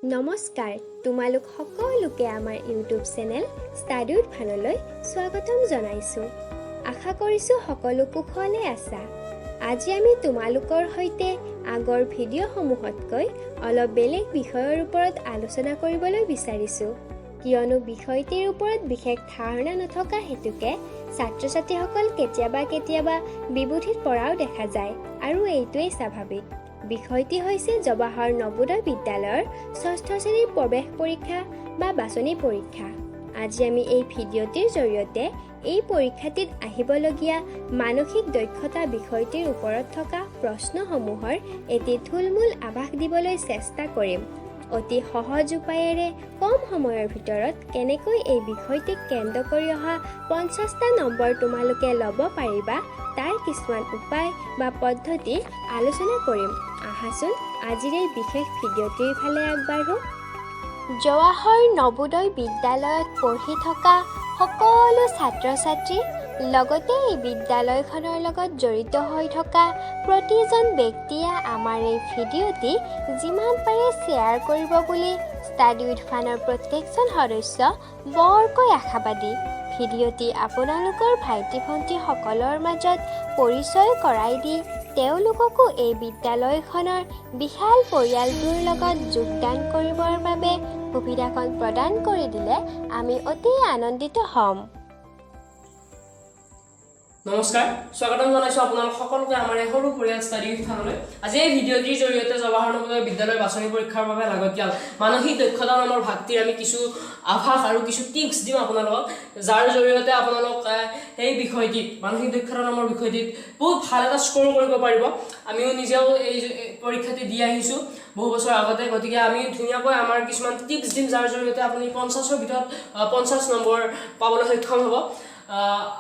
নমস্কাৰ, তোমালোক সকলোকে আমাৰ ইউটিউব চেনেল ষ্টাডি উইথ ফানলৈ স্বাগতম জনাইছোঁ। আশা কৰিছোঁ সকলো কুশলে আছা। আজি আমি তোমালোকৰ সৈতে আগৰ ভিডিঅ'সমূহতকৈ অলপ বেলেগ বিষয়ৰ ওপৰত আলোচনা কৰিবলৈ বিচাৰিছোঁ, কিয়নো বিষয়টিৰ ওপৰত বিশেষ ধাৰণা নথকা হেতুকে ছাত্ৰ ছাত্ৰীসকল কেতিয়াবা কেতিয়াবা বিবুধিত পৰাও দেখা যায় আৰু এইটোৱেই স্বাভাৱিক। বিষয়টি হৈছে জৱাহৰ নৱোদয় বিদ্যালয়ৰ ষষ্ঠ শ্ৰেণীৰ প্ৰৱেশ পৰীক্ষা বা বাছনি পৰীক্ষা। আজি আমি এই ভিডিঅ'টিৰ জৰিয়তে এই পৰীক্ষাটিত আহিবলগীয়া মানসিক দক্ষতা বিষয়টিৰ ওপৰত থকা প্ৰশ্নসমূহৰ এটি থুলমূল আভাস দিবলৈ চেষ্টা কৰিম। অতি সহজ উপায়েৰে কম সময়ৰ ভিতৰত কেনেকৈ এই বিষয়টিক কেন্দ্ৰ কৰি অহা 50টা নম্বৰ তোমালোকে ল'ব পাৰিবা, তাৰ কিছুমান উপায় বা পদ্ধতি আলোচনা কৰিম। আহাচোন, আজিৰ এই বিশেষ ভিডিঅ'টিৰ ফালে আগবাঢ়ো। জৱাহৰ নৱোদয় বিদ্যালয়ত পঢ়ি থকা সকলো ছাত্ৰ ছাত্ৰী, লগতে এই বিদ্যালয়খনৰ লগত জড়িত হৈ থকা প্ৰতিজন ব্যক্তিয়ে আমাৰ এই ভিডিঅ'টি যিমান পাৰে শ্বেয়াৰ কৰিব বুলি ষ্টাডি উইথ ফানৰ প্ৰত্যেকজন সদস্য বৰকৈ আশাবাদী। ভিডিঅ'টি আপোনালোকৰ ভাইটি ভণ্টিসকলৰ মাজত পৰিচয় কৰাই দি তেওঁলোককো এই বিদ্যালয়খনৰ বিশাল পৰিয়ালটোৰ লগত যোগদান কৰিবৰ বাবে সুবিধাকণ প্ৰদান কৰি দিলে আমি অতি আনন্দিত হ'ম। নমস্কাৰ, স্বাগতম জনাইছোঁ আপোনালোক সকলোকে আমাৰ এই সৰু পৰিয়াল ষ্টাডি স্থানলৈ। আজি এই ভিডিঅ'টিৰ জৰিয়তে জৱাহৰ নৱোদয় বিদ্যালয়ৰ বাছনি পৰীক্ষাৰ বাবে লাগতিয়াল মানসিক দক্ষতা নামৰ ভাগটিৰ আমি কিছু আভাস আৰু কিছু টিপছ দিম আপোনালোকক, যাৰ জৰিয়তে আপোনালোক সেই বিষয়টিত, মানসিক দক্ষতা নামৰ বিষয়টিত বহুত ভাল এটা স্ক'ৰ কৰিব পাৰিব। আমিও নিজেও এই পৰীক্ষাটি দি আহিছোঁ বহু বছৰ আগতে। গতিকে আমি ধুনীয়াকৈ আমাৰ কিছুমান টিপছ দিম, যাৰ জৰিয়তে আপুনি 50ৰ ভিতৰত 50 নম্বৰ পাবলৈ সক্ষম হ'ব।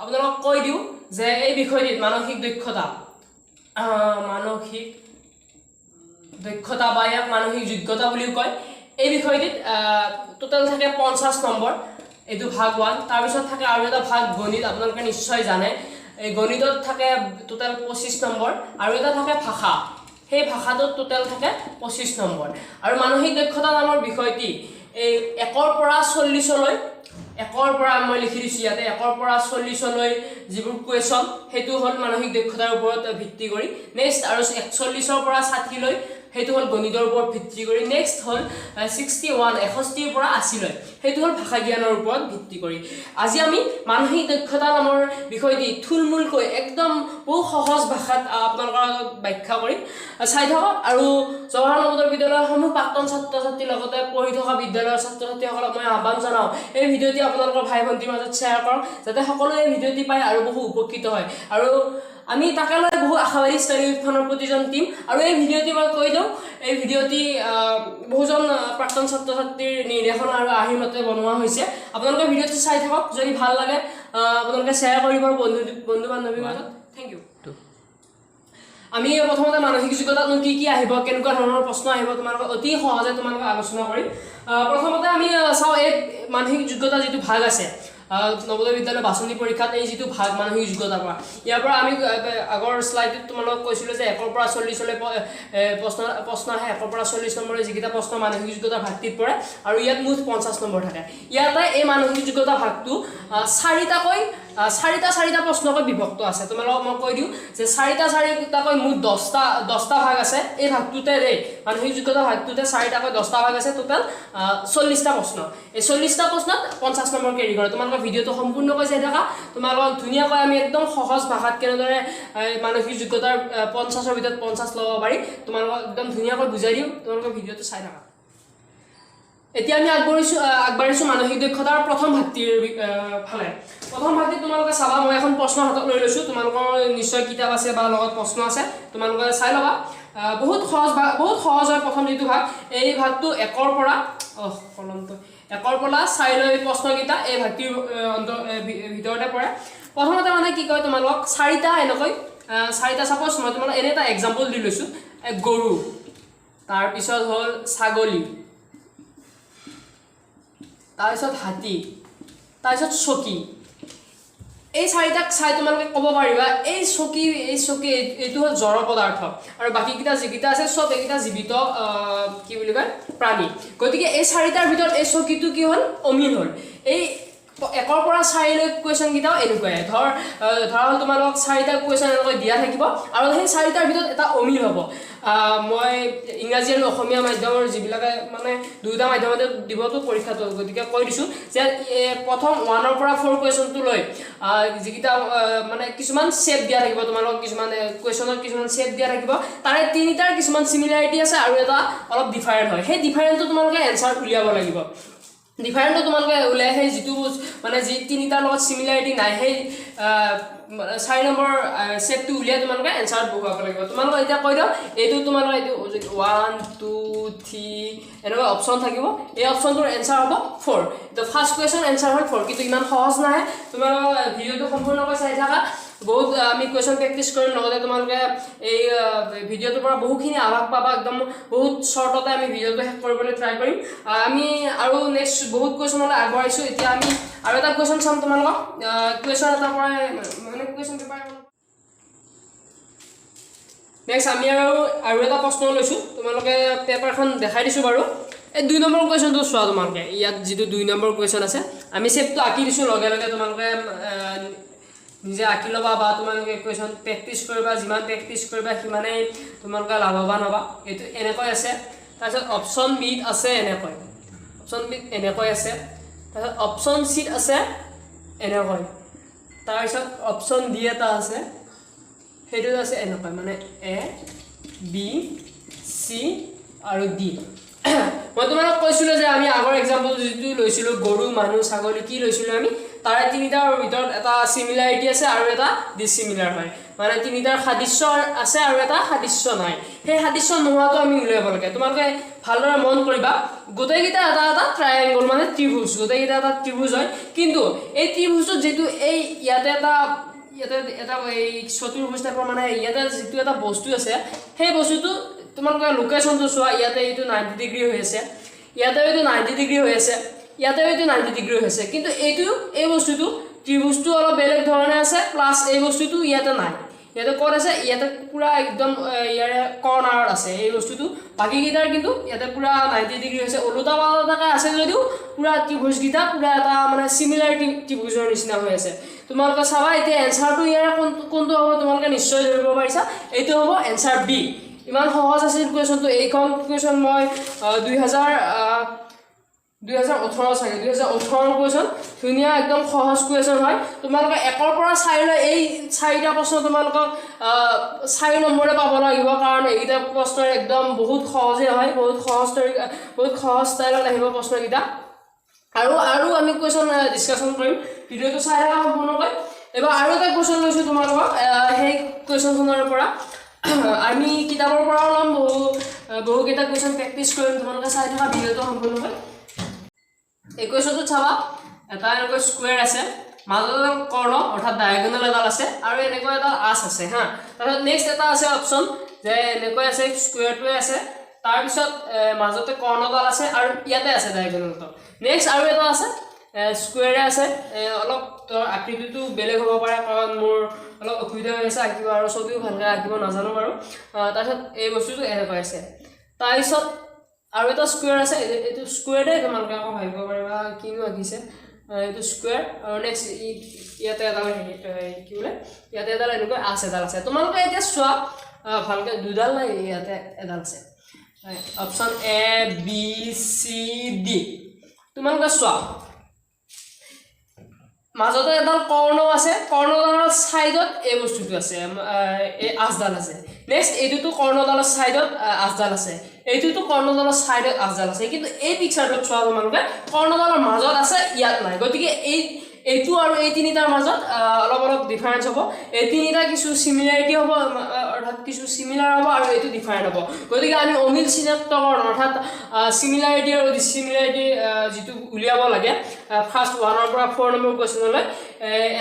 আপোনালোকক কৈ দিওঁ যে এই বিষয়টিত মানসিক দক্ষতা বা ইয়াক মানসিক যোগ্যতা বুলিও কয়, এই বিষয়টিত টোটেল থাকে 50 নম্বৰ। এইটো ভাগ ওৱান। তাৰপিছত থাকে আৰু এটা ভাগ গণিত, আপোনালোকে নিশ্চয় জানে। এই গণিতত থাকে টোটেল 25 নম্বৰ আৰু এটা থাকে ভাষা, সেই ভাষাটোত টোটেল থাকে 25 নম্বৰ। আৰু মানসিক দক্ষতা নামৰ বিষয়টি এই 1ৰ পৰা 40লৈ, একৰ পৰা, মই লিখি দিছোঁ ইয়াতে, 1ৰ পৰা 40লৈ যিবোৰ কুৱেশ্যন, সেইটো হ'ল মানসিক দক্ষতাৰ ওপৰত ভিত্তি কৰি। নেক্সট আৰু 41ৰ পৰা 60লৈ, সেইটো হ'ল গণিতৰ ওপৰত ভিত্তি কৰি। নেক্সট হ'ল 61, 61ৰ পৰা 80লৈ, সেইটো হ'ল ভাষা জ্ঞানৰ ওপৰত ভিত্তি কৰি। আজি আমি মানসিক দক্ষতা নামৰ বিষয়টি থুলমূলকৈ একদম বহু সহজ ভাষাত আপোনালোকৰ আগত ব্যাখ্যা কৰিম। চাই থাকক আৰু জৱাহৰ নৱোদয় বিদ্যালয়সমূহ প্ৰাক্তন ছাত্ৰ ছাত্ৰীৰ লগতে পঢ়ি থকা বিদ্যালয়ৰ ছাত্ৰ ছাত্ৰীসকলক মই আহ্বান জনাওঁ, এই ভিডিঅ'টি আপোনালোকৰ ভাই ভণ্টিৰ মাজত শ্বেয়াৰ কৰক, যাতে সকলোৱে এই ভিডিঅ'টি পায় আৰু বহু উপকৃত হয়। আৰু আমি তাকে লৈ বহু আশাবাদী ষ্টাডি উইথ প্ৰতিজন টীম। আৰু এই ভিডিঅ'টি মই কৈ দিওঁ, এই ভিডিঅ'টি বহুজন প্ৰাক্তন ছাত্ৰ ছাত্ৰীৰ নিৰ্দেশনা আৰু আৰ্হিৰ মতে বনোৱা হৈছে। আপোনালোকে ভিডিঅ'টো চাই থাকক। যদি ভাল লাগে, আপোনালোকে শ্বেয়াৰ কৰিব বন্ধু বন্ধু বান্ধৱীৰ মাজত। Thank U. আমি প্ৰথমতে মানসিক যোগ্যতাতনো কি কি আহিব, কেনেকুৱা ধৰণৰ প্ৰশ্ন আহিব, তোমালোকক অতি সহজে তোমালোকক আলোচনা কৰিম। প্ৰথমতে আমি চাওঁ এই মানসিক যোগ্যতা যিটো ভাগ আছে, নৱোদয় বিদ্যালয় বাছনি পৰীক্ষাত এই যিটো ভাগ মানসিক যোগ্যতাৰ পৰা, ইয়াৰ পৰা আমি আগৰ শ্লাইডটোত তোমালোকক কৈছিলোঁ যে 1ৰ পৰা 40লৈ প্ৰশ্ন আহে। 1ৰ পৰা 40 নম্বৰৰ যিকেইটা প্ৰশ্ন মানসিক যোগ্যতাৰ ভাগটিত পৰে আৰু ইয়াত মুঠ 50 নম্বৰ থাকে। ইয়াতে এই মানসিক যোগ্যতা ভাগটো চাৰিটা চাৰিটা প্ৰশ্নকৈ বিভক্ত আছে। তোমালোকক মই কৈ দিওঁ যে চাৰিটা চাৰিটাকৈ মুঠ দহটা দহটা ভাগ আছে এই ভাগটোতে দেই। মানসিক যোগ্যতা ভাগটোতে চাৰিটাকৈ 10টা ভাগ আছে, টোটেল 40টা প্ৰশ্ন। এই 40টা প্ৰশ্নত 50 নম্বৰ কেৰি কৰে। তোমালোকে ভিডিঅ'টো সম্পূৰ্ণকৈ চাই থাকা। তোমালোকক ধুনীয়াকৈ আমি একদম সহজ ভাষাত কেনেদৰে মানসিক যোগ্যতাৰ 50ৰ ভিতৰত 50 ল'ব পাৰি, তোমালোকক একদম ধুনীয়াকৈ বুজাই দিম। তোমালোকে ভিডিঅ'টো চাই থাকা। এতিয়া আমি আগবাঢ়িছোঁ মানসিক দক্ষতাৰ প্ৰথম ভাগটিৰ ফালে। প্ৰথম ভাগটিত তোমালোকে চাবা, মই এখন প্ৰশ্ন হাতত লৈ লৈছোঁ। তোমালোকৰ নিশ্চয় কিতাপ আছে বা লগত প্ৰশ্ন আছে, তোমালোকে চাই ল'বা। বহুত সহজ ভাগ, বহুত সহজ হয় প্ৰথম যিটো ভাগ। এই ভাগটো একৰ পৰা, অহ কলমটো, 1ৰ পৰা 4লৈ প্ৰশ্নকেইটা এই ভাগটিৰ ভিতৰতে পৰে। প্ৰথমতে মানে কি কয়, তোমালোকক চাৰিটা এনেকৈ চাৰিটা, চাপ'জ মই তোমালোক এনে এটা এক্সাম্পল দি লৈছোঁ, গৰু, তাৰপিছত হ'ল ছাগলী, তাৰপিছত হাতী, তাৰপিছত চকী। এই চাৰিটাক চাই তোমালোকে ক'ব পাৰিবা, এই চকী এইটো হ'ল জড় পদাৰ্থ আৰু বাকীকেইটা যিকেইটা আছে চব এইকেইটা জীৱিত কি বুলি কয়, প্ৰাণী। গতিকে এই চাৰিটাৰ ভিতৰত এই চকীটো কি হ'ল? অমিল হ'ল। এই 1ৰ পৰা 4লৈ কুৱেশ্যনকেইটাও এনেকুৱাই। ধৰা হ'ল তোমালোকক চাৰিটা কুৱেশ্যন এনেকৈ দিয়া থাকিব আৰু সেই চাৰিটাৰ ভিতৰত এটা অমিল হ'ব। মই ইংৰাজী আৰু অসমীয়া মাধ্যমৰ যিবিলাকে, মানে দুয়োটা মাধ্যমতে দিবতো পৰীক্ষাটো, গতিকে কৈ দিছোঁ যে প্ৰথম 1ৰ পৰা 4 কুৱেশ্যনটো লৈ যিকেইটা মানে কিছুমান শ্বেপ দিয়া থাকিব তোমালোকক, কিছুমান কুৱেশ্যনত কিছুমান শ্বেপ দিয়া থাকিব, তাৰে তিনিটাৰ কিছুমান চিমিলাৰিটি আছে আৰু এটা অলপ ডিফাৰেণ্ট হয়। সেই ডিফাৰেণ্টটো তোমালোকে এনচাৰ উলিয়াব লাগিব। ডিফাৰেণ্টটো তোমালোকে উলিয়াই সেই যিটো মানে যি তিনিটাৰ লগত চিমিলাৰিটি নাই, সেই 4 নম্বৰ শ্বেপটো উলিয়াই তোমালোকে এনচাৰত বহুৱাব লাগিব। তোমালোকক এতিয়া কৈ দিওঁ, এইটো তোমালোকৰ এইটো 1, 2, 3 এনেকুৱা অপশ্যন থাকিব। এই অপশ্যনটোৰ এনচাৰ হ'ব 4। এইটো ফাৰ্ষ্ট কুৱেশ্যন এনচাৰ হ'ল 4। কিন্তু ইমান সহজ নাহে। তোমালোকৰ ভিডিঅ'টো সম্পূৰ্ণকৈ চাই থাকা। বহুত আমি কুৱেশ্যন প্ৰেক্টিছ কৰিম, লগতে তোমালোকে এই ভিডিঅ'টোৰ পৰা বহুখিনি আভাস পাবা। একদম বহুত শ্বৰ্টতে আমি ভিডিঅ'টো শেষ কৰিবলৈ ট্ৰাই কৰিম। আমি আৰু নেক্সট বহুত কুৱেশ্যনলৈ আগবঢ়াইছোঁ। এতিয়া আমি আৰু এটা কুৱেশ্যন চাম তোমালোকক। কুৱেশ্যন এটাৰ পৰাই, মানে কুৱেশ্যন পেপাৰ। নেক্সট আমি আৰু এটা প্ৰশ্ন লৈছোঁ। তোমালোকে পেপাৰখন দেখাই দিছোঁ বাৰু। এই 2 নম্বৰ কুৱেশ্যনটো চোৱা তোমালোকে। ইয়াত যিটো 2 নম্বৰ কুৱেশ্যন আছে, আমি শ্বেপটো আঁকি দিছোঁ। লগে লগে তোমালোকে নিজে আঁকি ল'বা বা তোমালোকে কুৱেশ্যন প্ৰেক্টিছ কৰিবা। যিমান প্ৰেক্টিছ কৰিবা, সিমানেই তোমালোকে লাভৱান হ'বা। এইটো এনেকৈ আছে। তাৰপিছত অপশ্যন বিত আছে এনেকৈ, অপশ্যন বিত এনেকৈ আছে। তাৰপিছত অপশ্যন চিত আছে এনেকৈ। তাৰপিছত অপশ্যন ডি এটা আছে, সেইটোত আছে এনেকৈ, মানে এ, বি, চি আৰু ডি। মই তোমালোক কৈছিলোঁ যে আমি আগৰ এক্সাম্পল যিটো লৈছিলোঁ, গৰু, মানুহ, ছাগলী, কি লৈছিলোঁ আমি, তাৰে তিনিটাৰ ভিতৰত এটা চিমিলাৰিটি আছে আৰু এটা ডিচিমিলাৰ হয়। মানে তিনিটাৰ সাদৃশ্য আছে আৰু এটা সাদৃশ্য নাই। সেই সাদৃশ্য নোহোৱাটো আমি উলিয়াব লাগে। তোমালোকে ভালদৰে মন কৰিবা, গোটেইকেইটা এটা এটা ট্ৰায়েংগল, মানে ত্ৰিভুজ। গোটেইকেইটা এটা ত্ৰিভুজ হয়। কিন্তু এই ত্ৰিভুজটোত যিটো এই ইয়াতে এটা এই চতুৰ্ভুজ টাইপৰ, মানে ইয়াতে যিটো এটা বস্তু আছে, সেই বস্তুটো তোমালোকে লোকেশ্যনটো চোৱা। ইয়াতে এইটো 90 ডিগ্ৰী হৈ আছে, ইয়াতে এইটো 90 ডিগ্ৰী হৈ আছে, ইয়াতে এইটো 90 ডিগ্ৰী হৈ আছে। কিন্তু এই বস্তুটো ত্ৰিভুজটো অলপ বেলেগ ধৰণে আছে। প্লাছ এই বস্তুটো ইয়াতে নাই। ইয়াতে ক'ত আছে? ইয়াতে পূৰা একদম ইয়াৰে কৰ্ণাৰত আছে এই বস্তুটো। বাকীকেইটাৰ কিন্তু ইয়াতে পূৰা 90 ডিগ্ৰী হৈছে, ওলোটা পালোটাকৈ আছে যদিও পূৰা ত্ৰিভুজকেইটা পূৰা এটা মানে চিমিলাৰ ত্ৰিভুজৰ নিচিনা হৈ আছে। তোমালোকে চাবা এতিয়া এনচাৰটো ইয়াৰে কোনটো কোনটো হ'ব। তোমালোকে নিশ্চয় ধৰিব পাৰিছা, এইটো হ'ব এনচাৰ বি। ইমান সহজ আছিল কুৱেশ্যনটো। এইখন কুৱেশ্যন মই 2018 চাগে, 2018ৰ কুৱেশ্যন। ধুনীয়া, একদম সহজ কুৱেশ্যন হয়। তোমালোকে 1ৰ পৰা 4লৈ এই চাৰিটা প্ৰশ্ন তোমালোকক 4 নম্বৰে পাব লাগিব, কাৰণ এইকেইটা প্ৰশ্ন একদম বহুত সহজেই হয়। বহুত সহজ তৰিকা, বহুত সহজ ষ্টাইলত আহিব প্ৰশ্নকেইটা। আৰু আমি কুৱেশ্যন ডিছকাশ্যন কৰিম। ভিডিঅ'টো চাই থাকা সম্পূৰ্ণকৈ। এইবাৰ আৰু এটা কুৱেশ্যন লৈছোঁ তোমালোকক। সেই কুৱেশ্যনখনৰ পৰা আমি কিতাপৰ পৰাও ল'ম, বহুকেইটা কুৱেশ্যন প্ৰেক্টিছ কৰিম। তোমালোকে চাই থকা ভিডিঅ'টো সম্পূৰ্ণকৈ। এই কুৱেশ্যনটোত চাবা, এটা এনেকৈ স্কুৱেৰ আছে, মাজত এডাল কৰ্ণ অৰ্থাৎ ডায়েগনেল এডাল আছে আৰু এনেকুৱা এডাল আঁচ আছে। হা, তাৰপিছত নেক্সট এটা আছে অপশ্যন যে এনেকৈ আছে, স্কুৱেৰটোৱে আছে, তাৰপিছত মাজতে কৰ্ণডাল আছে আৰু ইয়াতে আছে ডায়েগনেলটো। নেক্সট আৰু এটা আছে, স্কুৱেৰে আছে। অলপ ধৰ আকৃতিটো বেলেগ হ'ব পাৰে, কাৰণ মোৰ অলপ অসুবিধা হৈ আছে আঁকিব আৰু ছবিও ভালকৈ আঁকিব নাজানো বাৰু। তাৰপিছত এই বস্তুটো এনেকৈ আছে। তাৰপিছত আৰু এটা স্কুৱেৰ আছে। এইটো স্কুৱেৰে তোমালোকে আকৌ ভাবিব পাৰিবা কিনো আঁকিছে। এইটো স্কুৱেৰ আৰু নেক্সট ইয়াতে এডাল হেৰি, কি বোলে, ইয়াতে এডাল এনেকৈ আঁচ এডাল আছে। তোমালোকে এতিয়া চোৱা ভালকৈ, দুডাল নাই, ইয়াতে এডাল আছে। Option A, B, C, D. তোমালোকে চোৱা, মাজতে এডাল কৰ্ণ আছে, কৰ্ণডালৰ ছাইডত এই বস্তুটো আছে, এই আঁচডাল আছে। নেক্সট এইটোতো কৰ্ণডালৰ ছাইডত আঁচডাল আছে, এইটোতো কৰ্ণডালৰ ছাইডত আঁচডাল আছে। কিন্তু এই পিকচাৰটোত চোৱা তোমালোকে, কৰ্ণডালৰ মাজত আছে, ইয়াত নাই। গতিকে এইটো আৰু এই তিনিটাৰ মাজত অলপ অলপ ডিফাৰেঞ্চ হ'ব। এই তিনিটা কিছু চিমিলাৰিটি হ'ব, অৰ্থাৎ কিছু চিমিলাৰ হ'ব আৰু এইটো ডিফাৰেণ্ট হ'ব। গতিকে আমি অমিল চিনাক্তকৰণ, অৰ্থাৎ চিমিলাৰিটি আৰু ডিচিমিলাৰিটি যিটো উলিয়াব লাগে ফাৰ্ষ্ট 1ৰ পৰা 4 নম্বৰ কুৱেশ্যনলৈ,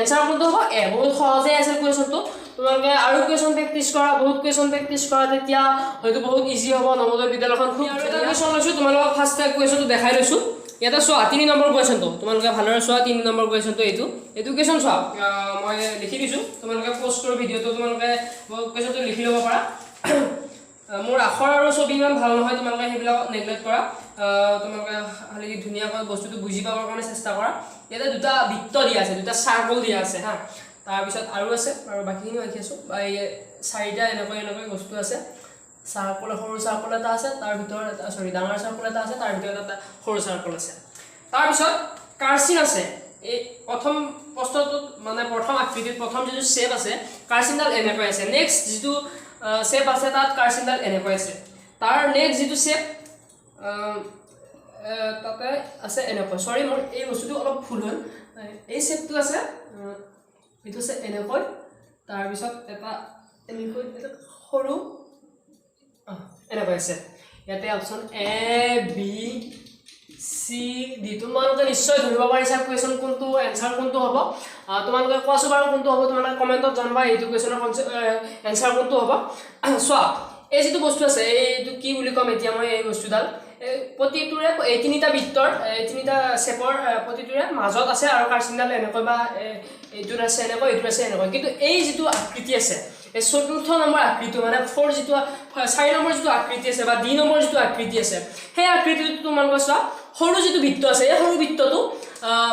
এনচাৰ কোনটো হ'ব? এ। বহুত সহজেই আছিল কুৱেশ্যনটো। তোমালোকে আৰু কুৱেশ্যন প্ৰেক্টিছ কৰা, বহুত কুৱেশ্যন প্ৰেক্টিছ কৰা, তেতিয়া হয়তো বহুত ইজি হ'ব। নৱোদয় বিদ্যালয়খন খুব। আৰু এটা কুৱেশ্যন লৈছোঁ তোমালোকক। ফাৰ্ষ্ট কুৱেশ্যনটো দেখাই লৈছোঁ। ইয়াতে চোৱা, 3 নম্বৰ কুৱেশ্যনটো তোমালোকে ভালদৰে চোৱা। 3 নম্বৰ কুৱেশ্যনটো এইটো এইটো কুৱেশ্যন চোৱা। মই লিখি দিছোঁ, তোমালোকে প'ষ্ট কৰোঁ ভিডিঅ'টো, তোমালোকে কুৱেশ্যনটো লিখি ল'ব পাৰা। মোৰ আখৰ আৰু ছবি ইমান ভাল নহয়, তোমালোকে সেইবিলাক নেগলেক্ট কৰা। তোমালোকে খালি ধুনীয়াকৈ বস্তুটো বুজি পাবৰ কাৰণে চেষ্টা কৰা। ইয়াতে দুটা বৃত্ত দিয়া আছে, দুটা চাৰ্কল দিয়া আছে, হা। তাৰপিছত আৰু আছে আৰু বাকীখিনিও লিখি আছোঁ। বা এই চাৰিটা এনেকৈ এনেকৈ বস্তু আছে। চাৰ্কল, সৰু চাৰ্কল এটা আছে, তাৰ ভিতৰত এটা, চৰি, ডাঙৰ চাৰ্কল এটা আছে, তাৰ ভিতৰত এটা সৰু চাৰ্কল আছে। তাৰপিছত কাৰচিন আছে। এই প্ৰথম প্ৰশ্নটোত, মানে প্ৰথম আকৃতিত প্ৰথম যিটো শ্বেপ আছে, কাৰচিনডাল এনেকৈ আছে। নেক্সট যিটো শ্বেপ আছে, তাত কাৰচিনডাল এনেকৈ আছে। তাৰ নেক্সট যিটো শ্বেপ, তাতে আছে এনেকৈ। চৰি, মোৰ এই বস্তুটো অলপ ভুল হ'ল। এই শ্বেপটো আছে, এইটো আছে এনেকৈ, তাৰপিছত এটা এনেকৈ, এটা সৰু এনেকৈ আছে। ইয়াতে option A, B, C, D. তোমালোকে নিশ্চয় ধৰিব পাৰিছা কুৱেশ্যন কোনটো, এনচাৰ কোনটো হ'ব। তোমালোকে কোৱাচোন বাৰু কোনটো হ'ব। তোমালোকে কমেণ্টত জনাবা এইটো কুৱেশ্যনৰ এনচাৰ কোনটো হ'ব। চোৱা, এই যিটো বস্তু আছে, এইটো কি বুলি ক'ম এতিয়া মই? এই বস্তুডাল, এই প্ৰতিটোৰে, এই তিনিটা বৃত্তৰ, এই তিনিটা শ্বেপৰ প্ৰতিটোৰে মাজত আছে আৰু কাৰ্চিনডাল এনেকৈ বা এইটোত আছে এনেকৈ, এইটোত আছে এনেকৈ। কিন্তু এই যিটো আকৃতি আছে, এই চতুৰ্থ নম্বৰ আকৃতিটো, মানে ফ'ৰ যিটো, 4 নম্বৰ যিটো আকৃতি আছে বা ডি নম্বৰ যিটো আকৃতি আছে, সেই আকৃতিটো তোমালোকে চোৱা, সৰু যিটো বৃত্ত আছে, এই সৰু বৃত্তটো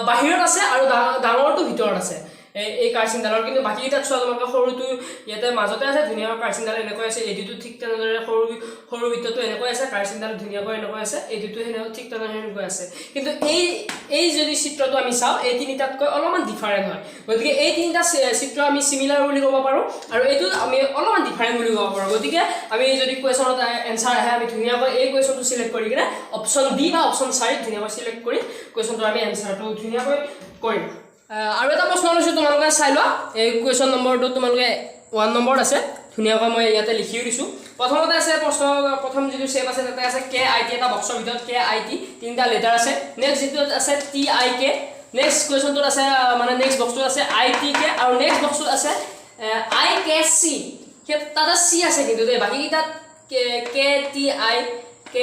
বাহিৰত আছে আৰু ডাঙৰটো ভিতৰত আছে এই কাৰ্চিনডালৰ। কিন্তু বাকীকেইটাত চোৱা তোমালোকে, সৰুটো ইয়াতে মাজতে আছে, ধুনীয়াকৈ কাৰ্চিনডাল এনেকৈ আছে। এইটোতো ঠিক তেনেদৰে সৰু সৰু বৃত্তটো এনেকৈ আছে, কাৰ্চিনডাল ধুনীয়াকৈ এনেকৈ আছে। এইটোতো সেনেকৈ ঠিক তেনেদৰে সেনেকৈ আছে। কিন্তু এই এই যদি চিত্ৰটো আমি চাওঁ, এই তিনিটাতকৈ অলপমান ডিফাৰেণ্ট হয়। গতিকে এই তিনিটা চিত্ৰ আমি চিমিলাৰ বুলি ক'ব পাৰোঁ আৰু এইটোত আমি অলপমান ডিফাৰেণ্ট বুলি ক'ব পাৰোঁ। গতিকে আমি যদি কুৱেশ্যনত এনচাৰ আহে, আমি ধুনীয়াকৈ এই কুৱেশ্যনটো চিলেক্ট কৰি কিনে অপশ্যন ডি বা অপশ্যন 4ত ধুনীয়াকৈ চিলেক্ট কৰি কুৱেশ্যনটো আমি এনচাৰটো ধুনীয়াকৈ কৰিম। আৰু এটা প্ৰশ্ন লৈছোঁ, তোমালোকে চাই লোৱা। এই কুৱেশ্যন নম্বৰটো তোমালোকে 1 নম্বৰত আছে। ধুনীয়াকৈ মই ইয়াতে লিখিও দিছোঁ। প্ৰথমতে আছে প্ৰশ্ন, প্ৰথম যিটো শ্বেপ আছে, তাতে আছে কে I T, এটা বক্সৰ ভিতৰত কে I T তিনিটা লেটাৰ আছে। নেক্সট যিটো আছে টি I K. Next কুৱেশ্যনটোত আছে, মানে নেক্সট বক্সটোত আছে I T কে আৰু নেক্সট বক্সটোত আছে I K C. সেই তাতে চি আছে কিন্তু দেই। বাকীকেইটাত কে কে T I K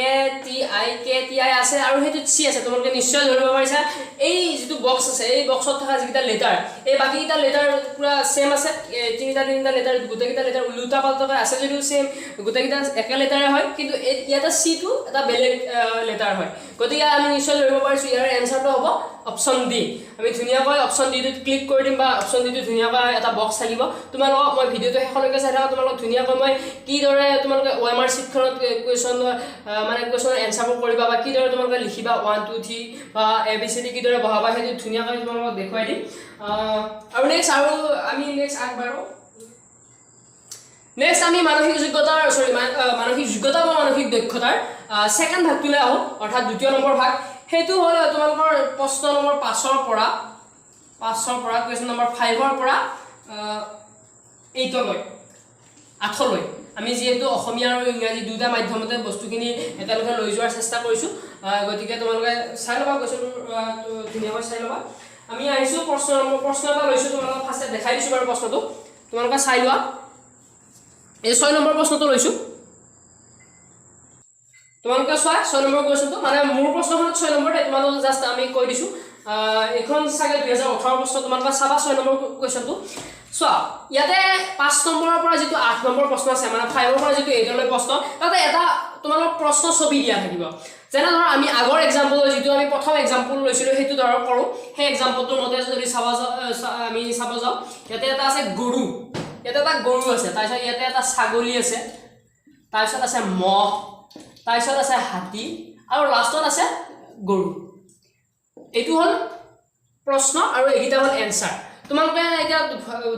T I K T I আছে আৰু সেইটোত চি আছে। তোমালোকে নিশ্চয় ধৰিব পাৰিছা, এই যিটো বক্স আছে, এই বক্সত থকা যিকেইটা লেটাৰ, এই বাকীকেইটা লেটাৰ পূৰা ছেম আছে। এই তিনিটা তিনিটা লেটাৰ, গোটেইকেইটা লেটাৰ ওলোটা পাল্টাকৈ আছে যদিও ছেম, গোটেইকেইটা একে লেটাৰে হয়। কিন্তু এই ইয়াতে চিটো এটা বেলেগ লেটাৰ হয়। গতিকে আমি নিশ্চয় ধৰিব পাৰিছোঁ, ইয়াৰ এনচাৰটো হ'ব অপশ্যন ডি। আমি ধুনীয়াকৈ অপশ্যন ডিটোত ক্লিক কৰি দিম বা অপশ্যন ডিটো ধুনীয়াকৈ এটা বক্স থাকিব। তোমালোকক মই ভিডিঅ'টো শেষলৈকে চাই থাকা। তোমালোকক ধুনীয়াকৈ মই কিদৰে তোমালোকে অ' এম আৰ চিটখনত কুৱেশ্যন, মানে কুৱেশ্যনৰ এনচাৰবোৰ কৰিবা বা কিদৰে তোমালোকে লিখিবা 1, 2, 3 বা এ বি চি ডি কিদৰে বহাবা, সেইটো ধুনীয়াকৈ তোমালোকক দেখুৱাই দিম। আৰু নেক্সট আৰু আমি নেক্সট আগবাঢ়ো। নেক্সট আমি মানসিক যোগ্যতাৰ, চৰি, মানসিক যোগ্যতা বা মানসিক দক্ষতাৰ ছেকেণ্ড ভাগটোলৈ আহোঁ, অৰ্থাৎ দ্বিতীয় নম্বৰ ভাগ। সেইটো হ'ল তোমালোকৰ প্ৰশ্ন নম্বৰ 5ৰ পৰা, কুৱেশ্যন নম্বৰ 5ৰ পৰা 8লৈ, 8লৈ। আমি যিহেতু অসমীয়া আৰু ইংৰাজী দুয়োটা মাধ্যমতে বস্তুখিনি একেলগে লৈ যোৱাৰ চেষ্টা কৰিছোঁ, গতিকে তোমালোকে চাই ল'বা, কুৱেশ্যনবোৰ ধুনীয়াকৈ চাই ল'বা। আমি আহিছোঁ প্ৰশ্ন নম্বৰ, প্ৰশ্ন এটা লৈছোঁ, তোমালোকক ফাৰ্ষ্টে দেখাই দিছোঁ বাৰু প্ৰশ্নটো, তোমালোকে চাই লোৱা। এই 6 নম্বৰ প্ৰশ্নটো লৈছোঁ, তোমালোকে চোৱা। 6 নম্বৰ কুৱেশ্যনটো, মানে মোৰ প্ৰশ্নখনত 6 নম্বৰ দেই, তোমালোকক জাষ্ট আমি কৈ দিছোঁ। এইখন চাগে 2018 প্ৰশ্ন। তোমালোকে চাবা 6 নম্বৰ কুৱেশ্যনটো। চোৱা, ইয়াতে 5 নম্বৰৰ পৰা যিটো 8 নম্বৰ প্ৰশ্ন আছে, মানে 5ৰ পৰা যিটো 8লৈ প্ৰশ্ন, তাতে এটা তোমালোকৰ প্ৰশ্ন ছবি দিয়া থাকিব। যেনে ধৰা আমি আগৰ এক্সাম্পল, যিটো আমি প্ৰথম এক্সাম্পল লৈছিলোঁ, সেইটো ধৰক কৰোঁ। সেই এক্সাম্পলটোৰ মতে যদি চাব যাওঁ, আমি চাব যাওঁ, ইয়াতে এটা আছে গৰু, ইয়াতে এটা গৰু আছে, তাৰপিছত ইয়াতে এটা ছাগলী আছে, তাৰপিছত আছে ম'হ, তাৰপিছত আছে হাতী আৰু লাষ্টত আছে গৰু। এইটো হ'ল প্ৰশ্ন আৰু এইকেইটা হ'ল এনচাৰ। তোমালোকে এতিয়া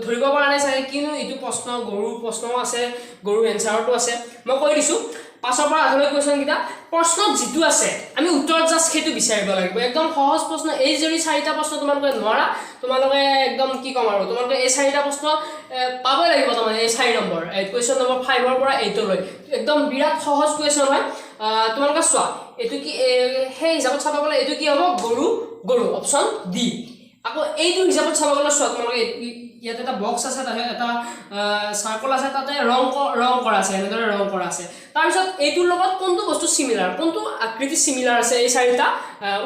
ধৰিব পৰা নাই চাগে, কিনো এইটো প্ৰশ্ন, গৰুৰ প্ৰশ্নও আছে, গৰুৰ এনচাৰতো আছে। মই কৈ দিছোঁ, 5ৰ পৰা 8লৈ কুৱেশ্যনকেইটা, প্ৰশ্নত যিটো আছে আমি উত্তৰত জাষ্ট সেইটো বিচাৰিব লাগিব। একদম সহজ প্ৰশ্ন। এই যদি চাৰিটা প্ৰশ্ন তোমালোকে নোৱাৰা, তোমালোকে একদম কি ক'ম আৰু। তোমালোকে এই চাৰিটা প্ৰশ্ন পাবই লাগিব। তাৰমানে এই 4 নম্বৰ, এই কুৱেশ্যন নম্বৰ 5ৰ পৰা 8লৈ একদম বিৰাট সহজ কুৱেশ্যন হয়। তোমালোকে চোৱা, এইটো কি? সেই হিচাপত চাব গ'লে এইটো কি হ'ব? গৰু, গৰু, অপশ্যন ডি। আকৌ এইটো হিচাপত চাব গ'লে চোৱা তোমালোকে। ইয়াত এটা বক্স আছে, তাতে এটা চাৰ্কল আছে, তাতে ৰং ৰং কৰা আছে, এনেদৰে ৰং কৰা আছে। তাৰপিছত এইটোৰ লগত কোনটো বস্তু চিমিলাৰ, কোনটো আকৃতি চিমিলাৰ আছে এই চাৰিটা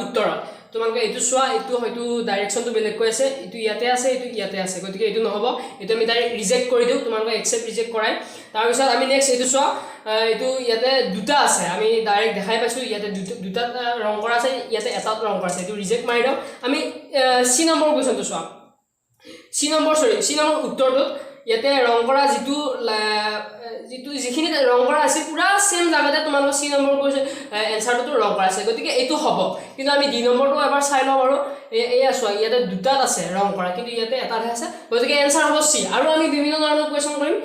উত্তৰত? তোমালোকে এইটো চোৱা, এইটো হয়তো ডাইৰেকশ্যনটো বেলেগকৈ আছে, এইটো ইয়াতে আছে, এইটো ইয়াতে আছে, গতিকে এইটো নহ'ব, এইটো আমি ডাইৰেক্ট ৰিজেক্ট কৰি দিওঁ। তোমালোকে একচেপ্ট ৰিজেক্ট কৰাই। তাৰপিছত আমি নেক্সট এইটো চোৱা, এইটো ইয়াতে দুটা আছে, আমি ডাইৰেক্ট দেখাই পাইছোঁ, ইয়াতে দুটা ৰং কৰা আছে, ইয়াতে এটাত ৰং কৰা আছে, এইটো ৰিজেক্ট মাৰি দিওঁ। আমি চি নম্বৰ কুৱেশ্যনটো চোৱা, চি নম্বৰ, চৰি, চি নম্বৰ উত্তৰটোত ইয়াতে ৰং কৰা যিটো যিটো যিখিনি ৰং কৰা আছে, পূৰা ছেম জেগাতে তোমালোকৰ চি নম্বৰ কৈছে এনচাৰটোতো ৰং কৰা আছে, গতিকে এইটো হ'ব। কিন্তু আমি ডি নম্বৰটো এবাৰ চাই লওঁ বাৰু। এয়া চোৱা, ইয়াতে দুটাত আছে ৰং কৰা, কিন্তু ইয়াতে এটাতহে আছে, গতিকে এনচাৰ হ'ব চি। আৰু আমি বিভিন্ন ধৰণৰ কুৱেশ্যন কৰিম,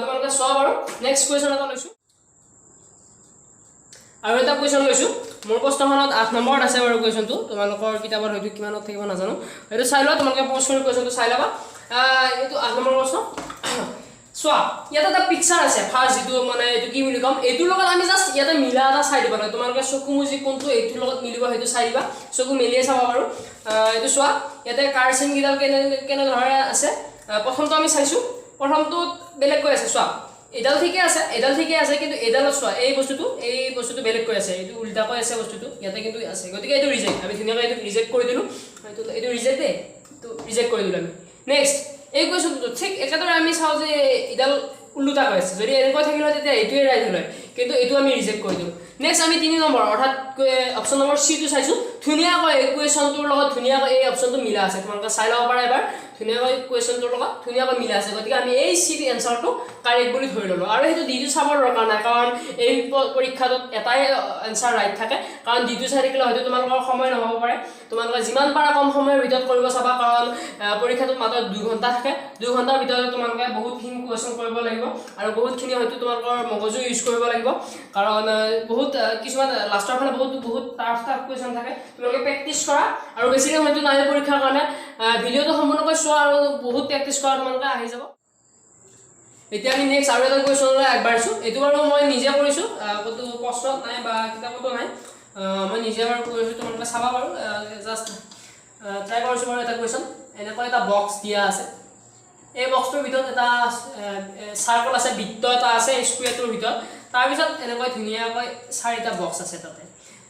তোমালোকে চোৱা বাৰু। নেক্সট কুৱেশ্যন এটা লৈছোঁ, আৰু এটা কুৱেশ্যন লৈছোঁ। মোৰ প্ৰশ্নখনত 8 নম্বৰত আছে বাৰু কুৱেশ্যনটো, তোমালোকৰ কিতাপত হয়তো কিমানত থাকিব নাজানো। এইটো চাই লোৱা, তোমালোকে প'জ কৰি কুৱেশ্যনটো চাই ল'বা। এইটো 8 নম্বৰ প্ৰশ্ন চোৱা। ইয়াত এটা পিকচাৰ আছে, ফাৰ্ষ্ট যিটো মানে এইটো কি বুলি ক'ম, এইটোৰ লগত আমি জাষ্ট ইয়াতে মিলা এটা চাই দিব লাগে। তোমালোকে চকু মুজি কোনটো এইটোৰ লগত মিলিব সেইটো চাই দিবা, চকু মেলিয়ে চাবা বাৰু। এইটো চোৱা, ইয়াতে কাৰ চিনকেইডাল কেনেধৰণে আছে। প্ৰথমটো আমি চাইছোঁ, প্ৰথমটোত বেলেগকৈ আছে। চোৱা, এইডাল ঠিকে আছে, এইডাল ঠিকে আছে, কিন্তু এইডালত চোৱা, এই বস্তুটো বেলেগকৈ আছে, এইটো উল্টাকৈ আছে বস্তুটো, ইয়াতে কিন্তু আছে, গতিকে এইটো ৰিজেক্ট। আমি ধুনীয়াকৈ এইটো ৰিজেক্ট কৰি দিলোঁ। এইটো ৰিজেক্ট দেই, এইটো ৰিজেক্ট কৰি দিলোঁ আমি। নেক্সট এই কুৱেশ্যনটো ঠিক একেদৰে আমি চাওঁ যে এইডাল ওলোটাকৈ আছে, যদি এনেকৈ থাকিলে হয় তেতিয়া এইটোৱে ৰাইট হ'ল হয়, কিন্তু এইটো আমি ৰিজেক্ট কৰি দিলোঁ। নেক্সট আমি 3 নম্বৰ অৰ্থাৎ অপশ্যন নম্বৰ চিটো চাইছোঁ। ধুনীয়াকৈ এই কুৱেশ্যনটোৰ লগত ধুনীয়াকৈ এই অপশ্যনটো মিলা আছে, তোমালোকে চাই ল'ব পাৰা এবাৰ। ধুনীয়াকৈ কুৱেশ্যনটোৰ লগত ধুনীয়াকৈ মিলা আছে, গতিকে আমি এই চি এনচাৰটো কাৰেক্ট বুলি ধৰি ল'লোঁ। আৰু সেইটো ডিটো চাবৰ দৰকাৰ নাই, কাৰণ এই পৰীক্ষাটোত এটাই এনচাৰ ৰাইট থাকে। কাৰণ ডিটো চাই থাকিলে হয়তো তোমালোকৰ সময় নহ'ব পাৰে। তোমালোকে যিমান পাৰা কম সময়ৰ ভিতৰত কৰিব চাবা, কাৰণ পৰীক্ষাটোত মাত্ৰ 2 ঘণ্টা থাকে। 2 ঘণ্টাৰ ভিতৰত তোমালোকে বহুতখিনি কুৱেশ্যন কৰিব লাগিব আৰু বহুতখিনি হয়তো তোমালোকৰ মগজু ইউজ কৰিব লাগিব, কাৰণ বহুত কিছুমান লাষ্টৰ ফালে বহুত বহুত টাফ টাফ কুৱেশ্যন থাকে। তোমালোকে প্ৰেক্টিছ কৰা, আৰু বেছি দিন হয়তো নাই পৰীক্ষাৰ কাৰণে। ভিডিঅ'টো সম্পূৰ্ণকৈ চোৱা আৰু বহুত প্ৰেক্টিছ কৰা, তোমালোকে আহি যাব। এতিয়া আমি নেক্সট আৰু এটা কুৱেশ্যনলৈ আগবাঢ়িছোঁ। এইটো বাৰু মই নিজে কৰিছোঁ, ক'তো প্ৰশ্নত নাই বা কিতাপতো নাই, মই নিজে বাৰু কৰিছোঁ, তোমালোকে চাবা বাৰু। জাষ্ট ট্ৰাই কৰিছোঁ বাৰু। এটা কুৱেশ্যন, এনেকুৱা এটা বক্স দিয়া আছে, এই বক্সটোৰ ভিতৰত এটা চাৰ্কল আছে, বৃত্ত এটা আছে স্কুৱেৰটোৰ ভিতৰত। তাৰপিছত এনেকৈ ধুনীয়াকৈ চাৰিটা বক্স আছে তাতে।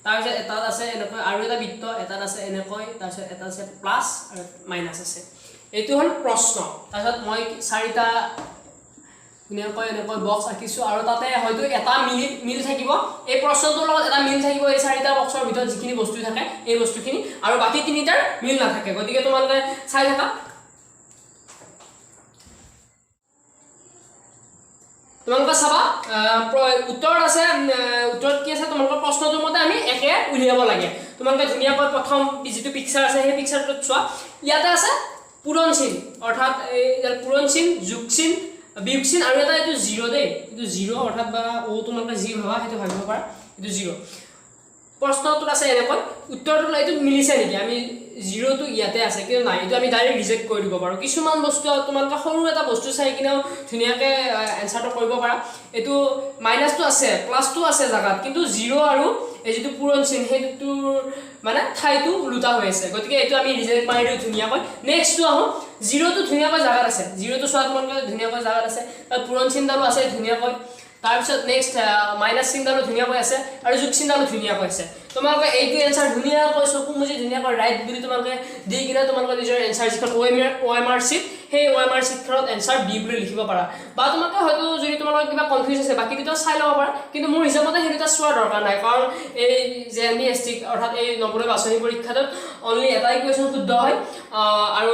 তাৰপিছত এটাত আছে এনেকৈ আৰু এটা বৃত্ত, এটাত আছে এনেকৈ, তাৰপিছত এটা আছে প্লাছ আৰু মাইনাছ আছে। এইটো হ'ল প্ৰশ্ন। তাৰপিছত মই চাৰিটা ধুনীয়াকৈ এনেকৈ বক্স আঁকিছোঁ আৰু তাতে হয়তো এটা মিল থাকিব, এই প্ৰশ্নটোৰ লগত এটা মিল থাকিব, এই চাৰিটা বক্সৰ ভিতৰত যিখিনি বস্তু থাকে এই বস্তুখিনি, আৰু বাকী তিনিটাৰ মিল নাথাকে। গতিকে তোমালোকে চাই থাকা। তোমালোকে চাবা, উত্তৰত আছে, উত্তৰত কি আছে? তোমালোকৰ প্ৰশ্নটোৰ মতে আমি একে উলিয়াব লাগে। তোমালোকে ধুনীয়াকৈ প্ৰথম যিটো পিকচাৰ আছে সেই পিকচাৰটোত চোৱা, ইয়াতে আছে পূৰণ চিন, অৰ্থাৎ এই পূৰণ চিন, যোগ চিন, বিয়োগ চিন আৰু এটা এইটো জিৰ' দেই, এইটো জিৰ' অৰ্থাৎ বা অ', তোমালোকে যি ভাবা সেইটো ভাবিব পাৰা, এইটো জিৰ'। প্ৰশ্নটোত আছে এনেকৈ, উত্তৰটো এইটো মিলিছে নেকি? আমি জিৰ'টো ইয়াতে আছে, কিন্তু নাই, এইটো আমি ডাইৰেক্ট ৰিজেক্ট কৰি দিব পাৰোঁ। কিছুমান বস্তু তোমালোকে সৰু এটা বস্তু চাই কিনেও ধুনীয়াকৈ এনচাৰটো কৰিব পাৰা। এইটো মাইনাছটো আছে, প্লাছটো আছে জেগাত, কিন্তু জিৰ' আৰু এই যিটো পূৰণ চিন সেইটোৰ মানে ঠাইটো ওলোটা হৈ আছে, গতিকে এইটো আমি ৰিজেক্ট মাৰি দিওঁ ধুনীয়াকৈ। নেক্সটটো আহোঁ, জিৰ'টো ধুনীয়াকৈ জেগাত আছে, জিৰ'টো চোৱা তোমালোকে, ধুনীয়াকৈ জেগাত আছে, তাত পূৰণ চিনডালো আছে ধুনীয়াকৈ। তাৰপিছত নেক্সট মাইনাছ চিনডালো ধুনীয়াকৈ আছে আৰু যোগ চিনডালো ধুনীয়াকৈ আছে। তোমালোকে এইটো এনচাৰ ধুনীয়াকৈ চকু মুজি ধুনীয়াকৈ ৰাইট বুলি তোমালোকে দি কিনে তোমালোকে নিজৰ এনচাৰ যিখন অ' এম আৰ চিট, সেই অ' এম আৰ চিটখনত এনচাৰ বি বুলি লিখিব পাৰা। বা তোমালোকে হয়তো যদি তোমালোকৰ কিবা কনফিউজ আছে, বাকী দুটা চাই ল'ব পাৰা, কিন্তু মোৰ হিচাপতে সেই দুটা চোৱাৰ দৰকাৰ নাই, কাৰণ এই J N V S T অৰ্থাৎ এই নৱোদয় বাছনি পৰীক্ষাটোত অনলি এটাই কুৱেশ্যন শুদ্ধ হয় আৰু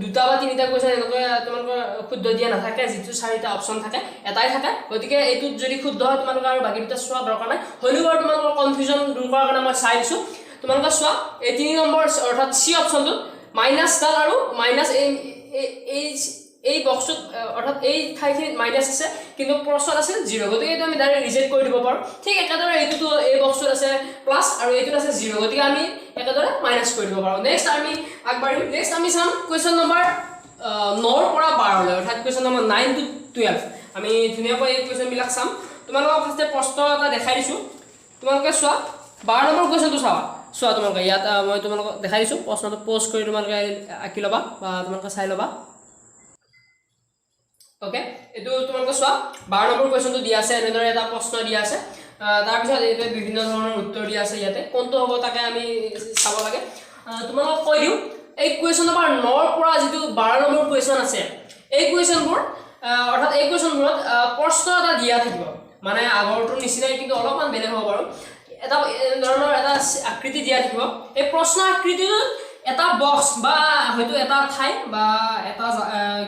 দুটা বা তিনিটা কুৱেশ্যন এনেকৈ তোমালোকৰ শুদ্ধ দিয়া নাথাকে। যিটো চাৰিটা অপশ্যন থাকে এটাই থাকে, গতিকে এইটোত যদি শুদ্ধ হয় তোমালোকে আৰু বাকী দুটা চোৱাৰ দৰকাৰ নাই। হ'লেও বাৰু তোমালোকৰ কনফিউজন দূৰ কৰাৰ কাৰণে মই চাই দিছোঁ। তোমালোকে চোৱা, এই 3 নম্বৰ অৰ্থাৎ চি অপশ্যনটোত মাইনাছডাল আৰু মাইনাছ এই এই বক্সটোত অৰ্থাৎ এই ঠাইখিনিত মাইনাছ আছে, কিন্তু প্ৰশ্নত আছিল জিৰ', গতিকে এইটো আমি ডাইৰেক্ট ৰিজেক্ট কৰি দিব পাৰোঁ। ঠিক একেদৰে এইটোতো এই বক্সটোত আছে প্লাছ আৰু এইটোত আছে জিৰ', গতিকে আমি একেদৰে মাইনাছ কৰি দিব পাৰোঁ। নেক্সট আমি আগবাঢ়িম। নেক্সট আমি চাম কুৱেশ্যন নম্বৰ 9ৰ পৰা 12লৈ, অৰ্থাৎ কুৱেশ্যন নম্বৰ 9 টু 12। আমি ধুনীয়াকৈ এই কুৱেশ্যনবিলাক চাম। তোমালোকক ফাৰ্ষ্টে প্ৰশ্ন এটা দেখাই দিছোঁ, তোমালোকে চোৱা। 12 নম্বৰ কুৱেশ্যনটো চাবা, চোৱা তোমালোকে ইয়াত, মই তোমালোকক দেখাই দিছোঁ প্ৰশ্নটো, প'জ কৰি তোমালোকে আঁকি ল'বা বা তোমালোকে চাই ল'বা। অ'কে, এইটো তোমালোকে চোৱা, 12 নম্বৰ কুৱেশ্যনটো দিয়া আছে, এনেদৰে এটা প্ৰশ্ন দিয়া আছে। তাৰপিছত এইটোৱে বিভিন্ন ধৰণৰ উত্তৰ দিয়া আছে, ইয়াতে কোনটো হ'ব তাকে আমি চাব লাগে। তোমালোকক কৈ দিওঁ, এই কুৱেশ্যন নম্বৰ 9ৰ পৰা যিটো 12 নম্বৰ কুৱেশ্যন আছে, এই কুৱেশ্যনবোৰ, অৰ্থাৎ এই কুৱেশ্যনবোৰত প্ৰশ্ন এটা দিয়া থাকিব, মানে আগৰটোৰ নিচিনাই কিন্তু অলপমান বেলেগ হ'ব বাৰু। এটা এনেধৰণৰ এটা আকৃতি দিয়া থাকিব। এই প্ৰশ্ন আকৃতিটোত এটা বক্স বা হয়তো এটা ঠাই বা এটা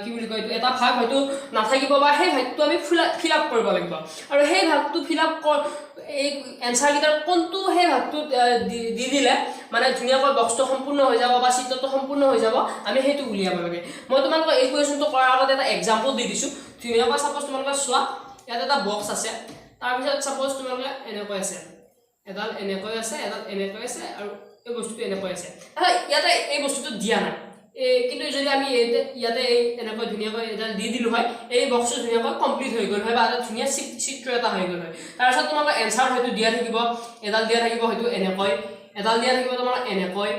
কি বুলি কয় এইটো, এটা ভাগ হয়তো নাথাকিব বা সেই ভাগটো আমি ফিল আপ কৰিব লাগিব। আৰু সেই ভাগটো ফিল আপ এই এনচাৰকেইটাৰ কোনটো সেই ভাগটোত দি দিলে মানে ধুনীয়াকৈ বক্সটো সম্পূৰ্ণ হৈ যাব বা চিত্ৰটো সম্পূৰ্ণ হৈ যাব, আমি সেইটো উলিয়াব লাগে। মই তোমালোকক এই কুৱেশ্যনটো কৰাৰ আগতে এটা এক্সাম্পল দি দিছোঁ ধুনীয়াকৈ। ছাপ'জ তোমালোকে চোৱা, ইয়াত এটা বক্স আছে। তাৰপিছত ছাপ'জ তোমালোকে এনেকৈ আছে, এডাল এনেকৈ আছে, এডাল এনেকৈ আছে আৰু এই বস্তুটো এনেকৈ আছে। তাৰপিছত ইয়াতে এই বস্তুটো দিয়া নাই এই, কিন্তু যদি আমি ইয়াতে এই এনেকৈ ধুনীয়াকৈ এডাল দি দিলোঁ হয়, এই বক্সটো ধুনীয়াকৈ কমপ্লিট হৈ গ'ল হয় বা এটা ধুনীয়া চিত্ৰ এটা হৈ গ'ল হয়। তাৰপিছত তোমালোকৰ এনচাৰ হয়তো দিয়া থাকিব, এডাল দিয়া থাকিব হয়তো এনেকৈ, এডাল দিয়া থাকিব তোমাৰ এনেকৈ,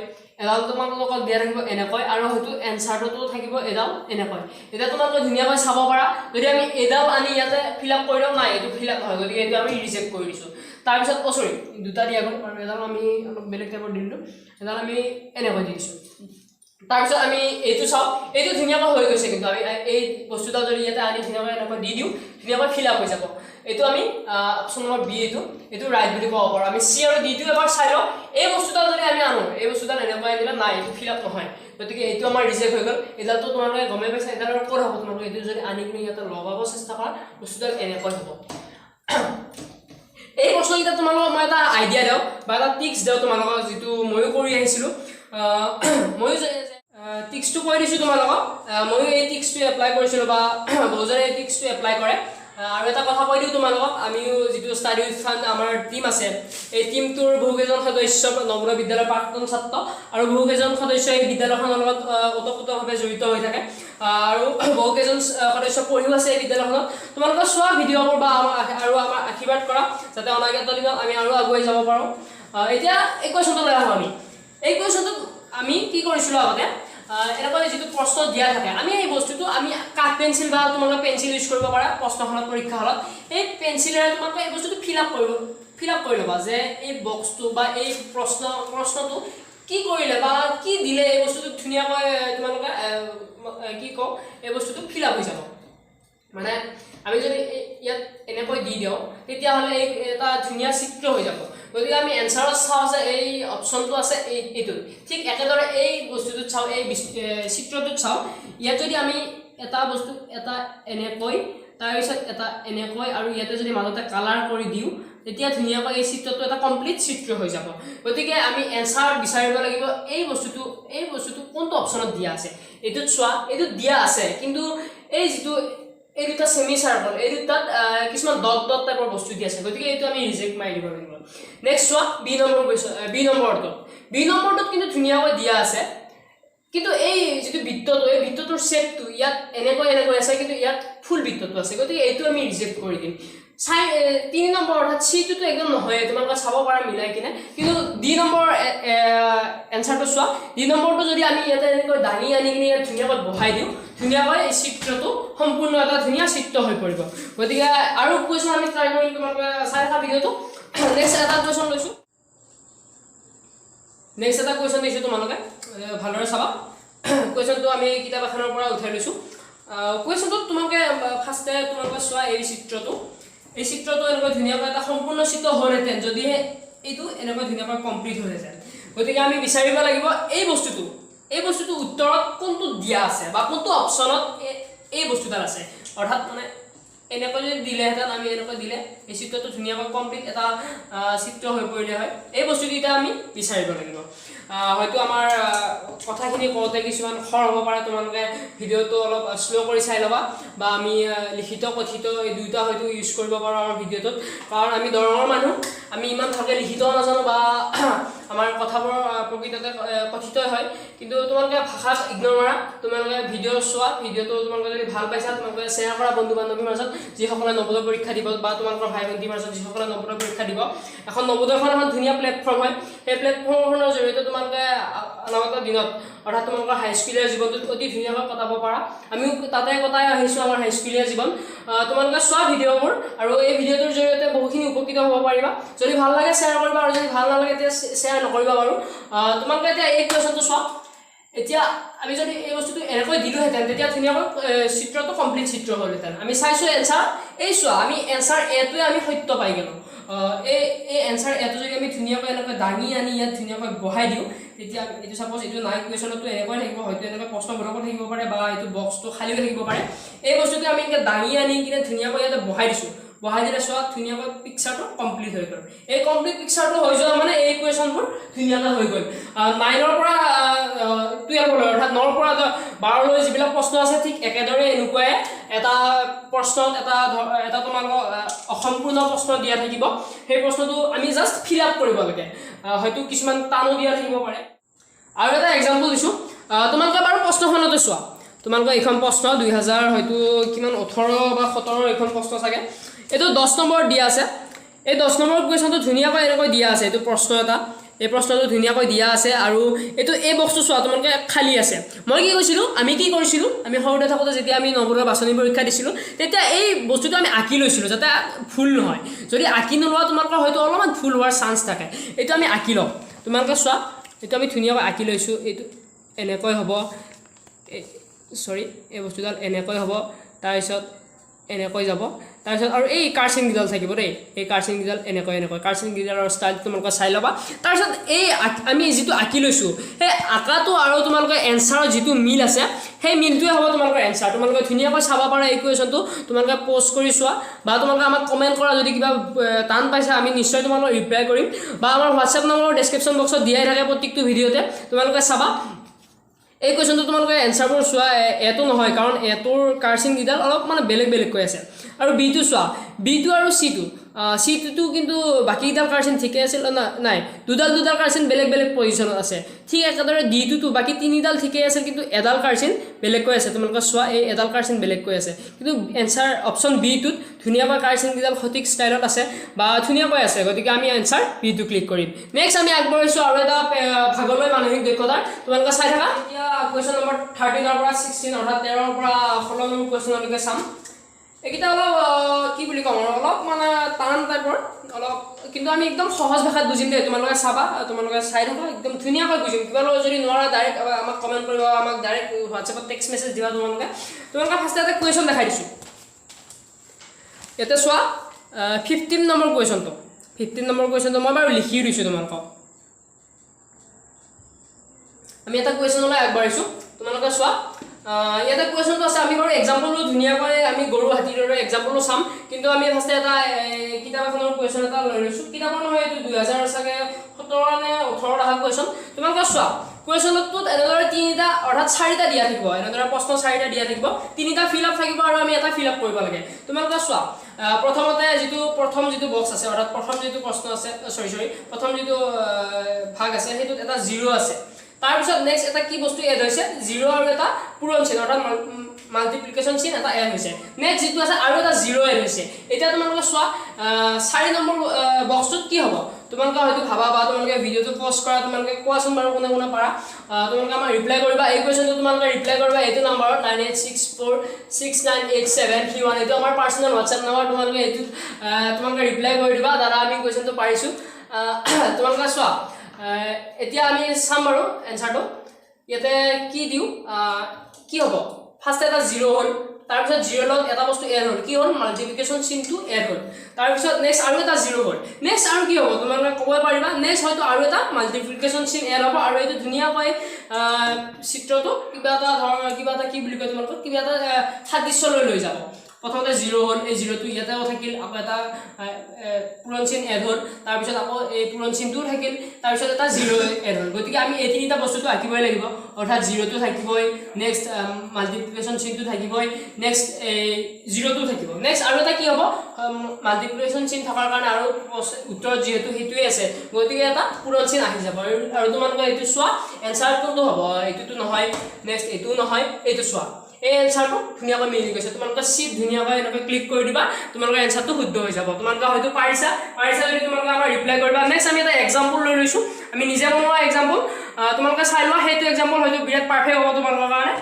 এডাল তোমালোকক দিয়া থাকিব এনেকৈ আৰু হয়তো এনচাৰটোতো থাকিব এডাল এনেকৈ। এতিয়া তোমালোকে ধুনীয়াকৈ চাব পাৰা, যদি আমি এডাল আনি ইয়াতে ফিল আপ কৰি দিওঁ, নাই, এইটো ফিল আপ নহয়, গতিকে এইটো আমি ৰিজেক্ট কৰি দিছোঁ। তাৰপিছত, অ' চৰি, দুটা দিয়া গ'ল আৰু এডাল আমি অলপ বেলেগ টাইপৰ দি দিলোঁ, এডাল আমি এনেকৈ দি দিছোঁ। তাৰপিছত আমি এইটো চাওঁ, এইটো ধুনীয়াকৈ হৈ গৈছে, কিন্তু আমি এই বস্তুডাল যদি ইয়াতে আনি ধুনীয়াকৈ এনেকৈ দি দিওঁ, ধুনীয়াকৈ ফিল আপ হৈ যাব। এইটো আমি অপশ্যন নম্বৰ বি, এইটো ৰাইট বুলি ক'ব পাৰোঁ। আমি চি আৰু ডিটো এবাৰ চাই লওঁ। এই বস্তুডাল যদি আমি আনো, এই বস্তুডাল এনেকৈ আনিলে, নাই, এইটো ফিল আপ নহয়, গতিকে এইটো আমাৰ ৰিজেক্ট হৈ গ'ল। এইডালটো তোমালোকে গমেই পাইছা, এইডাল আৰু ক'ত হ'ব? তোমালোকে এইটো যদি আনি কিনে ইয়াতে লগাব চেষ্টা কৰা, বস্তুডাল এনেকৈ হ'ব। এই প্ৰশ্নকেইটা তোমালোকক মই এটা আইডিয়া দিওঁ বা এটা টিপছ দিওঁ তোমালোকক, যিটো ময়ো কৰি আহিছিলোঁ। ময়ো টিপছটো কৈ দিছোঁ তোমালোকক, ময়ো এই টিপছটো এপ্লাই কৰিছিলোঁ বা বহুজনে এই টিপছটো এপ্লাই কৰে। আৰু এটা কথা কৈ দিওঁ তোমালোকক, আমিও যিটো ষ্টাডি উইথ ফান আমাৰ টীম আছে, এই টীমটোৰ বহুকেইজন সদস্য নৱোদয় বিদ্যালয়ৰ প্ৰাক্তন ছাত্ৰ আৰু বহুকেইজন সদস্য এই বিদ্যালয়খনৰ লগত ওতপ্ৰোতভাৱে জড়িত হৈ থাকে আৰু বহুকেইজন সদস্য পঢ়িও আছে এই বিদ্যালয়খনত। তোমালোকে চোৱা ভিডিঅ'বোৰ বা আমাৰ আৰু আমাৰ আশীৰ্বাদ কৰা, যাতে অনাগত দিনত আমি আৰু আগুৱাই যাব পাৰোঁ। এতিয়া এই কুৱেশ্যনটো লৈ আহোঁ আমি। এই কুৱেশ্যনটোত আমি কি কৰিছিলোঁ আগতে? এনেকুৱা যিটো প্ৰশ্ন দিয়া থাকে, আমি এই বস্তুটো আমি কাঠ পেঞ্চিল বা তোমালোকে পেঞ্চিল ইউজ কৰিব পাৰা প্ৰশ্নখনত, পৰীক্ষা হলত এই পেঞ্চিলেৰে তোমালোকে এই বস্তুটো ফিল আপ কৰি ল'বা যে এই বক্সটো বা এই প্ৰশ্নটো কি কৰিলে বা কি দিলে এই বস্তুটো ধুনীয়াকৈ তোমালোকে কি কওঁ, এই বস্তুটো ফিল আপ হৈ যাব। মানে আমি যদি ইয়াত এনেকৈ দি দিওঁ, তেতিয়াহ'লে এই এটা ধুনীয়া চিত্ৰ হৈ যাব। গতিকে আমি এনচাৰত চাওঁ যে এই অপশ্যনটো আছে এইটোত। ঠিক একেদৰে এই বস্তুটোত চাওঁ, এই চিত্ৰটোত চাওঁ, ইয়াত যদি আমি এটা বস্তু এটা এনেকৈ, তাৰপিছত এটা এনেকৈ আৰু ইয়াতে যদি মাজতে কালাৰ কৰি দিওঁ, তেতিয়া ধুনীয়াকৈ এই চিত্ৰটো এটা কমপ্লিট চিত্ৰ হৈ যাব। গতিকে আমি এনচাৰ বিচাৰিব লাগিব এই বস্তুটো কোনটো অপশ্যনত দিয়া আছে। এইটোত চোৱা, এইটোত দিয়া আছে, কিন্তু এই যিটো এই দুটা ছেমি চাৰ্কল, এই দুটাত কিছুমান ডট ডট টাইপৰ বস্তু দি আছে, গতিকে এইটো আমি ৰিজেক্ট মাৰি দিব লাগিব। নেক্সট চোৱা, বি নম্বৰ কুৱেশ্যন, বি নম্বৰটোত কিন্তু ধুনীয়াকৈ দিয়া আছে, কিন্তু এই যিটো বৃত্তটো, এই বৃত্তটোৰ শ্বেপটো ইয়াত এনেকৈ এনেকৈ আছে, কিন্তু ইয়াত ফুল বৃত্তটো আছে, গতিকে এইটো আমি ৰিজেক্ট কৰি দিম। চাই 3 নম্বৰ অৰ্থাৎ চিটোতো একদম নহয়ে, তোমালোকে চাব পাৰা মিলাই কিনে। কিন্তু ডি নম্বৰ এনচাৰটো চোৱা, ডি নম্বৰটো যদি আমি ইয়াতে এনেকৈ দাঙি আনি কিনে ইয়াত ধুনীয়াকৈ বহাই দিওঁ, ধুনীয়াকৈ এই চিত্ৰটো সম্পূৰ্ণ এটা ধুনীয়া চিত্ৰ হৈ পৰিব। গতিকে আৰু কুৱেশ্যন আমি ট্ৰাই কৰিম, তোমালোকে চাই থকা ভিডিঅ'টো। নেক্সট এটা কুৱেশ্যন লৈছোঁ, নেক্সট এটা কুৱেশ্যন দিছোঁ, তোমালোকে ভালদৰে চাবা। কুৱেশ্যনটো আমি কিতাপ এখনৰ পৰা উঠাই লৈছোঁ। কুৱেশ্যনটোত তোমালোকে ফাৰ্ষ্টে তোমালোকে চোৱা এই চিত্ৰটো। এই চিত্ৰটো এনেকৈ ধুনীয়াকৈ এটা সম্পূৰ্ণ চিত্ৰ হ'লহেঁতেন, যদিহে এইটো এনেকৈ ধুনীয়াকৈ কমপ্লিট হ'লহেঁতেন। গতিকে আমি বিচাৰিব লাগিব এই বস্তুটো উত্তৰত কোনটোত দিয়া আছে বা কোনটো অপশ্যনত এই বস্তুডাল আছে। অৰ্থাৎ মানে এনেকৈ যদি দিলেহেঁতেন, আমি এনেকৈ দিলে এই চিত্ৰটো ধুনীয়াকৈ কমপ্লিট এটা চিত্ৰ হৈ পৰিলে হয়। এই বস্তুটো এতিয়া আমি বিচাৰিব লাগিব। হয়তো আমাৰ কথাখিনি কওঁতে কিছুমান খৰ হ'ব পাৰে, তোমালোকে ভিডিঅ'টো অলপ শ্ল' কৰি চাই ল'বা বা আমি লিখিত কথিত এই দুয়োটা হয়তো ইউজ কৰিব পাৰোঁ আমাৰ ভিডিঅ'টোত, কাৰণ আমি দৰঙৰ মানুহ, আমি ইমান ভালকৈ লিখিতও নাজানো বা আমাৰ কথাবোৰ প্ৰকৃততে কথিতই হয়। কিন্তু তোমালোকে ভাষাক ইগন'ৰ মাৰা, তোমালোকে ভিডিঅ' চোৱা। ভিডিঅ'টো তোমালোকে যদি ভাল পাইছা, তোমালোকে শ্বেয়াৰ কৰা বন্ধু বান্ধৱীৰ মাজত, যিসকলে নৱোদয় পৰীক্ষা দিব বা তোমালোকৰ ভাই ভণ্টিৰ মাজত, যিসকলে নৱোদয় পৰীক্ষা দিব। এখন নৱোদয়খন এখন ধুনীয়া প্লেটফৰ্ম হয়। সেই প্লেটফৰ্মখনৰ জৰিয়তে তোমালোকে অনাগত দিনত, অৰ্থাৎ তোমালোকৰ হাইস্কুলীয়া জীৱনটোত অতি ধুনীয়াকৈ কটাব পাৰা। আমিও তাতে কটাই আহিছোঁ আমাৰ হাইস্কুলীয়া জীৱন। তোমালোকে চোৱা ভিডিঅ'বোৰ আৰু এই ভিডিঅ'টোৰ জৰিয়তে বহুখিনি উপকৃত হ'ব পাৰিবা। যদি ভাল লাগে শ্বেয়াৰ কৰিবা আৰু যদি ভাল নালাগে তেতিয়া শ্বেয়াৰ নকৰিবা বাৰু। তোমালোকে এতিয়া এই কুৱেশ্যনটো চোৱা। এতিয়া আমি যদি এই বস্তুটো এনেকৈ দিলোহেঁতেন, তেতিয়া ধুনীয়াকৈ চিত্ৰটো কমপ্লিট চিত্ৰ হ'লহেঁতেন। আমি চাইছোঁ এনচাৰ, এই চোৱা, আমি এনচাৰ এটোৱে আমি সত্য পাই গ'লোঁ। এই এনচাৰ এটো যদি আমি ধুনীয়াকৈ এনেকৈ দাঙি আনি ইয়াত ধুনীয়াকৈ বহাই দিওঁ, তেতিয়া এইটো চাপ'জ এইটো নাই, কুৱেশ্যনতো এনেকৈ থাকিব, হয়তো এনেকৈ প্ৰশ্নবোধকো থাকিব পাৰে বা এইটো বক্সটো খালীও থাকিব পাৰে। এই বস্তুটো আমি এনেকৈ দাঙি আনি কিনে ধুনীয়াকৈ ইয়াতে বহাই দিছোঁ। বহাই দিলে চোৱা, ধুনীয়াকৈ পিকচাৰটো কমপ্লিট হৈ গ'ল। এই কমপ্লিট পিকচাৰটো হৈ যোৱা মানে এই কুৱেশ্যনবোৰ ধুনীয়াকৈ হৈ গ'ল। 9ৰ পৰা 12লৈ, অৰ্থাৎ 9ৰ পৰা 12লৈ যিবিলাক প্ৰশ্ন আছে, ঠিক একেদৰে এনেকুৱাই এটা প্ৰশ্নত এটা তোমালোকক অসম্পূৰ্ণ প্ৰশ্ন দিয়া থাকিব। সেই প্ৰশ্নটো আমি জাষ্ট ফিল আপ কৰিব লাগে। হয়তো কিছুমান টানো দিয়া থাকিব পাৰে। আৰু এটা এক্সাম্পল দিছোঁ। তোমালোকে বাৰু প্ৰশ্নখনতে চোৱা। তোমালোকৰ এইখন প্ৰশ্ন 2000 হয়তো কিমান 18 বা 17ৰ এইখন প্ৰশ্ন চাগে। এইটো 10 নম্বৰ দিয়া আছে। এই 10 নম্বৰ কুৱেশ্যনটো ধুনীয়াকৈ এনেকৈ দিয়া আছে। এইটো প্ৰশ্ন এটা, এই প্ৰশ্নটো ধুনীয়াকৈ দিয়া আছে আৰু এইটো এই বক্সটো চোৱা তোমালোকে, খালী আছে। মই কি কৈছিলোঁ, আমি কি কৰিছিলোঁ, আমি সৰুতে থাকোঁতে যেতিয়া আমি নৱোদয় বাছনি পৰীক্ষা দিছিলোঁ, তেতিয়া এই বস্তুটো আমি আঁকি লৈছিলোঁ যাতে ভুল নহয়। যদি আঁকি নোলোৱা, তোমালোকৰ হয়তো অলপমান ভুল হোৱাৰ চান্স থাকে। এইটো আমি আঁকি লওঁ। তোমালোকে চোৱা, এইটো আমি ধুনীয়াকৈ আঁকি লৈছোঁ। এইটো এনেকৈ হ'ব, চৰি, এই বস্তুডাল এনেকৈ হ'ব, তাৰপিছত এনেকৈ যাব, তাৰপিছত আৰু এই কাৰচিনকেইডাল থাকিব দেই। এই কাৰচিনকেইডাল এনেকৈ এনেকৈ, কাৰচিনকেইডালৰ ষ্টাইল তোমালোকে চাই ল'বা। তাৰপিছত এই আমি যিটো আঁকি লৈছোঁ, সেই আঁকাটো আৰু তোমালোকে এনচাৰৰ যিটো মিল আছে, সেই মিলটোৱে হ'ব তোমালোকৰ এনচাৰ। তোমালোকে ধুনীয়াকৈ চাব পাৰা এই কুৱেশ্যনটো। তোমালোকে প'ষ্ট কৰি চোৱা বা তোমালোকে আমাক কমেণ্ট কৰা যদি কিবা টান পাইছা, আমি নিশ্চয় তোমালোকক ৰিপ্লাই কৰিম। বা আমাৰ হোৱাটছএপ নম্বৰ ডেছক্ৰিপশ্যন বক্সত দিয়াই থাকে প্ৰত্যেকটো ভিডিঅ'তে, তোমালোকে চাবা। এই কুৱেশ্যনটো তোমালোকে এনচাৰবোৰ চোৱা। এটো নহয়, কাৰণ এটোৰ কাৰচিনকেইডাল অলপ মানে বেলেগ বেলেগকৈ আছে। আৰু বিটো চোৱা, বিটো আৰু চিটো, চিটোতো কিন্তু বাকীকেইডাল কাৰচিন ঠিকে আছিল। নাই, দুডাল দুডাল কাৰচিন বেলেগ বেলেগ পজিশ্যনত আছে। ঠিক একেদৰে ডিটোতো বাকী তিনিডাল ঠিকেই আছিল, কিন্তু এডাল কাৰচিন বেলেগকৈ আছে। তোমালোকে চোৱা, এই এডাল কাৰচিন বেলেগকৈ আছে। কিন্তু এনচাৰ অপশ্যন বিটোত ধুনীয়াকৈ কাৰচিনকেইডাল সঠিক ষ্টাইলত আছে বা ধুনীয়াকৈ আছে। গতিকে আমি এনচাৰ বিটো ক্লিক কৰিম। নেক্সট আমি আগবাঢ়িছোঁ আৰু এটা ভাগলৈ মানসিক দক্ষতাৰ। তোমালোকে চাই থাকা। এতিয়া কুৱেশ্যন নম্বৰ 13ৰ পৰা 16, অৰ্থাৎ 13ৰ পৰা 16 নম্বৰ কুৱেশ্যনলৈকে চাম। এইকেইটা অলপ কি বুলি ক'ম আৰু, অলপ মানে টান টাইপৰ অলপ, কিন্তু আমি একদম সহজ ভাষাত বুজিম দেই। তোমালোকে চাবা, তোমালোকে চাই থাকা, একদম ধুনীয়াকৈ বুজিম। কিবা যদি নোৱাৰা, ডাইৰেক্ট আমাক কমেণ্ট কৰিবা, আমাক ডাইৰেক্ট হোৱাটছএপত টেক্সট মেছেজ দিবা তোমালোকে। তোমালোকে ফাৰ্ষ্টে এটা কুৱেশ্যন দেখাই দিছোঁ ইয়াতে চোৱা, 15 নম্বৰ কুৱেশ্যনটো। 15 নম্বৰ কুৱেশ্যনটো মই বাৰু লিখিও দিছোঁ তোমালোকক। আমি এটা কুৱেশ্যনলৈ আগবাঢ়িছোঁ। তোমালোকে চোৱা, ইয়াতে কুৱেশ্যনটো আছে। আমি বাৰু এক্সাম্পলো ধুনীয়াকৈ আমি গৰু হাতীৰ দৰে এক্সাম্পলো চাম, কিন্তু আমি ফাৰ্ষ্টে এটা কিতাপ এখনৰ কুৱেশ্যন এটা লৈ লৈছোঁ। কিতাপৰ নহয়, এইটো 2000 চাগে 17 নে 18ত অহা কুৱেশ্যন। তোমালোকে চোৱা, কুৱেশ্যনটোত এনেদৰে তিনিটা, অৰ্থাৎ চাৰিটা দিয়া থাকিব। এনেদৰে প্ৰশ্ন চাৰিটা দিয়া থাকিব, তিনিটা ফিল আপ থাকিব আৰু আমি এটা ফিল আপ কৰিব লাগে। তোমালোকে চোৱা, প্ৰথমতে যিটো প্ৰথম যিটো বক্স আছে, অৰ্থাৎ প্ৰথম যিটো প্ৰশ্ন আছে, চৰি চৰি, প্ৰথম যিটো ভাগ আছে, সেইটোত এটা জিৰ' আছে। তাৰপিছত নেক্সট এটা কি বস্তু এড হৈছে? জিৰ' আৰু এটা পূৰণ চিন, অৰ্থাৎ মাল্টিপ্লিকেশ্যন চিন এটা এড হৈছে। নেক্সট যিটো আছে, আৰু এটা জিৰ' এড হৈছে। এতিয়া তোমালোকে চোৱা, 4 নম্বৰ বক্সটোত কি হ'ব? তোমালোকে হয়তো ভাবা বা তোমালোকে ভিডিঅ'টো পষ্ট কৰা। তোমালোকে কোৱাচোন বাৰু, কোনে কোনে পাৰা? তোমালোকে আমাক ৰিপ্লাই কৰিবা। এই কুৱেশ্যনটো তোমালোকে ৰিপ্লাই কৰিবা এইটো নম্বৰত, 9864698731। এইটো আমাৰ পাৰ্চনেল হোৱাটছএপ নম্বৰ। তোমালোকে এইটোত তোমালোকে ৰিপ্লাই কৰি দিবা, দাদা, আমি কুৱেশ্যনটো পাৰিছোঁ। তোমালোকে চোৱা, এতিয়া আমি চাম বাৰু এনচাৰটো ইয়াতে কি দিওঁ, কি হ'ব। ফাৰ্ষ্ট এটা জিৰ' হ'ল, তাৰপিছত জিৰ' লগত এটা বস্তু এড হ'ল। কি হ'ল? মাল্টিপ্লিকেশ্যন চিনটো এড হ'ল। তাৰপিছত নেক্সট আৰু এটা জিৰ' হ'ল। নেক্সট আৰু কি হ'ব, তোমালোকে ক'ব পাৰিবা? নেক্সট হয়তো আৰু এটা মাল্টিপ্লিকেশ্যন চিন এড হ'ব আৰু এইটো ধুনীয়াকৈ চিত্ৰটো কিবা এটা ধৰণৰ, কিবা এটা কি বুলি কয় তোমালোকক, কিবা এটা সাদৃশ্যলৈ লৈ যাব। প্ৰথমতে জিৰ' হ'ল, এই জিৰ'টো ইয়াতেও থাকিল, আকৌ এটা পূৰণ চিন এড হ'ল, তাৰপিছত আকৌ এই পূৰণ চিনটোও থাকিল, তাৰপিছত এটা জিৰ' এড হ'ল। গতিকে আমি এই তিনিটা বস্তুটো আঁকিবই লাগিব। অৰ্থাৎ জিৰ'টো থাকিবই, নেক্সট মাল্টিপ্লিকেশ্যন চিনটো থাকিবই, নেক্সট এই জিৰ'টো থাকিব। নেক্সট আৰু এটা কি হ'ব? মাল্টিপ্লিকেশ্যন চিন থকাৰ কাৰণে আৰু উত্তৰত যিহেতু সেইটোৱে আছে, গতিকে এটা পূৰণ চিন আহি যাব। আৰু তোমালোকে এইটো চোৱা, এনচাৰ কোনটো হ'ব? এইটোতো নহয়, নেক্সট এইটোও নহয়। এইটো চোৱা, এই এনচাৰটো ধুনীয়াকৈ মিলি গৈছে। তোমালোকে চিত ধুনীয়াকৈ এনেকৈ ক্লিক কৰি দিবা, তোমালোকৰ এনচাৰটো শুদ্ধ হৈ যাব। তোমালোকে হয়তো পাৰিছা। পাৰিছা যদি তোমালোকে আমাৰ ৰিপ্লাই কৰিবা। নেক্সট আমি এটা এক্সাম্পল লৈ লৈছোঁ, আমি নিজে বনোৱা এক্সাম্পল। তোমালোকে চাই লোৱা সেইটো এক্সাম্পল, হয়তো বিৰাট পাৰফেক্ট হ'ব তোমালোকৰ কাৰণে।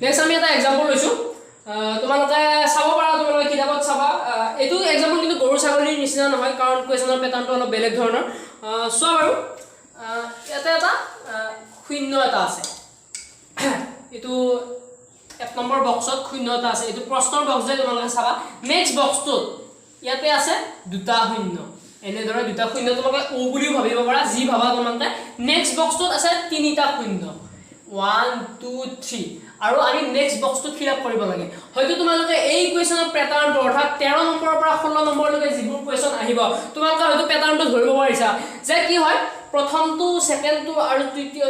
নেক্সট আমি এটা এক্সাম্পল লৈছোঁ, তোমালোকে চাব পাৰা, তোমালোকে কিতাপত চাবা। এইটো এক্সাম্পল কিন্তু গৰু ছাগলীৰ নিচিনা নহয়, কাৰণ কুৱেশ্যনৰ পেটাৰ্ণটো অলপ বেলেগ ধৰণৰ। চোৱা বাৰু, ইয়াতে এটা শূন্য এটা আছে। এইটো 1 নম্বৰ বক্সত শূন্য এটা আছে। এইটো প্ৰশ্নৰ বক্স যে, তোমালোকে চাবা। নেক্সট বক্সটোত ইয়াতে আছে দুটা শূন্য, এনেদৰে দুটা শূন্য। তোমালোকে অ' বুলিও ভাবিব পাৰা, যি ভাবা তোমালোকে। নেক্সট বক্সটোত আছে তিনিটা শূন্য, ওৱান, টু, থ্ৰী, আৰু আমি নেক্সট বক্সটোত ফিল আপ কৰিব লাগে। হয়তো তোমালোকে এই কুৱেশ্যনৰ পেটাৰ্ণটো, অৰ্থাৎ 13 নম্বৰৰ পৰা 16 নম্বৰলৈকে যিবোৰ কুৱেশ্যন আহিব, তোমালোকে হয়তো পেটাৰ্ণটো ধৰিব পাৰিছা যে কি হয়। প্ৰথমটো, ছেকেণ্ডটো আৰু তৃতীয়,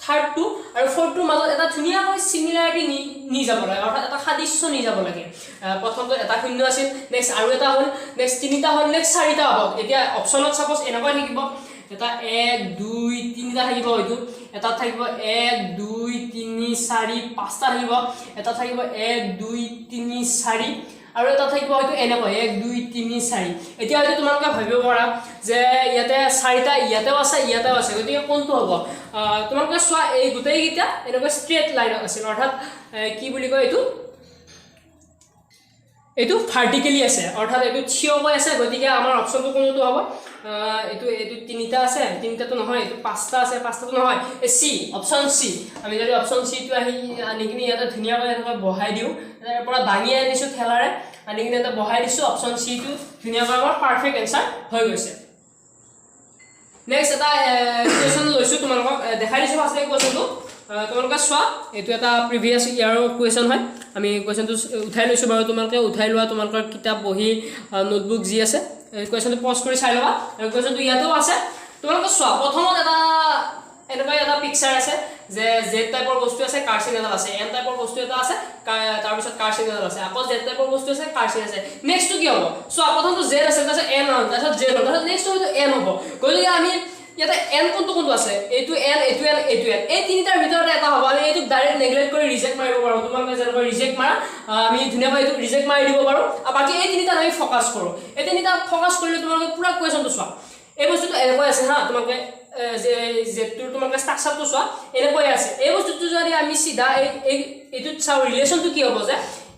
থাৰ্ডটো আৰু ফ'ৰ্থটোৰ মাজত এটা ধুনীয়াকৈ চিমিলাৰিটি নি যাব লাগে, অৰ্থাৎ এটা সাদৃশ্য নি যাব লাগে। প্ৰথমটোত এটা শূন্য আছিল, নেক্সট আৰু এটা হ'ল, নেক্সট তিনিটা হ'ল, নেক্সট চাৰিটা হ'ব। এতিয়া অপশ্যনত ছাপ'জ এনেকৈ থাকিব, এটা এক, দুই, তিনিটা থাকিব, হয়তো এটাত থাকিব এক, দুই, তিনি, চাৰি, পাঁচটা থাকিব, এটা থাকিব এক, দুই, তিনি, চাৰি, আৰু এটা থাকিব হয়তো এনেকৈ এক, দুই, তিনি, চাৰি। এতিয়া হয়তো তোমালোকে ভাবিব পাৰা যে ইয়াতে চাৰিটা ইয়াতেও আছে, ইয়াতেও আছে, গতিকে কোনটো হ'ব? তোমালোকে চোৱা, এই গোটেইকেইটা এনেকৈ ষ্ট্ৰেইট লাইনত আছিল, অৰ্থাৎ কি বুলি কয় এইটো, এইটো ভাৰ্টিকেলি আছে, অৰ্থাৎ এইটো থিয়কৈ আছে। গতিকে আমাৰ অপশ্যনটো কোনটো হ'ব? এইটো তিনিটা আছে, তিনিটাটো নহয়। এইটো পাঁচটা আছে, পাঁচটাটো নহয়। এই চি, অপশ্যন চি। আমি যদি অপশ্যন চিটো আনি কিনি ইয়াতে ধুনীয়াকৈ এনেকৈ বহাই দিওঁ, ইয়াৰ পৰা দাঙি আনিছোঁ ঠেলাৰে, আনি কিনি ইয়াতে বহাই দিছোঁ, অপশ্যন চিটো ধুনীয়াকৈ আমাৰ পাৰফেক্ট এনচাৰ হৈ গৈছে। নেক্সট এটা কুৱেশ্যন লৈছোঁ, তোমালোকক দেখাই দিছোঁ ফাৰ্ষ্ট কুৱেশ্যনটো। তোমালোকে চোৱা, এইটো এটা প্ৰিভিয়াছ ইয়াৰৰ কুৱেশ্যন হয়। আমি কুৱেশ্যনটো উঠাই লৈছোঁ বাৰু, তোমালোকে উঠাই লোৱা তোমালোকৰ কিতাপ, বহী, নোটবুক যি আছে। কুৱেশ্যনটো পজ কৰি চাই ল'বা আৰু কুৱেশ্যনটো ইয়াতেও আছে। তোমালোকে চোৱা, প্ৰথমত এটা এনেকুৱা এটা পিকচাৰ আছে যে জেড টাইপৰ বস্তু আছে, কাৰচিন এডাল আছে, এন টাইপৰ বস্তু এটা আছে, তাৰপিছত কাৰচিন এডাল আছে, আকৌ জেড টাইপৰ বস্তু আছে, কাৰচিন আছে। নেক্সটটো কি হ'ব চোৱা। প্ৰথমটো জেড আছে, তাৰপিছত এন হ'ল, তাৰপিছত জেড হ'ল, তাৰপিছত নেক্সটটো হয়তো এন হ'ব। গতিকে আমি ইয়াতে এন কোনটো কোনটো আছে? এইটো এন, এইটো এন, এইটো এন। এই তিনিটাৰ ভিতৰতে এটা হ'ব। আমি এইটোক ডাইৰেক্ট নেগলেক্ট কৰি ৰিজেক্ট মাৰিব পাৰোঁ। তোমালোকে যেনেকৈ ৰিজেক্ট মাৰা, আমি ধুনীয়াকৈ এইটো ৰিজেক্ট মাৰি দিব পাৰোঁ আৰু বাকী এই তিনিটাত আমি ফ'কাছ কৰোঁ। এই তিনিটা ফ'কাছ কৰিলে তোমালোকে পূৰা কুৱেশ্যনটো চোৱা। এই বস্তুটো এনেকৈ আছে হা, তোমালোকে যে জেডটোৰ তোমালোকে ষ্ট্ৰাকচাৰটো চোৱা, এনেকৈ আছে। এই বস্তুটো যদি আমি চিধা এই এইটোত চাওঁ, ৰিলেশ্যনটো কি হ'ব যে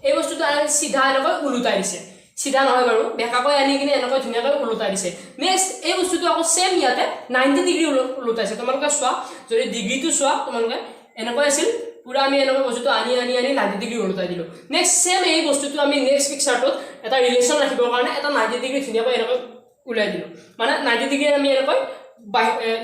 এই বস্তুটো আমি চিধা এনেকৈ ওলোটাই দিছে, চিধা নহয় বাৰু, বেঁকাকৈ আনি কিনে এনেকৈ ধুনীয়াকৈ ওলোটাই দিছে। নেক্সট এই বস্তুটো আকৌ ছেম ইয়াতে 90 ডিগ্ৰী ওলোটাইছে। তোমালোকে চোৱা, যদি ডিগ্ৰীটো চোৱা তোমালোকে, এনেকৈ আছিল পূৰা, আমি এনেকৈ বস্তুটো আনি আনি আনি 90 ডিগ্ৰী ওলোটাই দিলোঁ। নেক্সট ছেম এই বস্তুটো আমি নেক্সট পিকচাৰটোত এটা ৰিলেশ্যন ৰাখিবৰ কাৰণে এটা 90 ডিগ্ৰী ধুনীয়াকৈ এনেকৈ ওলাই দিলোঁ, মানে 90 ডিগ্ৰী আমি এনেকৈ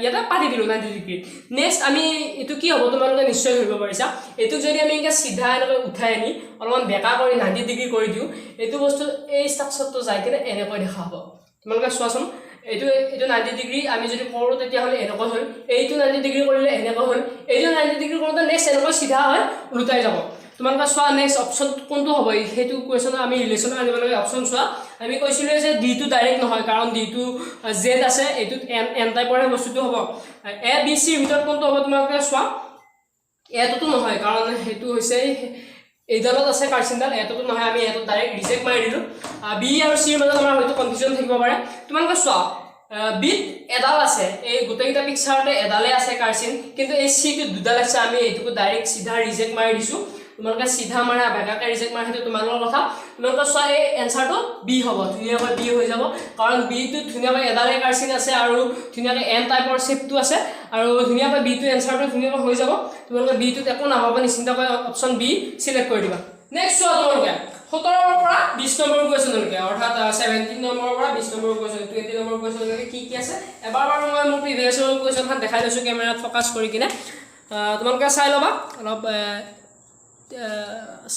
ইয়াতে পাতি দিলোঁ 90 ডিগ্ৰী। নেক্সট আমি এইটো কি হ'ব তোমালোকে নিশ্চয় ধৰিব পাৰিছা। এইটোক যদি আমি এনেকৈ চিধা এনেকৈ উঠাই আনি অলপমান বেঁকা কৰি 90 ডিগ্ৰী কৰি দিওঁ, এইটো বস্তু এই ষ্ট্ৰাকচাৰটো যাই কিনে এনেকৈ দেখা হ'ব। তোমালোকে চোৱাচোন, এইটো 90 ডিগ্ৰী আমি যদি কৰোঁ তেতিয়াহ'লে এনেকৈ হ'ল, এইটো 90 ডিগ্ৰী কৰিলে এনেকৈ হ'ল, এইটো 90 ডিগ্ৰী কৰোঁতে নেক্সট এনেকৈ চিধা হৈ ওলোটাই যাব। তোমালোকে চোৱা, নেক্সট অপশ্যন কোনটো হ'ব? সেইটো কুৱেশ্যনত আমি ৰিলেশ্যনত আনিব লাগে। অপশ্যন চোৱা, আমি কৈছিলোঁ যে ডিটো ডাইৰেক্ট নহয়, কাৰণ ডিটো জেড আছে, এইটোত এন, এন টাইপৰহে বস্তুটো হ'ব। এ, বি, চিৰ ভিতৰত কোনটো হ'ব তোমালোকে চোৱা। এটোতো নহয়, কাৰণ সেইটো হৈছে এইডালত আছে কাৰ্চিনডাল, এটোতো নহয়, আমি এটোত ডাইৰেক্ট ৰিজেক্ট মাৰি দিলোঁ। বি আৰু চিৰ মাজত আমাৰ হয়তো কনফিউজন থাকিব পাৰে। তোমালোকে চোৱা, বিত এডাল আছে, এই গোটেইকেইটা পিকচাৰতে এডালে আছে কাৰ্চিন, কিন্তু এই চিটোত দুডাল আছে। আমি এইটোকো ডাইৰেক্ট চিধা ৰিজেক্ট মাৰি দিছোঁ। তোমালোকে চিধা মাৰা, বেকাকে ৰিজেক্ট মাৰা, সেইটো তোমালোকৰ কথা। তোমালোকে চোৱা, এই এনচাৰটো বি হ'ব, ধুনীয়াকৈ বি হৈ যাব, কাৰণ বিটোত ধুনীয়াকৈ এডালে কাৰ্চিন আছে আৰু ধুনীয়াকৈ এন টাইপৰ শ্বেপটো আছে আৰু ধুনীয়াকৈ বিটো এনচাৰটো ধুনীয়াকৈ হৈ যাব। তোমালোকে বিটোত একো নাভাবা, নিশ্চিন্তকৈ অপশ্যন বি চিলেক্ট কৰি দিবা। নেক্সট চোৱা তোমালোকে, 17ৰ পৰা 20 নম্বৰ কুৱেশ্যনলৈকে, অৰ্থাৎ 17 নম্বৰৰ পৰা 20 নম্বৰ কুৱেশ্যন, 20 নম্বৰ কুৱেশ্যনলৈকে কি কি আছে এবাৰ বাৰু মই মোৰ প্ৰিভিয়াছৰ কুৱেশ্যনখন দেখাই লৈছোঁ কেমেৰাত ফ'কাছ কৰি কিনে। তোমালোকে চাই ল'বা অলপ,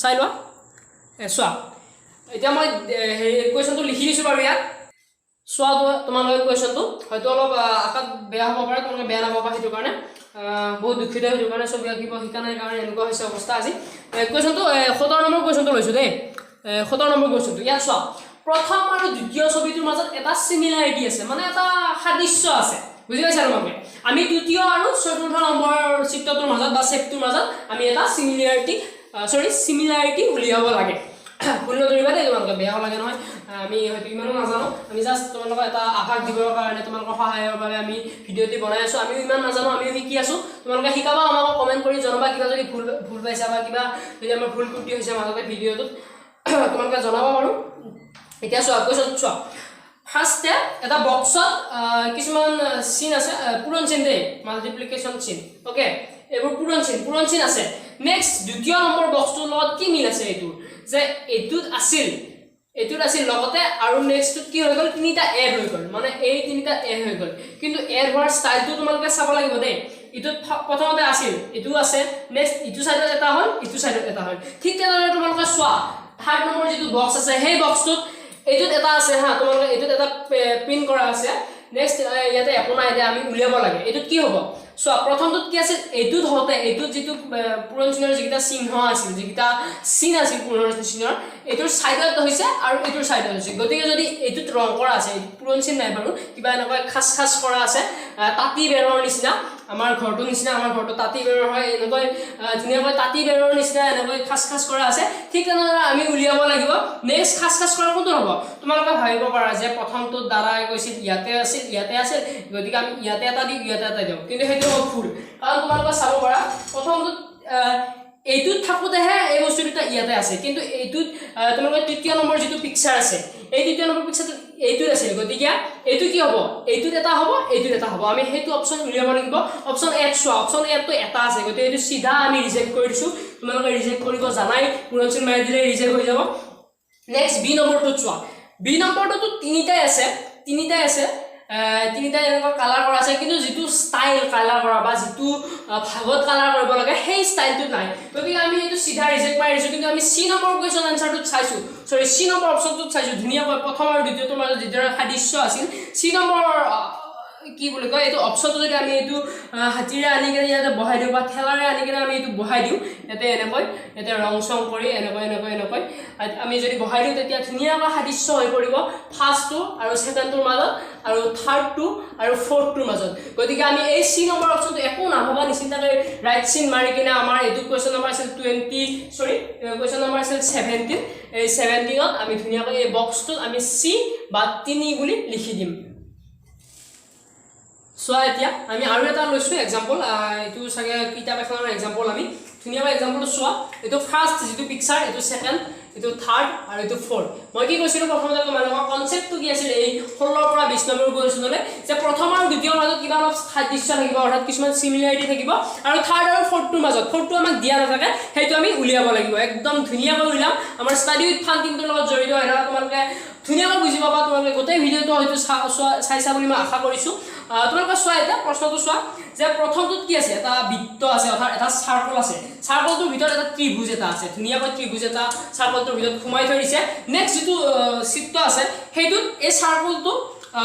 চাই লোৱা। চোৱা, এতিয়া মই হেৰি কুৱেশ্যনটো লিখি দিছোঁ বাৰু ইয়াত। চোৱা, তোমালোকে কুৱেশ্যনটো হয়তো অলপ আকাত বেয়া হ'ব পাৰে, তোমালোকে বেয়া নাপাবা সেইটো কাৰণে। বহুত দুখিত সেইটো কাৰণে, ছবি আঁকিব শিকা নাই কাৰণে এনেকুৱা হৈছে অৱস্থা আজি। কুৱেশ্যনটো 17 নম্বৰ কুৱেশ্যনটো লৈছোঁ দেই। 17 নম্বৰ কুৱেশ্যনটো ইয়াত চোৱা, প্ৰথম আৰু দ্বিতীয় ছবিটোৰ মাজত এটা চিমিলাৰিটি আছে, মানে এটা সাদৃশ্য আছে। বুজি পাইছা তোমালোকে? আমি তৃতীয় আৰু চতুৰ্থ নম্বৰ চিত্ৰটোৰ মাজত বা শ্বেপটোৰ মাজত আমি এটা চিমিলাৰিটি, চৰি, চিমিলাৰিটি উলিয়াব লাগে। ভুল নধৰিবা দেই তোমালোকে, বেয়াও লাগে নহয়। আমি হয়তো ইমানো নাজানো। আমি জাষ্ট তোমালোকক এটা আভাস দিবৰ কাৰণে, তোমালোকৰ সহায়ৰ বাবে আমি ভিডিঅ'টি বনাই আছোঁ। আমিও ইমান নাজানো, আমিও শিকি আছোঁ। তোমালোকে শিকাবা আমাক, কমেণ্ট কৰি জনাবা কিবা যদি ভুল ভুল পাইছা বা কিবা যদি আমাৰ ভুল ত্ৰুটি হৈছে মাজতে ভিডিঅ'টোত, তোমালোকে জনাবা বাৰু। এতিয়া চোৱা, কুৱেশ্যন চোৱা। ফাৰ্ষ্টে এটা বক্সত কিছুমান চিন আছে, পূৰণ চিন দেই, মাল্টিপ্লিকেশ্যন চিন, অ'কে, এইবোৰ পূৰণ চিন, পূৰণ চিন আছে। নেক্সট দ্বিতীয় নম্বৰ বক্সটোৰ লগত কি মিল আছে? এইটোৰ যে এইটোত আছিল, এইটোত আছিল লগতে, আৰু নেক্সটটোত কি হৈ গ'ল? তিনিটা এড হৈ গ'ল, মানে এই তিনিটা এড হৈ গ'ল। কিন্তু এড হোৱাৰ ষ্টাইলটো তোমালোকে চাব লাগিব দেই। ইটোত প্ৰথমতে আছিল, এইটো আছে, নেক্সট ইটো চাইডত এটা হ'ল, ইটো চাইডত এটা হ'ল। ঠিক তেনেদৰে তোমালোকে চোৱা, থাৰ্ড নম্বৰ যিটো বক্স আছে, সেই বক্সটোত এইটোত এটা আছে। হা, তোমালোকে এইটোত এটা পিন কৰা আছে। নেক্সট ইয়াতে একো নাই, এতিয়া আমি উলিয়াব লাগে এইটোত কি হ'ব। চোৱা, প্ৰথমটোত কি আছিল? এইটোত হওঁতে এইটোত যিটো পূৰণ চিহ্নৰ যিকেইটা চিহ্ন আছিল, যিকেইটা চিন আছিল পূৰণ চিহ্নৰ, এইটোৰ ছাইডত হৈছে আৰু এইটোৰ ছাইডত হৈছে। গতিকে যদি এইটোত ৰং কৰা আছে, এইটোত পূৰণ চিন নাই বাৰু, কিবা এনেকুৱা খাচ খাচ কৰা আছে, তাঁতি বেৰৰ নিচিনা, আমাৰ ঘৰটোৰ নিচিনা, আমাৰ ঘৰটো তাঁতি বেৰৰ হয়, এনেকৈ ধুনীয়াকৈ তাঁতি বেৰৰ নিচিনা এনেকৈ খাচ খাচ কৰা আছে। ঠিক তেনেদৰে আমি উলিয়াব লাগিব নেক্সট খাচ খাচ কৰা কোনটো হ'ব। তোমালোকে ভাবিব পাৰা যে প্ৰথমটোত দাদাই কৈছিল ইয়াতে আছিল, ইয়াতে আছিল, গতিকে আমি ইয়াতে এটা দিওঁ, ইয়াতে এটা দিওঁ। কিন্তু সেইটো হ'ব ভুল, কাৰণ তোমালোকে চাব পাৰা প্ৰথমটোত এইটোত থাকোঁতেহে এই বস্তু দুটা ইয়াতে আছে, কিন্তু এইটোত তোমালোকে তৃতীয় নম্বৰ যিটো পিকচাৰ আছে, এই তৃতীয় নম্বৰ পিকচাৰটোত এইটোত আছিল। গতিকে এইটো কি হ'ব? এইটোত এটা হ'ব, এইটোত এটা হ'ব। আমি সেইটো অপশ্যন উলিয়াব লাগিব। অপশ্যন এত চোৱা, অপশ্যন এটো এটা আছে, গতিকে এইটো চিধা আমি ৰিজেক্ট কৰি দিছোঁ। তোমালোকে ৰিজেক্ট কৰিব জানাই, পূৰণ চিন মাৰি দিলে ৰিজেক্ট হৈ যাব। নেক্সট বি নম্বৰটোত চোৱা, বি নম্বৰটোতো তিনিটাই আছে, তিনিটাই আছে, তিনিটাই এনেকুৱা কালাৰ কৰা আছে, কিন্তু যিটো ষ্টাইল কালাৰ কৰা বা যিটো ভাগত কালাৰ কৰিব লাগে, সেই ষ্টাইলটো নাই। গতিকে আমি এইটো চিধা ৰিজেক্ট মাৰি দিছোঁ। কিন্তু আমি চি নম্বৰ কুৱেশ্যন এনচাৰটোত চাইছোঁ, চৰি, চি নম্বৰ অপশ্যনটোত চাইছোঁ, ধুনীয়াকৈ প্ৰথম আৰু দ্বিতীয়টোৰ মাজত যিদৰে সাদৃশ্য আছিল, চি নম্বৰ কি বুলি কয় এইটো অপশ্যনটো যদি আমি এইটো হাতীৰে আনি কেনে ইয়াতে বহাই দিওঁ বা ঠেলাৰে আনি কেনে আমি এইটো বহাই দিওঁ ইয়াতে এনেকৈ, ইয়াতে ৰং চং কৰি এনেকৈ এনেকৈ এনেকৈ আমি যদি বহাই দিওঁ, তেতিয়া ধুনীয়াকৈ সাদৃশ্য হৈ পৰিব ফাৰ্ষ্টটো আৰু ছেকেণ্ডটোৰ মাজত আৰু থাৰ্ডটো আৰু ফ'ৰ্থটোৰ মাজত। গতিকে আমি এই চি নম্বৰ অপশ্যনটো একো নাভাবা নিচিন্তাকৈ ৰাইট চিন মাৰি কিনে আমাৰ এইটো কুৱেশ্যন নম্বৰ আছিল 20, চৰি, কুৱেশ্যন নম্বৰ আছিল 17। এই 17ত আমি ধুনীয়াকৈ এই বক্সটোত আমি চি বা তিনি বুলি লিখি দিম। চোৱা, এতিয়া আমি আৰু এটা লৈছোঁ এক্সাম্পল। এইটো চাগে কিতাপ এখনৰ এক্সাম্পল। আমি ধুনীয়াকৈ এক্সাম্পলটো চোৱা। এইটো ফাৰ্ষ্ট যিটো পিকচাৰ, এইটো ছেকেণ্ড, এইটো থাৰ্ড আৰু এইটো ফ'ৰ্থ। মই কি কৈছিলোঁ প্ৰথমতে তোমালোকৰ? কনচেপ্টটো কি আছিল এই 16ৰ পৰা 20 নম্বৰ কুৱেশ্যনলৈ যে প্ৰথম আৰু দ্বিতীয়ৰ মাজত কিবা অলপ সাদৃশ্য থাকিব, অৰ্থাৎ কিছুমান চিমিলাৰিটি থাকিব, আৰু থাৰ্ড আৰু ফ'ৰ্থটোৰ মাজত, ফ'ৰ্থটো আমাক দিয়া নাথাকে, সেইটো আমি উলিয়াব লাগিব। একদম ধুনীয়াকৈ উলিয়াম। আমাৰ ষ্টাডি উইথ ফান টিমটোৰ লগত জড়িত হৈ থকা তোমালোকে ধুনীয়াকৈ বুজি পাবা। তোমালোকে গোটেই ভিডিঅ'টো হয়তো চোৱা, চাইছা বুলি মই আশা কৰিছোঁ। তোমালোকে চোৱা, এতিয়া প্ৰশ্নটো চোৱা যে প্ৰথমটোত কি আছে? এটা বৃত্ত আছে, অৰ্থাৎ এটা চাৰ্কল আছে। চাৰ্কলটোৰ ভিতৰত এটা ত্ৰিভুজ এটা আছে। ধুনীয়াকৈ ত্ৰিভুজ এটা চাৰ্কলটোৰ ভিতৰত সোমাই থৈ দিছে। নেক্সট যিটো চিত্ৰ আছে, সেইটোত এই চাৰ্কলটো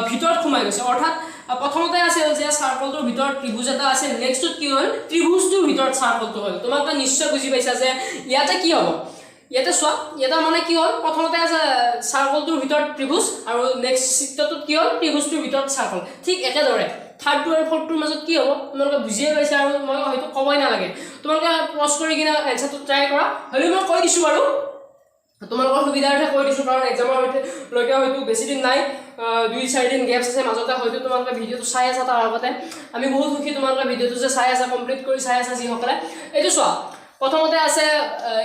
ভিতৰত সোমাই গৈছে। অৰ্থাৎ প্ৰথমতে আছিল যে চাৰ্কলটোৰ ভিতৰত ত্ৰিভুজ এটা আছিল, নেক্সটটোত কি হ'ল? ত্ৰিভুজটোৰ ভিতৰত চাৰ্কলটো হ'ল। তোমালোকে নিশ্চয় বুজি পাইছা যে ইয়াতে কি হ'ব। ইয়াতে চোৱা, ইয়াতে মানে কি হ'ল? প্ৰথমতে আছে চাৰ্কলটোৰ ভিতৰত ত্ৰিভুজ আৰু নেক্সট চিত্ৰটোত কি হ'ল? ত্ৰিভুজটোৰ ভিতৰত চাৰ্কল। ঠিক একেদৰে থাৰ্ডটো আৰু ফ'ৰ্থটোৰ মাজত কি হ'ব, তোমালোকে বুজিয়ে পাইছা আৰু মই হয়তো ক'বই নালাগে। তোমালোকে পজ কৰি কিনে এনচাৰটো ট্ৰাই কৰা। হ'লেও মই কৈ দিছোঁ বাৰু, তোমালোকৰ সুবিধাৰ্থে কৈ দিছোঁ, কাৰণ এক্সামৰ লৈকে হয়তো বেছি দিন নাই, 2-4 দিন গেপছ আছে মাজতে। হয়তো তোমালোকে ভিডিঅ'টো চাই আছা, তাৰ আগতে আমি বহুত সুখী তোমালোকে ভিডিঅ'টো যে চাই আছা, কমপ্লিট কৰি চাই আছা যিসকলে। এইটো চোৱা, প্ৰথমতে আছে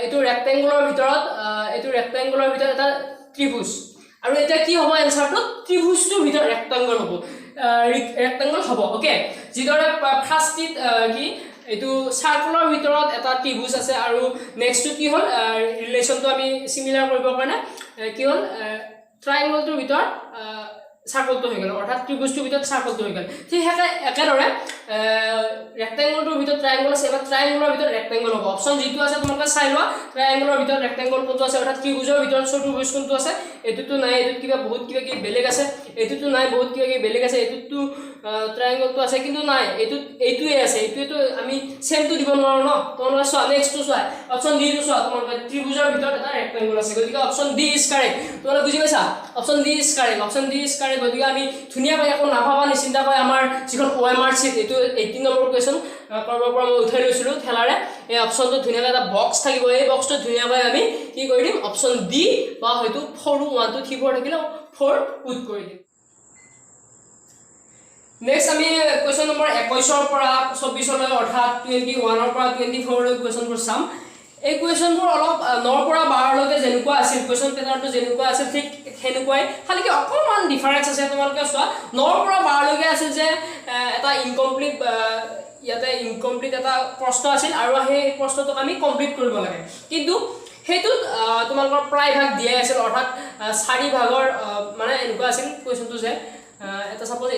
এইটো ৰেক্টেংগুলৰ ভিতৰত, এইটো ৰেক্টেংগুলৰ ভিতৰত এটা ত্ৰিভুজ। আৰু এতিয়া কি হ'ব এনচাৰটো? ত্ৰিভুজটোৰ ভিতৰত ৰেক্টেংগল হ'ব, ৰেক্টেংগল হ'ব, অ'কে। যিদৰে ফাৰ্ষ্টটিত কি এইটো চাৰ্কলৰ ভিতৰত এটা ত্ৰিভুজ আছে আৰু নেক্সটটো কি হ'ল? ৰিলেশ্যনটো আমি চিমিলাৰ কৰিবৰ কাৰণে কি হ'ল? ট্ৰাইংগলটোৰ ভিতৰত চাৰ্কলটো হৈ গ'ল, অৰ্থাৎ ত্ৰিভুজটোৰ ভিতৰত চাৰ্কলটো হৈ গ'ল। ঠিক একেদৰে ৰেক্টেংগলটোৰ ভিতৰত ট্ৰাইংগল আছে, এবাৰ ট্ৰাইংগলৰ ভিতৰত ৰেক্টেংগল হ'ব। অপশ্যন যিটো আছে তোমালোকে চাই লোৱা, ট্ৰাইংগলৰ ভিতৰত ৰেক্টেংগল কোনটো আছে, অৰ্থাৎ ত্ৰিভুজৰ ভিতৰত চতুৰ্ভুজ কোনটো আছে? এইটোতো নাই, এইটোত কিবা বহুত কিবা কিবি বেলেগ আছে। এইটোতো নাই, বহুত কিবা কিবি বেলেগ আছে। এইটোতো ট্ৰায়েংগলটো আছে, কিন্তু নাই, এইটোত এইটোৱে আছে। এইটোৱেতো আমি চেমটো দিব নোৱাৰোঁ ন। তোমালোকে চোৱা, নেক্সটটো চোৱা, অপশ্যন ডিটো চোৱা তোমালোকে, ত্ৰিভুজৰ ভিতৰত এটা ৰেক্টেংগল আছে। গতিকে option D is correct. তোমালোকে বুজি পাইছা? Option D is correct, option D is correct. গতিকে আমি ধুনীয়াকৈ একো নাভাবা নিচিন্তাকৈ আমাৰ যিখন অ'এমআৰ চিট, এইটো 18 নম্বৰ কুৱেশ্যন, ক'ৰবাৰ পৰা মই উঠাই লৈছিলোঁ ঠেলাৰে। এই অপশ্যনটো ধুনীয়াকৈ এটা বক্স থাকিব, এই বক্সটোত ধুনীয়াকৈ আমি কি কৰি দিম? অপশ্যন ডি বা হয়তো ফ'ৰো, 1, 2, 3, 4 থাকিলে 4 পুট কৰি দিম। নেক্সট আমি কুৱেশ্যন নম্বৰ 21ৰ পৰা 24লৈ, অৰ্থাৎ 21ৰ পৰা 24লৈ কুৱেশ্যনবোৰ চাম। এই কুৱেশ্যনবোৰ অলপ 9ৰ পৰা 12লৈকে যেনেকুৱা আছিল, কুৱেশ্যন পেটাৰ্ণটো যেনেকুৱা আছিল, ঠিক সেনেকুৱাই, খালি কি অকণমান ডিফাৰেঞ্চ আছে। তোমালোকে চোৱা, 9ৰ পৰা 12লৈকে আছিল যে এটা ইনকমপ্লিট, ইয়াতে ইনকমপ্লিট এটা প্ৰশ্ন আছিল আৰু সেই প্ৰশ্নটোক আমি কমপ্লিট কৰিব লাগে। কিন্তু সেইটোত তোমালোকৰ প্ৰায়ভাগ দিয়াই আছিল, অৰ্থাৎ চাৰি ভাগৰ মানে এনেকুৱা আছিল কুৱেশ্যনটো যে এটা চাপ'জ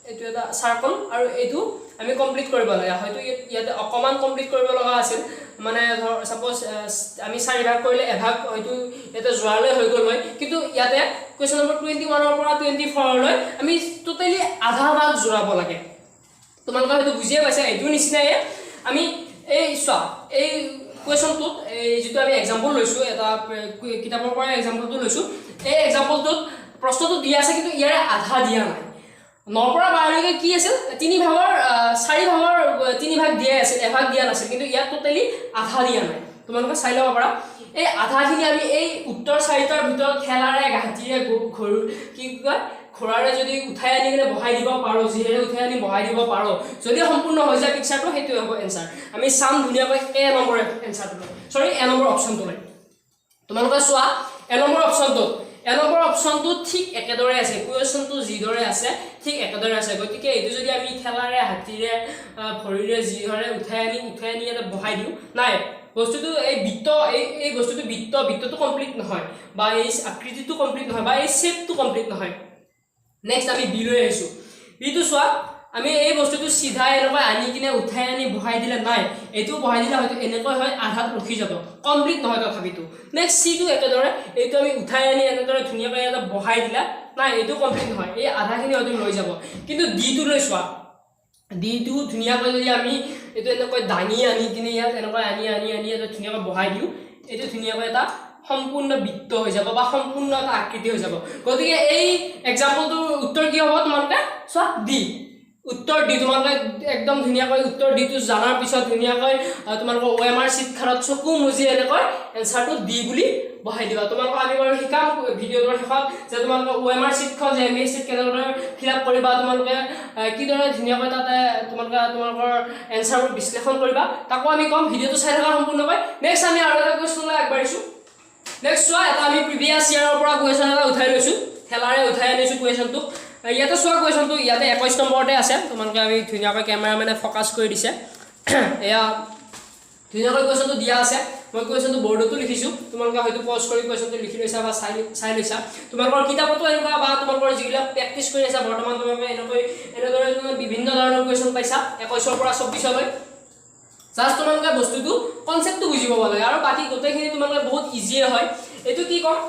এইটো এটা চাৰ্কল আৰু এইটো আমি কমপ্লিট কৰিব লাগে। হয়তো ইয়াতে অকণমান কমপ্লিট কৰিব লগা আছিল, মানে ধৰ চাপ'জ আমি চাৰি ভাগ কৰিলে এভাগ হয়তো ইয়াতে যোৱালৈ হৈ গ'ল হয়। কিন্তু ইয়াতে কুৱেশ্যন নম্বৰ 21ৰ পৰা 24লৈ আমি টোটেলি আধা ভাগ জোৰাব লাগে। তোমালোকে হয়তো বুজিয়ে পাইছা, এইটো নিচিনায়ে আমি এই চোৱা, এই কুৱেশ্যনটোত এই যিটো আমি এক্সাম্পল লৈছোঁ, এটা কিতাপৰ পৰা এক্সাম্পলটো লৈছোঁ, এই এক্সাম্পলটোত প্ৰশ্নটো দিয়া আছে, কিন্তু ইয়াৰে আধা দিয়া নাই। 9ৰ পৰা 12লৈকে কি আছিল? তিনি ভাগৰ চাৰি ভাগৰ তিনি ভাগ দিয়াই আছিল, এভাগ দিয়া নাছিল। কিন্তু ইয়াত টোটেলি আধা দিয়া নাই। তোমালোকে চাই ল'ব পাৰা। এই আধাখিনি আমি এই উত্তৰ চাৰিটাৰ ভিতৰত ঠেলাৰে, হাতীৰে, গৰু, কি কয়, ঘোঁৰাৰে যদি উঠাই আনি কিনে বহাই দিব পাৰোঁ, যিহেৰে উঠাই আনি বহাই দিব পাৰোঁ, যদি সম্পূৰ্ণ হৈ যায় পিকচাৰটো, সেইটোৱে হ'ব এনচাৰ। আমি চাম ধুনীয়াকৈ এ নম্বৰ এনচাৰটো, চৰি, এ নম্বৰ অপশ্যনটোলৈ। তোমালোকে চোৱা, এ নম্বৰ অপশ্যনটোত, এ নম্বৰ অপশ্যনটো ঠিক একেদৰে আছে, কুৱেশ্যনটো যিদৰে আছে ঠিক একেদৰে আছে। গতিকে এইটো যদি আমি ঠেলাৰে, হাতীৰে, ভৰিৰে, যিদৰে উঠাই আনি ইয়াতে বহাই দিওঁ, নাই, বস্তুটো এই বৃত্ত, এই বস্তুটো বৃত্তটো কমপ্লিট নহয় বা এই আকৃতিটো কমপ্লিট নহয় বা এই শ্বেপটো কমপ্লিট নহয়। নেক্সট আমি বি লৈ আহিছোঁ। বিটো চোৱা, আমি এই বস্তুটো চিধাই এনেকৈ আনি কিনে উঠাই আনি বহাই দিলে, নাই, এইটো বহাই দিলে হয়তো এনেকৈ হয়, আধাত ৰখি যাব, কমপ্লিট নহয় তথাপিতো। নেক্সট চিটো একেদৰে, এইটো আমি উঠাই আনি এনেদৰে ধুনীয়াকৈ এটা বহাই দিলে, নাই, এইটো কমপ্লিট নহয়, এই আধাখিনি হয়তো ৰৈ যাব। কিন্তু ডিটো লৈ চোৱা, ডিটো ধুনীয়াকৈ যদি আমি এইটো এনেকৈ দাঙি আনি কিনে ইয়াত এনেকৈ আনি আনি আনি ইয়াত ধুনীয়াকৈ বহাই দিওঁ, এইটো ধুনীয়াকৈ এটা সম্পূৰ্ণ বৃত্ত হৈ যাব বা সম্পূৰ্ণ এটা আকৃতি হৈ যাব। গতিকে এই এক্সাম্পলটোৰ উত্তৰ কি হ'ব? তোমালোকে চোৱা, ডি, উত্তৰ ডি। তোমালোকে একদম ধুনীয়াকৈ উত্তৰ ডিটো জনাৰ পিছত ধুনীয়াকৈ তোমালোকৰ অ'এমআৰ চিটখনত চকু মুজি এনেকৈ এনচাৰটো ডি বুলি বহাই দিবা। তোমালোকক আমি বাৰু শিকাম ভিডিঅ'টোৰ শেষত যে তোমালোকে অ'এমআৰ চিটখন, যে এম এ চিট কেনেদৰে ফিল আপ কৰিবা, তোমালোকে কিদৰে ধুনীয়াকৈ তাতে তোমালোকে তোমালোকৰ এনচাৰবোৰ বিশ্লেষণ কৰিবা, তাকো আমি ক'ম। ভিডিঅ'টো চাই থকা সম্পূৰ্ণকৈ। নেক্সট আমি আৰু এটা কুৱেশ্যনলৈ আগবাঢ়িছোঁ। নেক্সট চোৱা, এটা আমি প্ৰিভিয়াছ ইয়াৰৰ পৰা কুৱেশ্যন এটা উঠাই লৈছোঁ, ঠেলাৰে উঠাই আনিছোঁ কুৱেশ্যনটো। ইয়াতে চোৱা, কুৱেশ্যনটো ইয়াতে 21 নম্বৰতে আছে। তোমালোকে আমি ধুনীয়াকৈ কেমেৰামেনে ফ'কাছ কৰি দিছে। এয়া ধুনীয়াকৈ কুৱেশ্যনটো দিয়া আছে। মই কুৱেশ্যনটো বৰ্ডতো লিখিছোঁ। তোমালোকে হয়তো পজ কৰি কুৱেশ্যনটো লিখি লৈছা বা চাই চাই লৈছা। তোমালোকৰ কিতাপতো এনেকুৱা বা তোমালোকৰ যিবিলাক প্ৰেক্টিচ কৰি আছা বৰ্তমান, তোমালোকে এনেদৰে তুমি বিভিন্ন ধৰণৰ কুৱেশ্যন পাইছা 21ৰ পৰা 24লৈ। জাষ্ট তোমালোকে বস্তুটো, কনচেপ্টটো বুজি পাব লাগে আৰু বাকী গোটেইখিনি তোমালোকে বহুত ইজিয়ে হয়। এইটো কি ক'ম,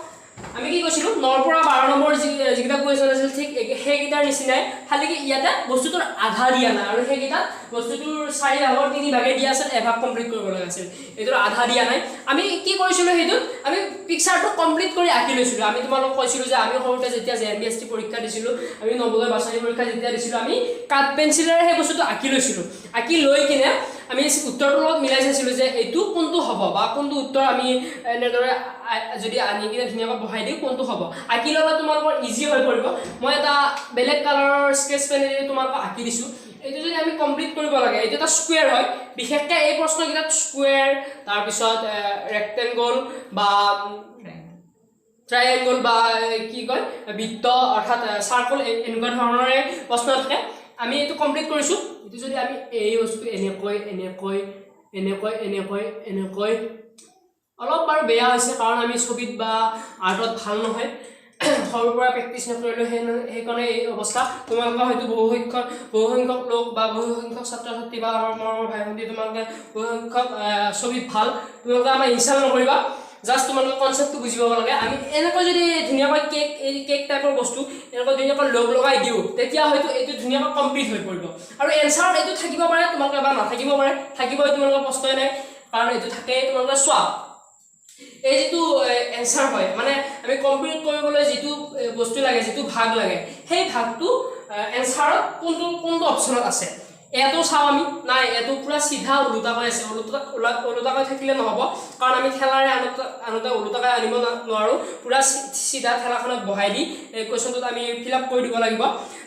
আমি কি কৈছিলোঁ? 9ৰ পৰা 12 নম্বৰ যিকেইটা কুৱেশ্যন আছিল, ঠিক সেইকেইটাৰ নিচিনাই, খালি কি ইয়াতে বস্তুটোৰ আধা দিয়া নাই আৰু সেইকেইটাত বস্তুটোৰ চাৰি ভাগৰ তিনি ভাগে দিয়া আছিল, এভাগ কমপ্লিট কৰিব লগা আছিল। এইটোৰ আধা দিয়া নাই। আমি কি কৰিছিলোঁ সেইটোত? আমি পিকচাৰটো কমপ্লিট কৰি আঁকি লৈছিলোঁ। আমি তোমালোকক কৈছিলোঁ যে আমি সৰুতে যেতিয়া J N B S T পৰীক্ষা দিছিলোঁ, আমি নৱোদয় বাছনি পৰীক্ষা যেতিয়া দিছিলোঁ, আমি কাঠ পেঞ্চিলেৰে সেই বস্তুটো আঁকি লৈছিলোঁ। আঁকি লৈ কিনে আমি উত্তৰটোৰ লগত মিলাই চাইছিলোঁ যে এইটো কোনটো হ'ব বা কোনটো উত্তৰ আমি এনেদৰে যদি আনি কিনে ধুনীয়াকৈ বহাই দিওঁ, কোনটো হ'ব। আঁকি ল'লে তোমালোকৰ ইজি হৈ পৰিব। মই এটা বেলেগ কালাৰৰ স্কেচ পেনেৰে তোমালোকক আঁকি দিছোঁ। এইটো যদি আমি কমপ্লিট কৰিব লাগে, এইটো এটা স্কুৱেৰ হয়। বিশেষকৈ এই প্ৰশ্নকেইটাত স্কুৱেৰ, তাৰপিছত ৰেক্টেংগল বা ট্ৰাইএংগল বা কি কয়, বৃত্ত, অৰ্থাৎ চাৰ্কল, এনেকুৱা ধৰণৰে প্ৰশ্ন থাকে। আমি এইটো কমপ্লিট কৰিছোঁ। এইটো যদি আমি এই বস্তুটো এনেকৈ এনেকৈ এনেকৈ এনেকৈ এনেকৈ, অলপ বাৰু বেয়া হৈছে, কাৰণ আমি ছবিত বা আৰ্টত ভাল নহয়, সৰুৰ পৰা প্ৰেক্টিচ নকৰিলোঁ, সেইকাৰণে এই অৱস্থা। তোমালোকে হয়তো বহুসংখ্যক লোক বা বহুসংখ্যক ছাত্ৰ ছাত্ৰী বা আমাৰ মৰমৰ ভাই ভণ্টি, তোমালোকে বহুসংখ্যক ছবিত ভাল, তোমালোকে আমাৰ ইনচাল্ট নকৰিবা। জাষ্ট তোমালোকে কনচেপ্টটো বুজি পাব লাগে। আমি এনেকৈ যদি ধুনীয়াকৈ কেক, এই কেক টাইপৰ বস্তু এনেকৈ ধুনীয়াকৈ লগ লগাই দিওঁ, তেতিয়া হয়তো এইটো ধুনীয়াকৈ কমপ্লিট হৈ পৰিব। আৰু এনচাৰত এইটো থাকিব পাৰে তোমালোকে বা নাথাকিব পাৰে। থাকিবই, তোমালোকৰ প্ৰশ্নই নাই, কাৰণ এইটো থাকেই। তোমালোকে চোৱা, এই যিটো এনচাৰ হয়, মানে আমি কমপ্লিট কৰিবলৈ যিটো বস্তু লাগে, যিটো ভাগ লাগে, সেই ভাগটো এনচাৰত কোনটো কোনটো অপশ্যনত আছে? এটো চাওঁ আমি। নাই, এইটো পূৰা চিধা ওলোটাকৈ আছে। ওলোটাকৈ থাকিলে নহ'ব, কাৰণ আমি ঠেলাৰে আনোতে আনোতে ওলোটাকৈ আনিব নোৱাৰোঁ। পূৰা চিধা ঠেলাখনত বহাই দি এই কুৱেশ্যনটোত আমি ফিল আপ কৰি দিব লাগিব।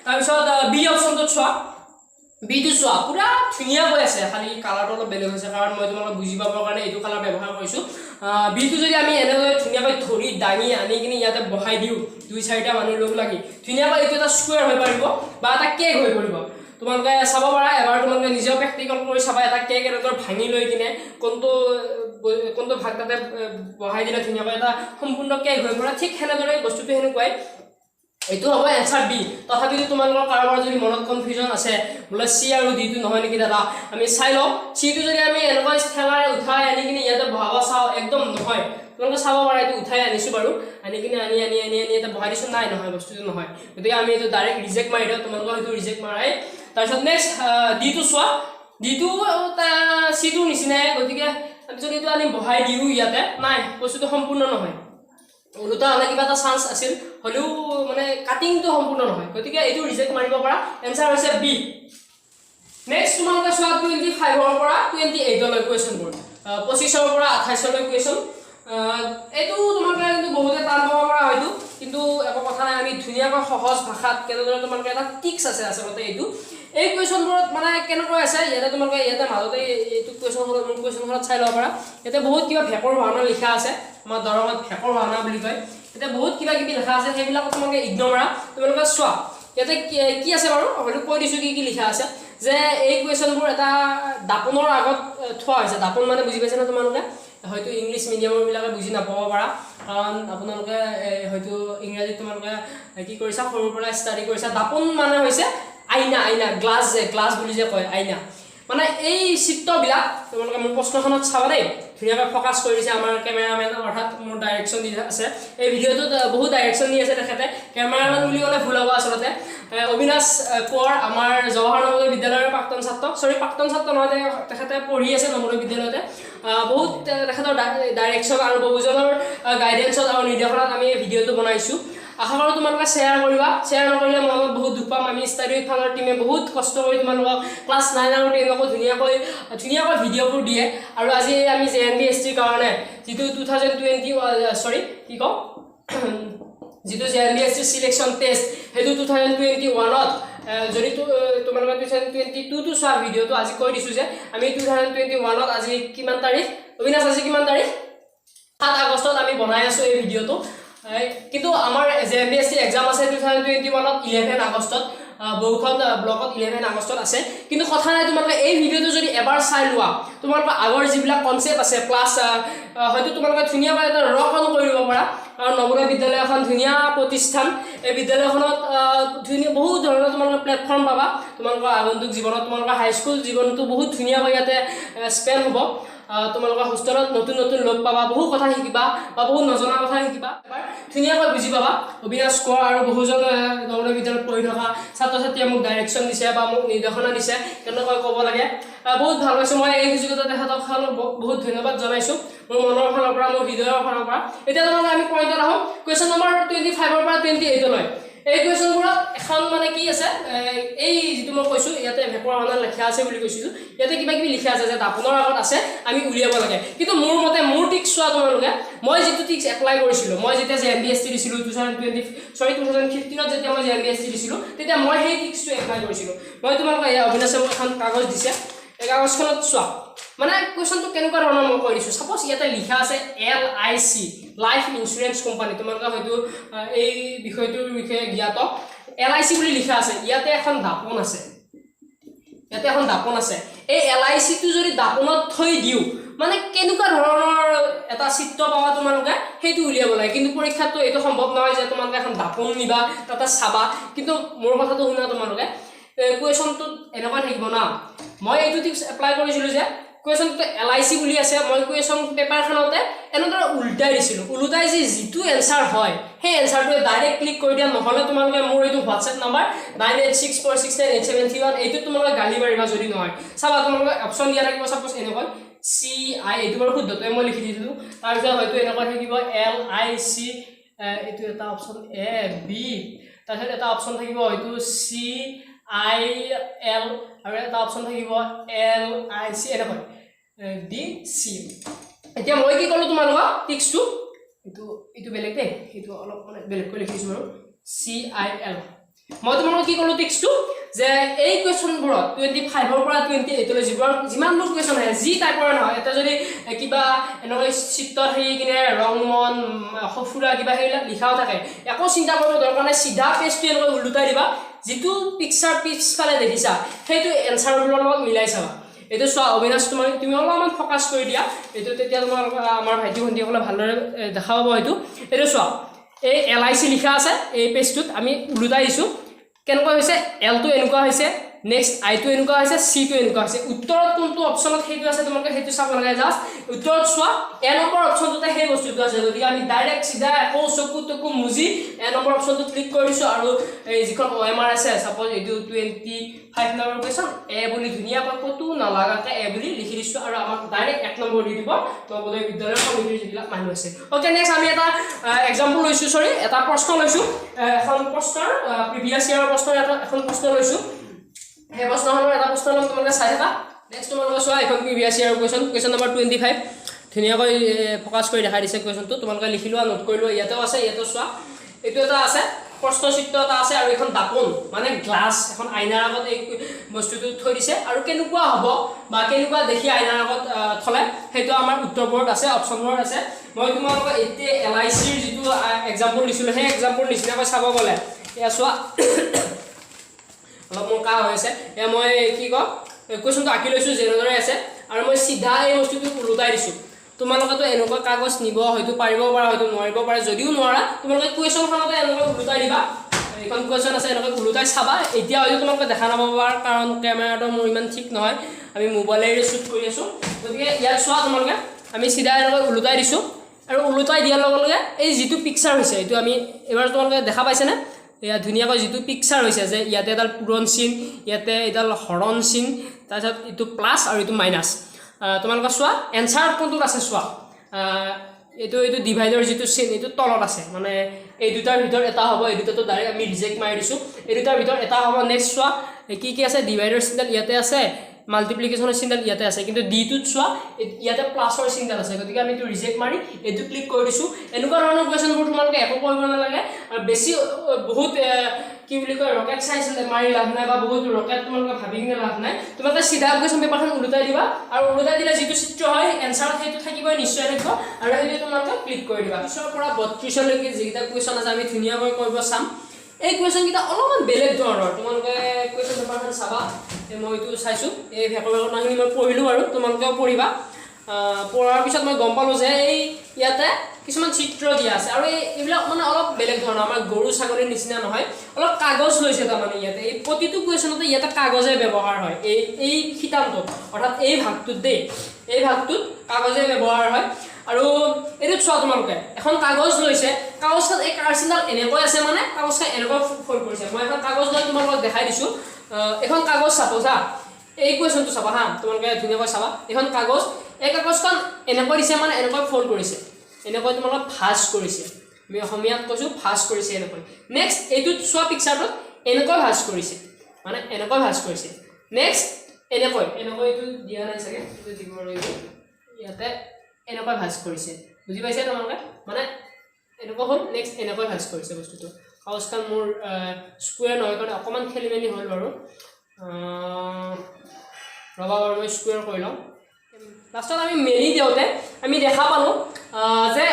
তাৰপিছত বি অপশ্যনটোত চোৱা। বিটো চোৱা, পূৰা ধুনীয়াকৈ আছে, খালি কালাৰটো অলপ বেলেগ হৈছে, কাৰণ মই তোমালোক বুজি পাবৰ কাৰণে এইটো কালাৰ ব্যৱহাৰ কৰিছোঁ। বিটো যদি আমি এনেদৰে ধুনীয়াকৈ ধৰি দাঙি আনি কিনি ইয়াতে বহাই দিওঁ, দুই চাৰিটা মানুহ লগ লাগি ধুনীয়াকৈ এইটো এটা স্কুৱেৰ হৈ পৰিব বা এটা কেক হৈ পৰিব। তোমালোকে চাব পাৰা এবাৰ, তোমালোকে নিজেও প্ৰেক্টিকেল কৰি চাবা। এটা কেক এনেদৰে ভাঙি লৈ কিনে কোনটো কোনটো ভাগ তাতে বহাই দিলে ধুনীয়াকৈ এটা সম্পূৰ্ণ কেক হৈ পৰে, ঠিক সেনেদৰে বস্তুটো সেনেকুৱাই। এইটো হ'ব এনচাৰ বি। তথাপিতো তোমালোকৰ কাৰোবাৰ যদি মনত কনফিউজন আছে, বোলে চি আৰু ডিটো নহয় নেকি দাদা, আমি চাই লওঁ। চিটো যদি আমি এনেকুৱা ঠেলাৰে উঠাই আনি কিনে ইয়াতে বহাব চাওঁ, একদম নহয়। তোমালোকে চাব পাৰা, এইটো উঠাই আনিছোঁ বাৰু, আনি কিনে আনি আনি আনি আনি ইয়াতে বহাই দিছোঁ। নাই, নহয়, বস্তুটো নহয়। গতিকে আমি এইটো ডাইৰেক্ট ৰিজেক্ট মাৰি দিওঁ। তোমালোকৰ সেইটো ৰিজেক্ট মাৰাই। তাৰপিছত নেক্সট ডিটো চোৱা। ডিটো চিটোৰ নিচিনাই। গতিকে আমি যদি এইটো আনি বহাই দিওঁ ইয়াতে, নাই, বস্তুটো সম্পূৰ্ণ নহয়। ওলোটা হ'লে কিবা এটা চান্স আছিল, হ'লেও মানে কাটিংটো সম্পূৰ্ণ নহয়। গতিকে এইটো ৰিজেক্ট মাৰিব পাৰা। এনচাৰ হৈছে বি। নেক্সট তোমালোকে চোৱা, 25ৰ পৰা 28লৈ কুৱেশ্যনবোৰ, 25ৰ পৰা 28লৈ কুৱেশ্যন। এইটো তোমালোকে কিন্তু বহুতে টান পাব পাৰা হয়তো, কিন্তু একো কথা নাই। আমি ধুনীয়াকৈ সহজ ভাষাত কেনেদৰে তোমালোকে এটা টিক্স আছে আচলতে এইটো। এই কুৱেশ্যনবোৰত মানে কেনেকৈ আছে, ইয়াতে তোমালোকে ইয়াতে মাজতে এইটো কুৱেশ্যনখনত, মোৰ কুৱেশ্যনখনত চাই ল'ব পাৰা। ইয়াতে বহুত কিবা ভেকৰ ভাওনা লিখা আছে। আমাৰ দৰঙত ভেকৰ ভাওনা বুলি কয়। ইয়াতে বহুত কিবা কিবি লিখা আছে, সেইবিলাকত তোমালোকে ইগন'ৰ মাৰা। তোমালোকে চোৱা ইয়াতে কি কি আছে বাৰু। হয়তো কৈ দিছোঁ কি কি লিখা আছে, যে এই কুৱেশ্যনবোৰ এটা দাপোনৰ আগত থোৱা হৈছে। দাপোন মানে বুজি পাইছেনে তোমালোকে? হয়তো ইংলিছ মিডিয়ামৰ বিলাকে বুজি নাপাব পাৰা, কাৰণ আপোনালোকে হয়তো ইংৰাজীত তোমালোকে কি কৰিছা, সৰুৰ পৰা ষ্টাডি কৰিছা। দাপোন মানে হৈছে আইনা, আইনা, গ্লাছ যে, গ্লাছ বুলি যে কয়, আইনা। মানে এই চিত্ৰবিলাক তোমালোকে মোৰ প্ৰশ্নখনত চাবা দেই, ধুনীয়াকৈ ফ'কাছ কৰি দিছে আমাৰ কেমেৰামেন, অৰ্থাৎ মোৰ ডাইৰেকশ্যন দি আছে এই ভিডিঅ'টোত। বহুত ডাইৰেকশ্যন দি আছে তেখেতে। কেমেৰামেন বুলি ক'লে ভুল হ'ব আচলতে। অবিনাশ কোঁৱৰ, আমাৰ জৱাহৰ নৱোদয় বিদ্যালয়ৰ প্ৰাক্তন ছাত্ৰ, চৰি, প্ৰাক্তন ছাত্ৰ নহয়, তেখেতে পঢ়ি আছে নৱোদয় বিদ্যালয়তে। বহুত তেখেতৰ ডাইৰেকশ্যন আৰু বহুজনৰ গাইডেঞ্চত আৰু নিৰ্দেশনাত আমি এই ভিডিঅ'টো বনাইছোঁ। আশা কৰোঁ তোমালোকে শ্বেয়াৰ কৰিবা। শ্বেয়াৰ নকৰিলে মনত বহুত দুখ পাম। আমি ষ্টাডি উইথ ফানৰ টীমে বহুত কষ্ট কৰি তোমালোকক ক্লাছ 9 আৰু 10কো ধুনীয়াকৈ ধুনীয়াকৈ ভিডিঅ'বোৰ দিয়ে। আৰু আজি আমি জে এন বি এছ টিৰ কাৰণে যিটো 2020, চৰি, কি কওঁ, যিটো J N B S T selection test, সেইটো 2021ত যদি তোমালোকে 2022টো চোৱা ভিডিঅ'টো, আজি কৈ দিছোঁ যে আমি 2021ত, আজি কিমান তাৰিখ অবিনাশ? আজি কিমান তাৰিখ? 7 আগষ্টত আমি বনাই আছোঁ এই ভিডিঅ'টো। কিন্তু আমাৰ J N B S T exam আছে 2021ত 11 আগষ্টত, বহুখন ব্লকত 11 আগষ্টত আছে। কিন্তু কথা নাই, তোমালোকে এই ভিডিঅ'টো যদি এবাৰ চাই লোৱা, তোমালোকৰ আগৰ যিবিলাক কনচেপ্ট আছে, প্লাছ হয়তো তোমালোকে ধুনীয়াকৈ এটা ৰক অন কৰি দিব পাৰা। কাৰণ নৱোদয় বিদ্যালয় এখন ধুনীয়া প্ৰতিষ্ঠান। এই বিদ্যালয়খনত ধুনীয়া বহুত ধৰণৰ তোমালোকে প্লেটফৰ্ম পাবা। তোমালোকৰ আগন্তুক জীৱনত, তোমালোকৰ হাইস্কুল জীৱনটো বহুত ধুনীয়াকৈ ইয়াতে স্পেণ্ড হ'ব। তোমালোকৰ হোষ্টেলত নতুন নতুন লগ পাবা, বহু কথা শিকিবা বা বহুত নজনা কথা শিকিবা, এবাৰ ধুনীয়াকৈ বুজি পাবা। অবিনাশ কোঁৱৰ আৰু বহুজন নৱোদয় বিদ্যালয়ত পঢ়ি থকা ছাত্ৰ ছাত্ৰীয়ে মোক ডাইৰেকশ্যন দিছে বা মোক নিৰ্দেশনা দিছে কেনেকৈ ক'ব লাগে। বহুত ভাল পাইছোঁ মই। এই সুযোগতে তেখেতক বহুত ধন্যবাদ জনাইছোঁ মোৰ মনৰ ফালৰ পৰা, মোৰ হৃদয়ৰ ফালৰ পৰা। এতিয়া তোমালোকে আমি পইণ্টত আহোঁ। কুৱেশ্যন নম্বৰ 25ৰ পৰা 28লৈ এই কুৱেশ্যনবোৰত এখন মানে কি আছে, এই যিটো মই কৈছোঁ, ইয়াতে ভেকুৱা ভাওনা লিখা আছে বুলি কৈছিলোঁ। ইয়াতে কিবা কিবি লিখা আছে যে দাপোনৰ আগত আছে, আমি উলিয়াব লাগে। কিন্তু মোৰ মতে, মোৰ টিক্স চোৱা তোমালোকে, মই যিটো টিক্স এপ্লাই কৰিছিলোঁ, মই যেতিয়া J N B S T দিছিলোঁ 2020, চৰি, 2015ত যেতিয়া মই J N B S T দিছিলোঁ, তেতিয়া মই সেই টিক্সটো এপ্লাই কৰিছিলোঁ। মই তোমালোকে, এয়া অবিনাশে মোক এখন কাগজ দিছে। এই কাগজখনত চোৱা, মানে কুৱেশ্যনটো কেনেকুৱা ধৰণৰ মই কৈ দিছোঁ। ছাপ'জ ইয়াতে লিখা আছে L I C, life insurance company. তোমালোকে হয়তো এই বিষয়টোৰ বিষয়ে জ্ঞাত। এল I C বুলি লিখা আছে, ইয়াতে এখন দাপোন আছে, ইয়াতে এখন দাপোন আছে। এই এল I চিটো যদি দাপোনত থৈ দিওঁ, মানে কেনেকুৱা ধৰণৰ এটা চিত্ৰ পাবা তোমালোকে, সেইটো উলিয়াব লাগে। কিন্তু পৰীক্ষাততো এইটো সম্ভৱ নহয় যে তোমালোকে এখন দাপোন নিবা, তাতে চাবা। কিন্তু মোৰ কথাটো শুনা তোমালোকে, কুৱেশ্যনটোত এনেকুৱা থাকিব না, মই এইটো টিপছ এপ্লাই কৰিছিলোঁ যে কুৱেশ্যনটোতে এল I C বুলি আছে। মই কুৱেশ্যন পেপাৰখনতে এনেদৰে উল্টাই দিছিলোঁ। ওলোটাই যিটো এনচাৰ হয়, সেই এনচাৰটোৱে ডাইৰেক্ট ক্লিক কৰি দিয়া। নহ'লে তোমালোকে মোৰ এইটো হোৱাটছএপ নাম্বাৰ 9864698731, এইটোত তোমালোকে গালি পাৰিবা যদি নহয়। চাবা, তোমালোকে অপশ্যন দিয়া থাকিব, চাপ'জ এনেকৈ চি I, এইটো বাৰু শুদ্ধটোৱে মই লিখি দিছিলোঁ। তাৰপিছত হয়তো এনেকুৱা থাকিব এল I C, এইটো এটা অপশ্যন এ বি, তাৰপিছত এটা অপশ্যন থাকিব হয়তো চি I L আৰু এটা অপশ্যন থাকিব এল I C, এনেকৈ ডি চি। এতিয়া মই কি ক'লোঁ তোমালোকক টিক্সটো, এইটো বেলেগ দেই, এইটো অলপ মানে বেলেগকৈ লিখিছোঁ বাৰু, চি I L. মই তোমালোকক কি ক'লোঁ টিক্সটো যে এই কুৱেশ্যনবোৰত 25ৰ পৰা 28লৈ যিবোৰ যিমানবোৰ কুৱেশ্যন আহে, যি টাইপৰ নহয়, এটা যদি কিবা এনেকৈ চিত্ৰ থাকি কিনে ৰং মন সঁফুৰা কিবা সেইবিলাক লিখাও থাকে, একো চিন্তা কৰিব দৰকাৰ নাই। চিধা পেজটো এনেকৈ ওলোটাই দিবা, যিটো পিকচাৰ পিছফালে দেখিছা, সেইটো এনচাৰবোৰৰ লগত মিলাই চাবা। এইটো চোৱা অবিনাশ, তুমি অলপমান ফ'কাছ কৰি দিয়া এইটো, তেতিয়া তোমালোকৰ আমাৰ ভাইটি ভণ্টিসকলে ভালদৰে দেখা পাব। এইটো চোৱা, এই এল I C লিখা আছে। এই পেজটোত আমি ওলোটাই দিছোঁ, কেনেকুৱা হৈছে? এলটো এনেকুৱা হৈছে, নেক্সট আইটো এনেকুৱা হৈছে, চিটো এনেকুৱা হৈছে। উত্তৰত কোনটো অপশ্যনত সেইটো আছে, তোমালোকে সেইটো চাব নালাগে। জাষ্ট উত্তৰত চোৱা, এ নম্বৰ অপশ্যনটোতে সেই বস্তুটো আছে। গতিকে আমি ডাইৰেক্ট চিধা একো চকু টকু মুজি এ নম্বৰ অপশ্যনটো ক্লিক কৰিছোঁ আৰু এই যিখন অ' এম আৰ আছে, চাপ'জ এইটো 25 নম্বৰ কুৱেশ্যন, এ বুলি ধুনীয়াকৈ ক'তো নালাগাকৈ এ বুলি লিখি দিছোঁ আৰু আমাক ডাইৰেক্ট 1 নম্বৰ দি দিব নৱোদয় বিদ্যালয়ৰ সমিতিৰ যিবিলাক মানুহ আছে। অ'কে, নেক্সট আমি এটা এক্সাম্পল লৈছোঁ, চৰি, এটা প্ৰশ্ন লৈছোঁ। এখন প্ৰশ্নৰ, প্ৰিভিয়াছ ইয়াৰৰ প্ৰশ্নৰ এখন প্ৰশ্ন লৈছোঁ। সেই প্ৰশ্নখনৰ এটা প্ৰশ্ন ল'ম, তোমালোকে চাই থাকা। নেক্সট তোমালোকে চোৱা, এখন প্ৰিভিয়াছ ইয়াৰৰ কুৱেশ্যন, কুৱেশ্যন নম্বৰ 25। ধুনীয়াকৈ ফ'কাছ কৰি দেখাই দিছে কুৱেশ্যনটো। তোমালোকে লিখি লোৱা, নোট কৰি লোৱা। ইয়াতেও আছে, ইয়াতেও চোৱা, এইটো এটা আছে, প্ৰশ্নচিত্ৰ এটা আছে আৰু এখন দাপোন মানে গ্লাছ, এখন আইনাৰ আগত এই বস্তুটো থৈ দিছে আৰু কেনেকুৱা হ'ব বা কেনেকুৱা দেখি আইনাৰ আগত থ'লে, সেইটো আমাৰ উত্তৰবোৰত আছে, অপশ্যনবোৰত আছে। মই তোমালোকক এতিয়া এল I চিৰ যিটো এক্সাম্পল দিছিলোঁ, সেই এক্সাম্পল নিচিনাকৈ চাব গ'লে, এয়া চোৱা, অলপ মোৰ কাহ হৈ আছে। এয়া মই কি কওঁ, কুৱেশ্যনটো আঁকি লৈছোঁ যেনেদৰে আছে আৰু মই চিধা এই বস্তুটো ওলোটাই দিছোঁ। তোমালোকেতো এনেকুৱা কাগজ নিব হয়তো পাৰিব পাৰা, হয়তো নোৱাৰিব পাৰে। যদিও নোৱাৰা, তোমালোকে কুৱেশ্যনখনতে এনেকৈ ওলোটাই দিবা। এইখন কুৱেশ্যন আছে, এনেকৈ ওলোটাই চাবা। এতিয়া হয়তো তোমালোকে দেখা নাপাব পাৰা, কাৰণ কেমেৰাটো মোৰ ইমান ঠিক নহয়, আমি মোবাইলেৰে শ্বুট কৰি আছোঁ। গতিকে ইয়াত চোৱা তোমালোকে, আমি চিধা এনেকৈ ওলোটাই দিছোঁ আৰু ওলোটাই দিয়াৰ লগে লগে এই যিটো পিকচাৰ হৈছে, এইটো আমি এইবাৰ তোমালোকে দেখা পাইছেনে? এয়া ধুনীয়াকৈ যিটো পিকচাৰ হৈছে যে ইয়াতে এডাল পূৰণ চিন, ইয়াতে এডাল হৰণ চিন, তাৰপিছত এইটো প্লাছ আৰু এইটো মাইনাছ। তোমালোকে চোৱা, এনচাৰ কোনটোত আছে চোৱা। এইটো ডিভাইডৰ যিটো চিন, এইটো তলত আছে। মানে এই দুটাৰ ভিতৰত এটা হ'ব। এই দুটাটো ডাইৰেক্ট আমি ৰিজেক্ট মাৰি দিছোঁ। এই দুটাৰ ভিতৰত এটা হ'ব। নেক্সট চোৱা, এই কি কি আছে? ডিভাইডৰ চিনডাল ইয়াতে আছে, মাল্টিপ্লিকেশ্যনৰ চিনডাল ইয়াতে আছে, কিন্তু ডিটোত চোৱা, ইয়াতে প্লাছৰ চিনডাল আছে। গতিকে আমি এইটো ৰিজেক্ট মাৰি এইটো ক্লিক কৰি দিছোঁ। এনেকুৱা ধৰণৰ কুৱেশ্যনবোৰ তোমালোকে একো কৰিব নালাগে আৰু বেছি বহুত কি বুলি কয়, ৰকেট চাইন্স মাৰি লাভ নাই বা বহুত ৰকেট তোমালোকে ভাবি কিনে লাভ নাই। তোমালোকে চিধা কুৱেশ্যন পেপাৰখন ওলোটাই দিবা আৰু ওলোটাই দিলে যিটো চিত্ৰ হয়, এনচাৰত সেইটো থাকিবই, নিশ্চয় থাকিব আৰু সেইটো তোমালোকে ক্লিক কৰি দিবা। পিছৰ পৰা 32লৈকে যিকেইটা কুৱেশ্যন আছে, আমি ধুনীয়াকৈ কৰিব চাম। এই কুৱেশ্যনকেইটা অলপমান বেলেগ ধৰণৰ। তোমালোকে কুৱেশ্যন পেপাৰখন চাবা। এই মই এইটো চাইছোঁ, এই ভেকৰ ভেকৰণাখিনি মই পঢ়িলোঁ আৰু তোমালোকেও পঢ়িবা। পঢ়াৰ পিছত মই গম পালোঁ যে এই ইয়াতে কিছুমান চিত্ৰ দিয়া আছে আৰু এইবিলাক মানে অলপ বেলেগ ধৰণৰ, আমাৰ গৰু ছাগলীৰ নিচিনা নহয়, অলপ কাগজ লৈছে। তাৰমানে ইয়াতে এই প্ৰতিটো কুৱেশ্যনতে ইয়াতে কাগজে ব্যৱহাৰ হয়। এই শিতানটোত, অৰ্থাৎ এই ভাগটোত দেই, এই ভাগটোত কাগজে ব্যৱহাৰ হয়। আৰু এইটোত চোৱা তোমালোকে, এখন কাগজ লৈছে। কাগজখন এই কাৰ্চিনডাল এনেকৈ আছে, মানে কাগজখন এনেকৈ ফল্ড কৰিছে। মই এখন কাগজ লৈ তোমালোকক দেখাই দিছোঁ। এখন কাগজ চাপ'জ হা, এই কুৱেশ্যনটো চাবা হা, তোমালোকে ধুনীয়াকৈ চাবা। এইখন কাগজ, এই কাগজখন এনেকৈ দিছে, মানে এনেকৈ ফল্ড কৰিছে, এনেকৈ তোমালোকে ভাঁজ কৰিছে। আমি অসমীয়াত কৈছোঁ, ভাঁজ কৰিছে এনেকৈ। নেক্সট এইটোত চোৱা, পিকচাৰটোত এনেকৈ ভাঁজ কৰিছে, মানে এনেকৈ ভাঁজ কৰিছে। নেক্সট এনেকৈ, এইটো দিয়া নাই চাগে, এইটো দিব লাগিব। ইয়াতে এনেকৈ ভাঁজ কৰিছে, বুজি পাইছে তোমালোকে? মানে এনেকুৱা হ'ল। নেক্সট এনেকৈ ভাঁজ কৰিছে বস্তুটো। কাগজখন মোৰ স্কুৱেৰ নহয় কাৰণে অকণমান খেলি মেলি হ'ল বাৰু। ৰ'বা বাৰু, মই স্কুৱেৰ কৰি লওঁ। লাষ্টত আমি মেলি দিওঁতে আমি দেখা পালোঁ যে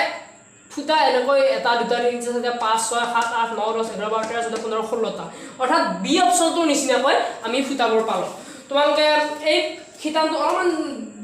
ফুটা এনেকৈ এটা, দুটা, তিনিটা, চাৰিটা, পাঁচ, ছয়, সাত, আঠ, ন, 10, 11, 12, 13, 14, 15, 16টা, অৰ্থাৎ বি অপশ্যনটোৰ নিচিনাকৈ আমি ফুটাবোৰ পালোঁ। তোমালোকে এই শিতানটো অলপমান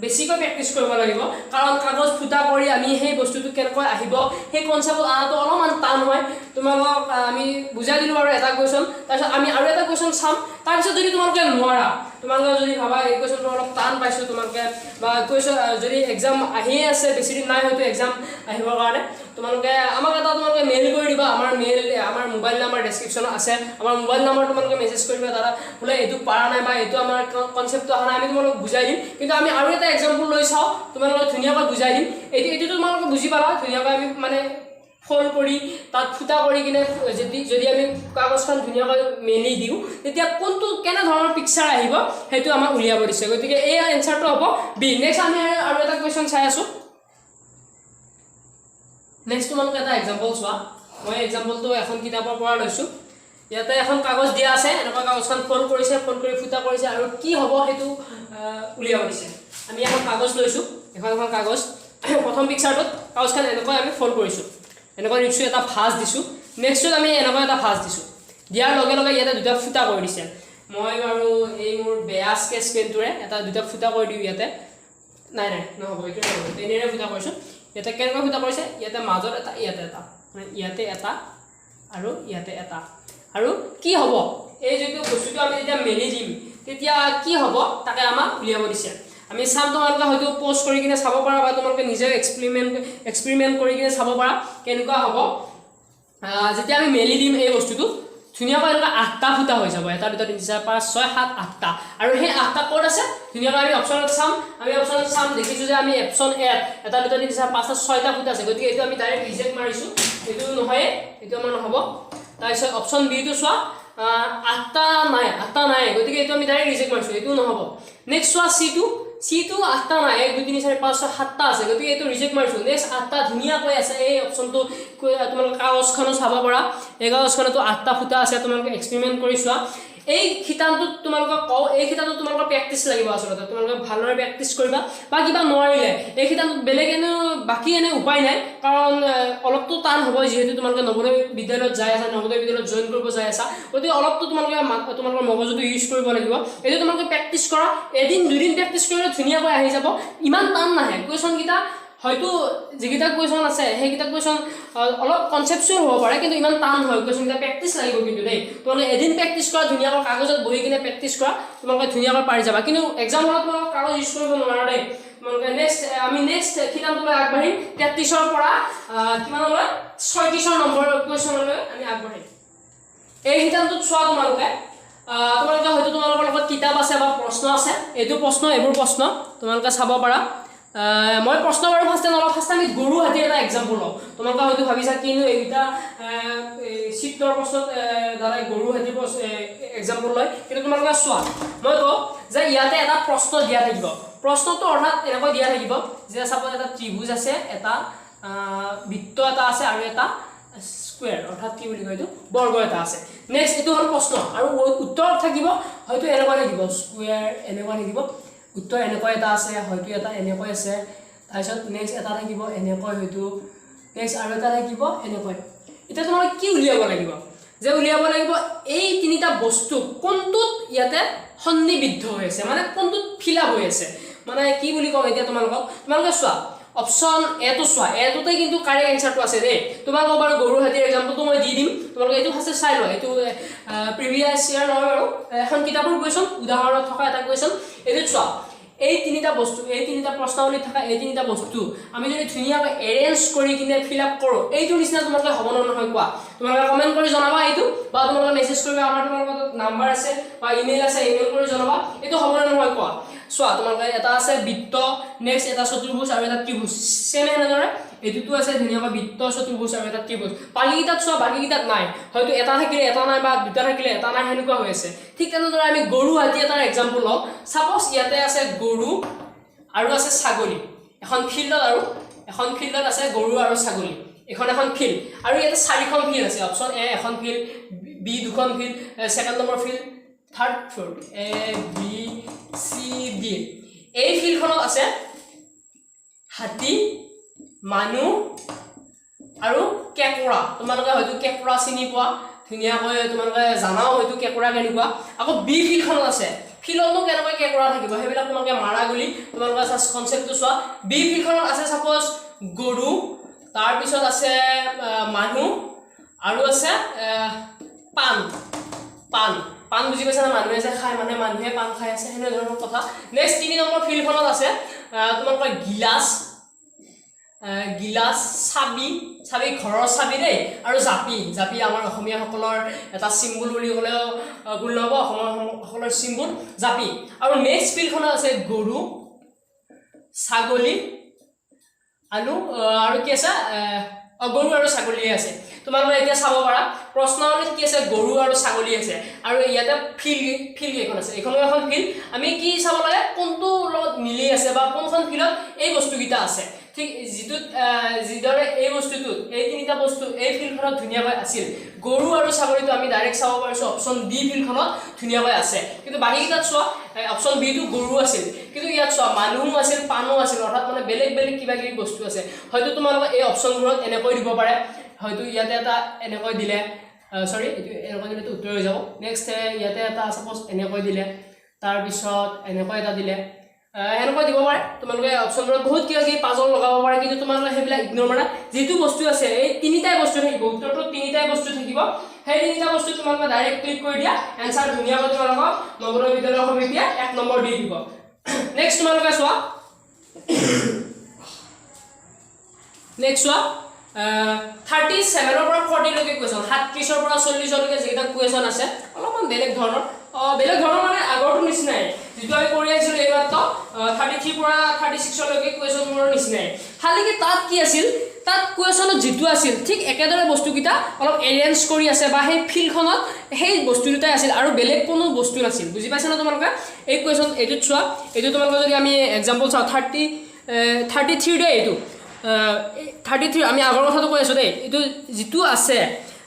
বেছিকৈ প্ৰেক্টিচ কৰিব লাগিব, কাৰণ কাগজ ফুটা কৰি আমি সেই বস্তুটো কেনেকৈ আহিব সেই কনচেপ্টত অনাটো অলপমান টান হয়। তোমালোকক আমি বুজাই দিলোঁ বাৰু এটা কুৱেশ্যন, তাৰপিছত আমি আৰু এটা কুৱেশ্যন চাম। তাৰপিছত যদি তোমালোকে নোৱাৰা, তোমালোকে যদি ভাবা এই কুৱেশ্যনটো অলপ টান পাইছোঁ তোমালোকে, বা কুৱেশ্যন যদি এক্সাম আহিয়ে আছে, বেছি দিন নাই হয়তো এক্সাম আহিবৰ কাৰণে, তোমালোকে আমাক এটা তোমালোকে মেইল কৰি দিবা। আমাৰ মেইল, আমাৰ মোবাইল নাম্বাৰ ডেছক্ৰিপশ্যনত আছে, আমাৰ মোবাইল নাম্বাৰ তোমালোকে মেছেজ কৰি দিবা, দাদা বোলে এইটো পাৰা নাই বা এইটো আমাৰ কনচেপ্টটো অহা নাই, আমি তোমালোকক বুজাই দিম। কিন্তু আমি আৰু এটা এক্সাম্পল লৈ চাওঁ, তোমালোকক ধুনীয়াকৈ বুজাই দিম। এইটোতো তোমালোকে বুজি পালা ধুনীয়াকৈ। আমি মানে ফ'ল্ড কৰি তাত ফুটা কৰি কিনে যদি আমি কাগজখন ধুনীয়াকৈ মেলি দিওঁ, তেতিয়া কোনটো কেনেধৰণৰ পিকচাৰ আহিব সেইটো আমাক উলিয়াব দিছে। গতিকে এই এনচাৰটো হ'ব বি। নেক্সট আমি আৰু এটা কুৱেশ্যন চাই আছোঁ। নেক্সট তোমালোকে এটা এক্সাম্পল চোৱা। মই এক্সাম্পলটো এখন কিতাপৰ পৰা লৈছোঁ। ইয়াতে এখন কাগজ দিয়া আছে, এনেকুৱা কাগজখন ফ'ল্ড কৰিছে, ফ'ল্ড কৰি ফুটা কৰিছে আৰু কি হ'ব সেইটো উলিয়াব দিছে। আমি এখন কাগজ লৈছোঁ, এখন এখন কাগজ। প্ৰথম পিকচাৰটোত কাগজখন এনেকৈ আমি ফ'ল্ড কৰিছোঁ, এনেকৈ দিছোঁ, এটা ভাঁজ দিছোঁ। নেক্সটত আমি এনেকুৱা এটা ভাঁজ দিছোঁ, দিয়াৰ লগে লগে ইয়াতে দুটা ফুটা কৰি দিছে। মই বাৰু এই মোৰ বেয়া স্কেচ পেনটোৰে এটা দুটা ফুটা কৰি দিওঁ ইয়াতে। নাই নাই, নহ'ব, এইটো নহ'ব, পেনেৰে ফুটা কৰিছোঁ। ইয়াতে কেনেকৈ ফুটা কৰিছে? ইয়াতে মাজত এটা, ইয়াতে এটা, মানে ইয়াতে এটা আৰু ইয়াতে এটা। আৰু কি হ'ব এই যিটো বস্তুটো আমি যেতিয়া মেলি দিম তেতিয়া কি হ'ব তাকে আমাক উলিয়াব দিছে। আমি চাম, তোমালোকে হয়তো প'জ কৰি কিনে চাব পাৰা বা তোমালোকে নিজে এক্সপেৰিমেণ্ট কৰি কিনে চাব পাৰা কেনেকুৱা হ'ব। যেতিয়া আমি মেলি দিম এই বস্তুটো, ধুনীয়াকৈ এনেকুৱা 8টা ফুটা হৈ যাব, 1, 2, 3, 4, 5, 6, 7, 8টা। আৰু সেই 8টা ক'ত আছে ধুনীয়াকৈ আমি অপশ্যনত চাম। আমি অপশ্যনত চাম, দেখিছোঁ যে আমি অপশ্যন এত 1, 2, 3, 4, 5, 6টা ফুটা আছে। গতিকে এইটো আমি ডাইৰেক্ট ৰিজেক্ট মাৰিছোঁ, এইটো নহয়ে, এইটো আমাৰ নহ'ব। তাৰপিছত অপশ্যন বিটো চোৱা, 8টা নাই, 8টা নাই, গতিকে এইটো আমি ডাইৰেক্ট ৰিজেক্ট মাৰিছোঁ, এইটোও নহ'ব। নেক্সট চোৱা চিটো, চিটো 8টা নাই, 1, 2, 3, 4, 5, 6, 7টা আছে, গতিকে এইটো ৰিজেক্ট মাৰিছোঁ। নেক্সট 8টা ধুনীয়াকৈ আছে এই অপশ্যনটো, তোমালোকে কাগজখনো চাব পাৰা, এই কাগজখনতো 8টা ফুটা আছে, তোমালোকে এক্সপেৰিমেণ্ট কৰি চোৱা। এই শিতানটোত তোমালোকক কওঁ, এই শিতানটোত তোমালোকৰ প্ৰেক্টিচ লাগিব আচলতে, তোমালোকে ভালদৰে প্ৰেক্টিচ কৰিবা বা কিবা নোৱাৰিলে এই শিতানটোত বেলেগ এনে বাকী এনে উপায় নাই, কাৰণ অলপতো টান হ'ব, যিহেতু তোমালোকে নৱোদয় বিদ্যালয়ত যাই আছা, নৱোদয় বিদ্যালয়ত জইন কৰিব যাই আছা, গতিকে অলপতো তোমালোকে তোমালোকৰ মগজুটো ইউজ কৰিব লাগিব। এইটো তোমালোকে প্ৰেক্টিচ কৰা, এদিন দুদিন প্ৰেক্টিচ কৰিলে ধুনীয়াকৈ আহি যাব, ইমান টান নাহে কুৱেশ্যনকেইটা। হয়তো যিকেইটা কুৱেশ্যন আছে সেইকেইটা কুৱেশ্যন অলপ কনচেপচুৱেল হ'ব পাৰে, কিন্তু ইমান টান নহয় কুৱেশ্যনকেইটা, প্ৰেক্টিচ লাগিব কিন্তু দেই। তোমালোকে এদিন প্ৰেক্টিচ কৰা, ধুনীয়াকৈ কাগজত বহি কিনে প্ৰেক্টিচ কৰা, তোমালোকে ধুনীয়াকৈ পাৰি যাবা। কিন্তু এক্সাম হলত তোমালোকে কাগজ ইউজ কৰিব নোৱাৰা দেই তোমালোকে। নেক্সট আমি নেক্সট শিতানটোলৈ আগবাঢ়িম, 33ৰ পৰা কিমানলৈ, 36ৰ নম্বৰ কুৱেশ্যনলৈ আমি আগবাঢ়িম। এই শিতানটোত চোৱা তোমালোকে, তোমালোকে হয়তো তোমালোকৰ লগত কিতাপ আছে বা প্ৰশ্ন আছে, এইটো প্ৰশ্ন, এইবোৰ প্ৰশ্ন তোমালোকে চাব পাৰা। মই প্ৰশ্ন বাৰু ফাৰ্ষ্টে নলওঁ, ফাৰ্ষ্ট আমি গৰু হাতীৰ এটা এক্সাম্পল লওঁ। তোমালোকে হয়তো ভাবিছা কিনো এইকেইটা এই চিত্ৰৰ প্ৰশ্নত দাদাই গৰু হাতীৰ এক্সাম্পল লয়, কিন্তু তোমালোকে চোৱা, মই কওঁ যে ইয়াতে এটা প্ৰশ্ন দিয়া থাকিব। প্ৰশ্নটো অৰ্থাৎ এনেকৈ দিয়া থাকিব যে চাপ'জ এটা ত্ৰিভুজ আছে, এটা বৃত্ত এটা আছে আৰু এটা স্কুৱেৰ, অৰ্থাৎ কি বুলি কয় এইটো, বৰ্গ এটা আছে। নেক্সট এইটো হ'ল প্ৰশ্ন আৰু উত্তৰত থাকিব হয়তো এনেকুৱা থাকিব, স্কুৱেৰ এনেকুৱা থাকিব, উত্তৰ এনেকুৱা এটা আছে, হয়তো এটা এনেকৈ আছে, তাৰপিছত নেক্সট এটা থাকিব এনেকৈ, হয়তো নেক্সট আৰু এটা থাকিব এনেকৈ। এতিয়া তোমালোকে কি উলিয়াব লাগিব, যে উলিয়াব লাগিব এই তিনিটা বস্তু কোনটোত ইয়াতে সন্নিবিদ্ধ হৈ আছে, মানে কোনটোত ফিল আপ হৈ আছে, মানে কি বুলি ক'ম এতিয়া তোমালোকক। তোমালোকে চোৱা অপশ্যন এটো চোৱা, এটোতে কিন্তু কাৰেক্ট এনচাৰটো আছে দেই। তোমালোকক বাৰু গৰু হাতীৰ এক্সাম্পলটো মই দি দিম, তোমালোকে এইটো ফাৰ্ষ্টে চাই লোৱা। এইটো প্ৰিভিয়াছ ইয়াৰ নহয় বাৰু, এখন কিতাপৰ কুৱেশ্যন, উদাহৰণত থকা এটা কুৱেশ্যন। এইটোত চোৱা, এই তিনিটা বস্তু, এই তিনিটা প্ৰশ্নাৱলীত থকা এই তিনিটা বস্তু আমি যদি ধুনীয়াকৈ এৰেঞ্জ কৰি কিনে ফিল আপ কৰোঁ, এইটোৰ নিচিনা তোমালোকে হ'ব নে নহয় কোৱা। তোমালোকে কমেণ্ট কৰি জনাবা এইটো, বা তোমালোকে মেছেজ কৰিবা, আমাৰ তোমালোকৰ তাত নাম্বাৰ আছে বা ইমেইল আছে, ইমেইল কৰি জনাবা এইটো হ'ব নে নহয় কোৱা। চোৱা তোমালোকে এটা আছে বৃত্ত, নেক্সট এটা চতুৰ্ভুজ আৰু এটা ত্ৰিভুজ, ছেম এনেদৰে এইটোতো আছে ধুনীয়াকৈ বৃত্ত, চতুৰ্ভুজ আৰু এটা ত্ৰিভুজ। বাকীকেইটাত চোৱা, বাকীকেইটাত নাই, হয়তো এটা থাকিলে এটা নাই বা দুটা থাকিলে এটা নাই, সেনেকুৱা হৈ আছে। ঠিক তেনেদৰে আমি গৰু হাতী এটাৰ এক্সাম্পল লওঁ। চাপ'জ ইয়াতে আছে গৰু আৰু আছে ছাগলী, এখন ফিল্ডত, আৰু এখন ফিল্ডত আছে গৰু আৰু ছাগলী, এইখন এখন ফিল্ড আৰু ইয়াতে চাৰিখন ফিল্ড আছে। অপশ্যন এ এখন ফিল্ড, বি দুখন field, second number field, third, fourth, A B C D. এই ফিল্ডখনত আছে হাতী, মানুহ আৰু কেঁকোৰা। তোমালোকে হয়তো কেঁকোৰা চিনি পোৱা ধুনীয়াকৈ, তোমালোকে জানাও হয়তো কেঁকোৰা কেনেকুৱা। আকৌ বি ফিল্ডখনত আছে ফিল্ডতনো কেনেকৈ কেঁকোৰা থাকিব, সেইবিলাক তোমালোকে মাৰা গুলি। তোমালোকে জাষ্ট কনচেপ্টটো চোৱা। বি ফিল্ডখনত আছে ছাপ'জ গৰু, তাৰপিছত আছে মানুহ, আৰু আছে পাণ। পাণ, পাণ বুজি পাইছা না? মানুহে যে খায়, মানে মানুহে পাণ খাই আছে, সেনেধৰণৰ কথা। নেক্সট 3 নম্বৰ ফিল্ডখনত আছে তোমালোকৰ গিলাচ, গিলাচ, চাবি, চাবি ঘৰৰ চাবি দেই, আৰু জাপি। জাপি আমাৰ অসমীয়াসকলৰ এটা চিম্বল বুলি ক'লেও ভুল নহ'ব, অসমৰ সকলৰ চিম্বল জাপি। আৰু নেক্সট ফিল্ডখনত আছে গৰু, ছাগলী, আৰু আৰু কি আছে? গৰু আৰু ছাগলীয়ে আছে। তোমালোকে এতিয়া চাব পাৰা প্ৰশ্নাৱলীত কি আছে, গৰু আৰু ছাগলী আছে, আৰু ইয়াতে ফিল্ড কেইখন আছে। এইখনো এখন ফিল্ড। আমি কি চাব লাগে, কোনটোৰ লগত মিলি আছে বা কোনখন ফিল্ডত এই বস্তুকেইটা আছে। ঠিক যিটোত যিদৰে এই বস্তুটোত, এই তিনিটা বস্তু এই ফিল্ডখনত ধুনীয়াকৈ আছিল, গৰু আৰু ছাগলীটো আমি ডাইৰেক্ট চাব পাৰিছোঁ অপশ্যন বি ফিল্ডখনত ধুনীয়াকৈ আছে। কিন্তু বাকীকেইটাত চোৱা, অপশ্যন বিটো গৰু আছিল, কিন্তু ইয়াত চোৱা মানুহো আছিল, পাণো আছিল, অৰ্থাৎ মানে বেলেগ বেলেগ কিবা কিবি বস্তু আছে। হয়তো তোমালোকে এই অপশ্যনবোৰত এনেকৈ দিব পাৰে, হয়তো ইয়াতে এটা এনেকৈ দিলে, চৰি এইটো এনেকৈ দিলেতো উত্তৰ হৈ যাব। নেক্সট ইয়াতে এটা ছাপ'জ এনেকৈ দিলে, তাৰপিছত এনেকৈ এটা দিলে, সেনেকৈ দিব পাৰে। তোমালোকে অপশ্যনবোৰত বহুত কিবা কিবি পাজল লগাব পাৰে, কিন্তু তোমালোকে সেইবিলাক ইগন'ৰ মাৰা। যিটো বস্তু আছে এই তিনিটাই বস্তু থাকিব, উত্তৰটোত তিনিটাই বস্তু থাকিব। সেই তিনিটা বস্তু তোমালোকে ডাইৰেক্ট ক্লিক কৰি দিয়া, এনচাৰ ধুনীয়াকৈ তোমালোকক নৱোদয় বিদ্যালয় সমিতিয়ে 1 নম্বৰ দি দিব। নেক্সট তোমালোকে চোৱা, নেক্সট চোৱা 37ৰ পৰা 40লৈকে কুৱেশ্যন, 37ৰ পৰা 40লৈকে যিকেইটা কুৱেশ্যন আছে অলপমান বেলেগ ধৰণৰ, বেলেগ ধৰণৰ মানে আগৰটোৰ নিচিনাই যিটো আমি কৰি আহিছিলোঁ এইমাত্ৰ, 33 পৰা 36লৈকে কুৱেশ্যনবোৰৰ নিচিনাই। খালি কি তাত কি আছিল, তাত কুৱেশ্যনত যিটো আছিল ঠিক একেদৰে বস্তুকেইটা অলপ এৰেঞ্জ কৰি আছে বা সেই ফিল্ডখনত সেই বস্তু দুটাই আছিল আৰু বেলেগ কোনো বস্তু নাছিল। বুজি পাইছা না তোমালোকে? এই কুৱেশ্যন এইটোত চোৱা, এইটো তোমালোকে যদি আমি এক্সাম্পল চাওঁ, 33 দেই, এইটো 33 আমি আগৰ কথাটো কৈ আছোঁ দেই। এইটো যিটো আছে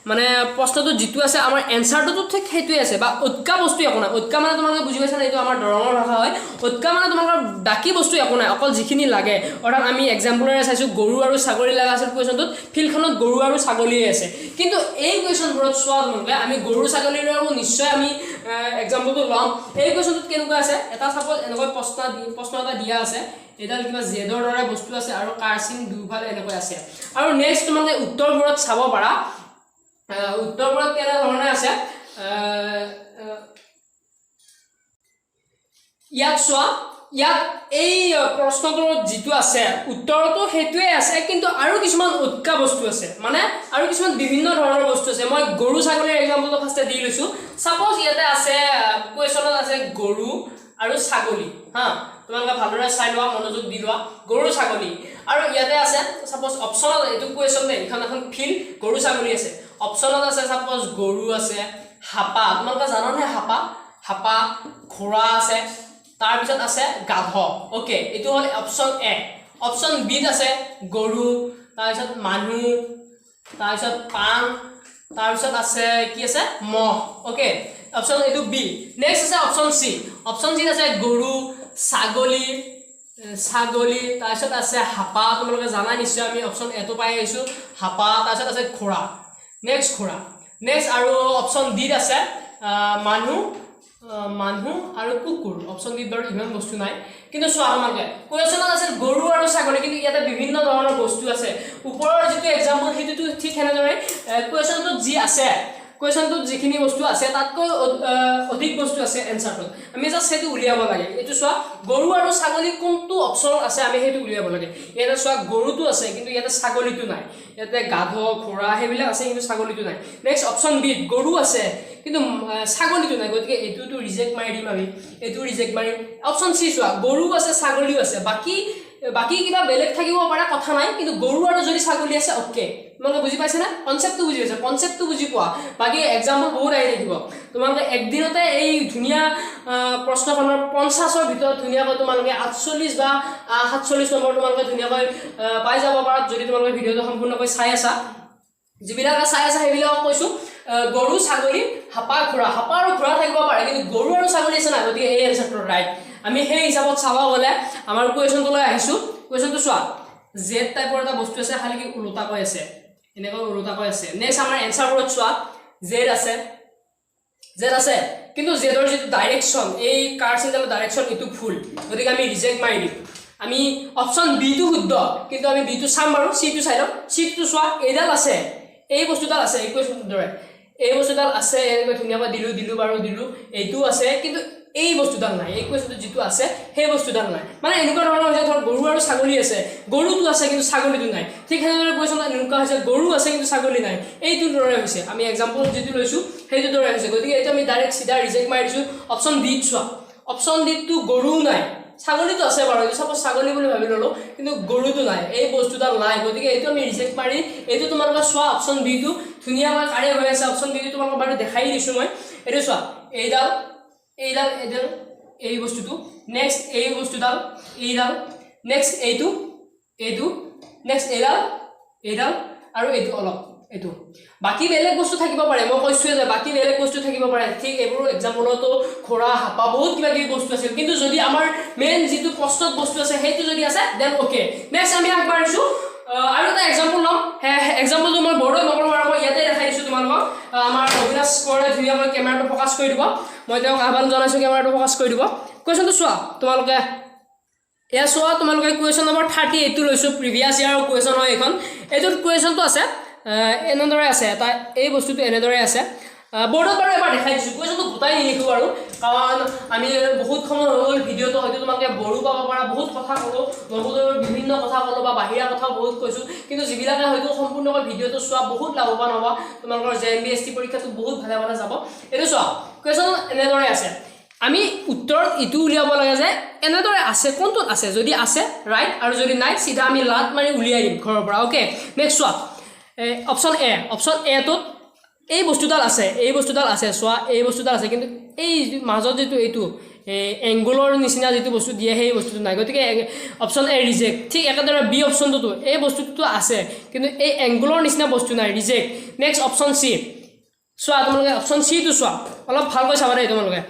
মানে প্ৰশ্নটোত যিটো আছে আমাৰ এনচাৰটোতো ঠিক সেইটোৱে আছে, বা অটকা বস্তু একো নাই। অটকা মানে তোমালোকে বুজি পাইছা নাই, এইটো আমাৰ দৰঙৰ ভাষা হয়। অটকা মানে তোমালোকৰ বাকী বস্তু একো নাই, অকল যিখিনি লাগে। অৰ্থাৎ আমি এক্সাম্পলেৰে চাইছোঁ, গৰু আৰু ছাগলী লগা আছিল কুৱেশ্যনটোত, ফিল্ডখনত গৰু আৰু ছাগলীয়ে আছে। কিন্তু এই কুৱেশ্যনবোৰত চোৱা তোমালোকে, আমি গৰু ছাগলীৰেও নিশ্চয় আমি এক্সাম্পলটো ল'ম। এই কুৱেশ্যনটোত কেনেকুৱা আছে, এটা চাপ'জ এনেকৈ প্ৰশ্ন এটা দিয়া আছে, এডাল কিবা জেদৰ দৰে বস্তু আছে আৰু কাৰচিন দুয়োফালে এনেকৈ আছে। আৰু নেক্সট তোমালোকে উত্তৰবোৰত চাব পাৰা, উত্তৰবোৰত কেনেধৰণে আছে। ইয়াত চোৱা, ইয়াত এই প্ৰশ্নটোৰ যিটো আছে উত্তৰটো সেইটোৱে আছে, কিন্তু আৰু কিছুমান উৎকা বস্তু আছে, মানে আৰু কিছুমান বিভিন্ন ধৰণৰ বস্তু আছে। মই গৰু ছাগলীৰ এক্সাম্পলটো ফাৰ্ষ্টে দি লৈছোঁ। ছাপ'জ ইয়াতে আছে, কুৱেশ্যনত আছে গৰু আৰু ছাগলী, হা, তোমালোকে ভালদৰে চাই লোৱা, মনোযোগ দি লোৱা, গৰু ছাগলী। আৰু ইয়াতে আছে ছাপ'জ অপশ্যনত, এইটো কুৱেশ্যন দেই, এইখন এখন ফিল্ড, গৰু ছাগলী আছে। অপশ্যনত আছে ছাপ'জ গৰু আছে, হাপা, তোমালোকে জানানে হাপা, হাপা, ঘোঁৰা আছে, তাৰপিছত আছে গাধ। অ'কে, এইটো হ'ল অপশ্যন এ। অপশ্যন বিত আছে গৰু, তাৰপিছত মানুহ, তাৰপিছত পাণ, তাৰপিছত আছে কি আছে মহ। অ'কে, অপশ্যন এইটো বি। নেক্সট আছে অপশ্যন চি। অপশ্যন চিত আছে গৰু, ছাগলী, ছাগলী, তাৰপিছত আছে হাপা, তোমালোকে জানা নিশ্চয়, আমি অপশ্যন এটো পাই আহিছোঁ হাপা, তাৰপিছত আছে ঘোঁৰা, নেক্সট ঘোঁৰা। নেক্সট আৰু অপশ্যন ডিত আছে মানুহ, মানুহ আৰু কুকুৰ। অপশ্যন ডিত বাৰু ইমান বস্তু নাই, কিন্তু চোৱা তোমালোকে কুৱেশ্যনত আছিল গৰু আৰু ছাগলী, কিন্তু ইয়াতে বিভিন্ন ধৰণৰ বস্তু আছে। ওপৰৰ যিটো এক্সাম্পল সেইটোতো ঠিক সেনেদৰে কুৱেশ্যনটোত যি আছে, কুৱেশ্যনটোত যিখিনি বস্তু আছে তাতকৈ অধিক বস্তু আছে এনচাৰটোত। আমি জাষ্ট সেইটো উলিয়াব লাগে। এইটো চোৱা, গৰু আৰু ছাগলী কোনটো অপশ্যনত আছে আমি সেইটো উলিয়াব লাগে। ইয়াতে চোৱা গৰুটো আছে, কিন্তু ইয়াতে ছাগলীটো নাই। ইয়াতে গাধ, ঘোঁৰা সেইবিলাক আছে, কিন্তু ছাগলীটো নাই। নেক্সট অপশ্যন বিত গৰু আছে, কিন্তু ছাগলীটো নাই, গতিকে এইটোতো ৰিজেক্ট মাৰি দিম আমি, এইটো ৰিজেক্ট মাৰিম। অপশ্যন চি চোৱা, গৰু আছে, ছাগলীও আছে, বাকী কিবা বেলেগ থাকিব পাৰে কথা নাই, কিন্তু গৰু আৰু যদি ছাগলী আছে অ'কে। তোমালোকে বুজি পাইছানে? কনচেপ্টটো বুজি পাইছা? কনচেপ্টটো বুজি পোৱা, বাকী এক্সাম্পল বহুত আহি থাকিব। তোমালোকে একদিনতে এই ধুনীয়া প্ৰশ্নখনৰ 50ৰ ভিতৰত ধুনীয়াকৈ তোমালোকে 48 বা 47 নম্বৰ তোমালোকে ধুনীয়াকৈ পাই যাব পাৰা, যদি তোমালোকে ভিডিঅ'টো সম্পূৰ্ণকৈ চাই আছা। যিবিলাকে চাই আছা সেইবিলাকক কৈছোঁ, গৰু, ছাগলী, হাপা, ঘোঁৰা। হাপা আৰু ঘোঁৰা থাকিব পাৰে, কিন্তু গৰু আৰু ছাগলী আছে না, গতিকে এই এনচাৰটো ৰাইট। আমি সেই হিচাপত চাব গ'লে আমাৰ কুৱেশ্যনটোলৈ আহিছোঁ। কুৱেশ্যনটো চোৱা, জেড টাইপৰ এটা বস্তু আছে, খালি কি ওলোটাকৈ আছে, এনেকৈ ওলোটাকৈ আছে। নেক্সট আমাৰ এনচাৰবোৰত চোৱা, জেড আছে, জেড আছে, কিন্তু জেডৰ যিটো ডাইৰেকশ্যন, এই কাৰ চিনডালৰ ডাইৰেকশ্যন, এইটো ভুল। গতিকে আমি ৰিজেক্ট মাৰি দিম। আমি অপশ্যন বিটো শুদ্ধ, কিন্তু আমি বিটো চাম বাৰু, চিটো চাই ল'ম। চিটো চোৱা, এইডাল আছে, এই বস্তুডাল আছে, এই কুৱেশ্যনটোৰ দৰে এই বস্তুডাল আছে। এনেকৈ ধুনীয়াকৈ দিলোঁ, দিলোঁ বাৰু, দিলোঁ। এইটো আছে, কিন্তু এই বস্তুডাল নাই। এই কুৱেশ্যনটোত যিটো আছে, সেই বস্তুডাল নাই। মানে এনেকুৱা ধৰণৰ হৈছে, ধৰ গৰু আৰু ছাগলী আছে, গৰুটো আছে কিন্তু ছাগলীটো নাই। ঠিক সেনেদৰে কুৱেশ্যন এনেকুৱা হৈছে, গৰু আছে কিন্তু ছাগলী নাই। এইটোৰ দৰে হৈছে, আমি এক্সাম্পল যিটো লৈছোঁ সেইটোৰ দৰে হৈছে। গতিকে এইটো আমি ডাইৰেক্ট চিধা ৰিজেক্ট মাৰি দিছোঁ। অপশ্যন ডিত চোৱা, অপশ্যন ডিতটো গৰুও নাই, ছাগলীটো আছে বাৰু, এইটো চাপ'জ ছাগলী বুলি ভাবি ল'লোঁ, কিন্তু গৰুটো নাই, এই বস্তুডাল নাই। গতিকে এইটো আমি ৰিজেক্ট মাৰি, এইটো তোমালোকে চোৱা, অপশ্যন বিটো ধুনীয়াকৈ কাৰেক্ট হৈ আছে। অপশ্যন বিটো তোমালোকক বাৰু দেখাই দিছোঁ মই। এইটো চোৱা, এইডাল, এইডাল, এইডাল, এই বস্তুটো, নেক্সট এই বস্তুডাল, এইডাল, নেক্সট এইটো, এইটো, নেক্সট এইডাল, এইডাল আৰু এইটো অলপ এইটো। বাকী বেলেগ বস্তু থাকিব পাৰে, মই কৈছোৱে যে বাকী বেলেগ বস্তু থাকিব পাৰে। ঠিক এইবোৰ এক্সাম্পলতো ঘোঁৰা, হাপা, বহুত কিবা কিবি বস্তু আছিল। কিন্তু যদি আমাৰ মেইন যিটো প্ৰশ্নত বস্তু আছে, সেইটো যদি আছে, then okay. Next আমি আগবাঢ়িছোঁ, আৰু এটা এক্সাম্পল ল'ম। এক্সাম্পলটো মই বৰ্ডত নকৰোঁ বাৰু, মই ইয়াতে দেখাই দিছোঁ তোমালোকক। আমাৰ অবিনাশ কোঁৱৰে ধুনীয়াকৈ কেমেৰাটো ফ'কাছ কৰি দিব। মই তেওঁক আহ্বান জনাইছোঁ, কেমেৰাটো ফ'কাছ কৰি দিব। কুৱেশ্যনটো চোৱা তোমালোকে, এয়া চোৱা তোমালোকে, কুৱেশ্যন নম্বৰ 38টো লৈছোঁ। প্ৰিভিয়াছ ইয়াৰৰ কুৱেশ্যন হয় এইখন। এইটোত কুৱেশ্যনটো আছে, এনেদৰে আছে এটা, এই বস্তুটো এনেদৰে আছে। বৰ্ডত বাৰু এবাৰ দেখাই দিছোঁ। কুৱেশ্যনটো গোটাই নিলিখোঁ বাৰু, কাৰণ আমি বহুত সময় হৈ গ'ল ভিডিঅ'টো, হয়তো তোমালোকে বৰো পাব পাৰা। বহুত কথা ক'লোঁ, নৱোদয়ৰ বিভিন্ন কথা ক'লোঁ বা বাহিৰা কথাও বহুত কৈছোঁ। কিন্তু যিবিলাকে হয়তো সম্পূৰ্ণকৈ ভিডিঅ'টো চোৱা, বহুত লাভৱান হ'ব। তোমালোকৰ জেএনবিএছটি পৰীক্ষাটো বহুত ভালে ভালে যাব। এইটো চোৱা, কুৱেশ্যন এনেদৰে আছে। আমি উত্তৰত ইটো উলিয়াব লাগে যে এনেদৰে আছে, কোনটোত আছে। যদি আছে ৰাইট, আৰু যদি নাই, চিধা আমি লাট মাৰি উলিয়াই দিম ঘৰৰ পৰা। অ'কে, নেক্সট চোৱা, অপশ্যন এ, অপশ্যন এটোত এই বস্তুডাল আছে, এই বস্তুডাল আছে। চোৱা, এই বস্তুডাল আছে, কিন্তু এই মাজত যিটো এইটো এই এংগুলৰ নিচিনা যিটো বস্তু দিয়ে, সেই বস্তুটো নাই। গতিকে অপশ্যন এ ৰিজেক্ট। ঠিক একেদৰে বি অপশ্যনটোতো এই বস্তুটোতো আছে, কিন্তু এই এংগুলৰ নিচিনা বস্তু নাই, ৰিজেক্ট। নেক্সট অপশ্যন চি চোৱা তোমালোকে, অপশ্যন চিটো চোৱা, অলপ ভালকৈ চাবা দেই তোমালোকে।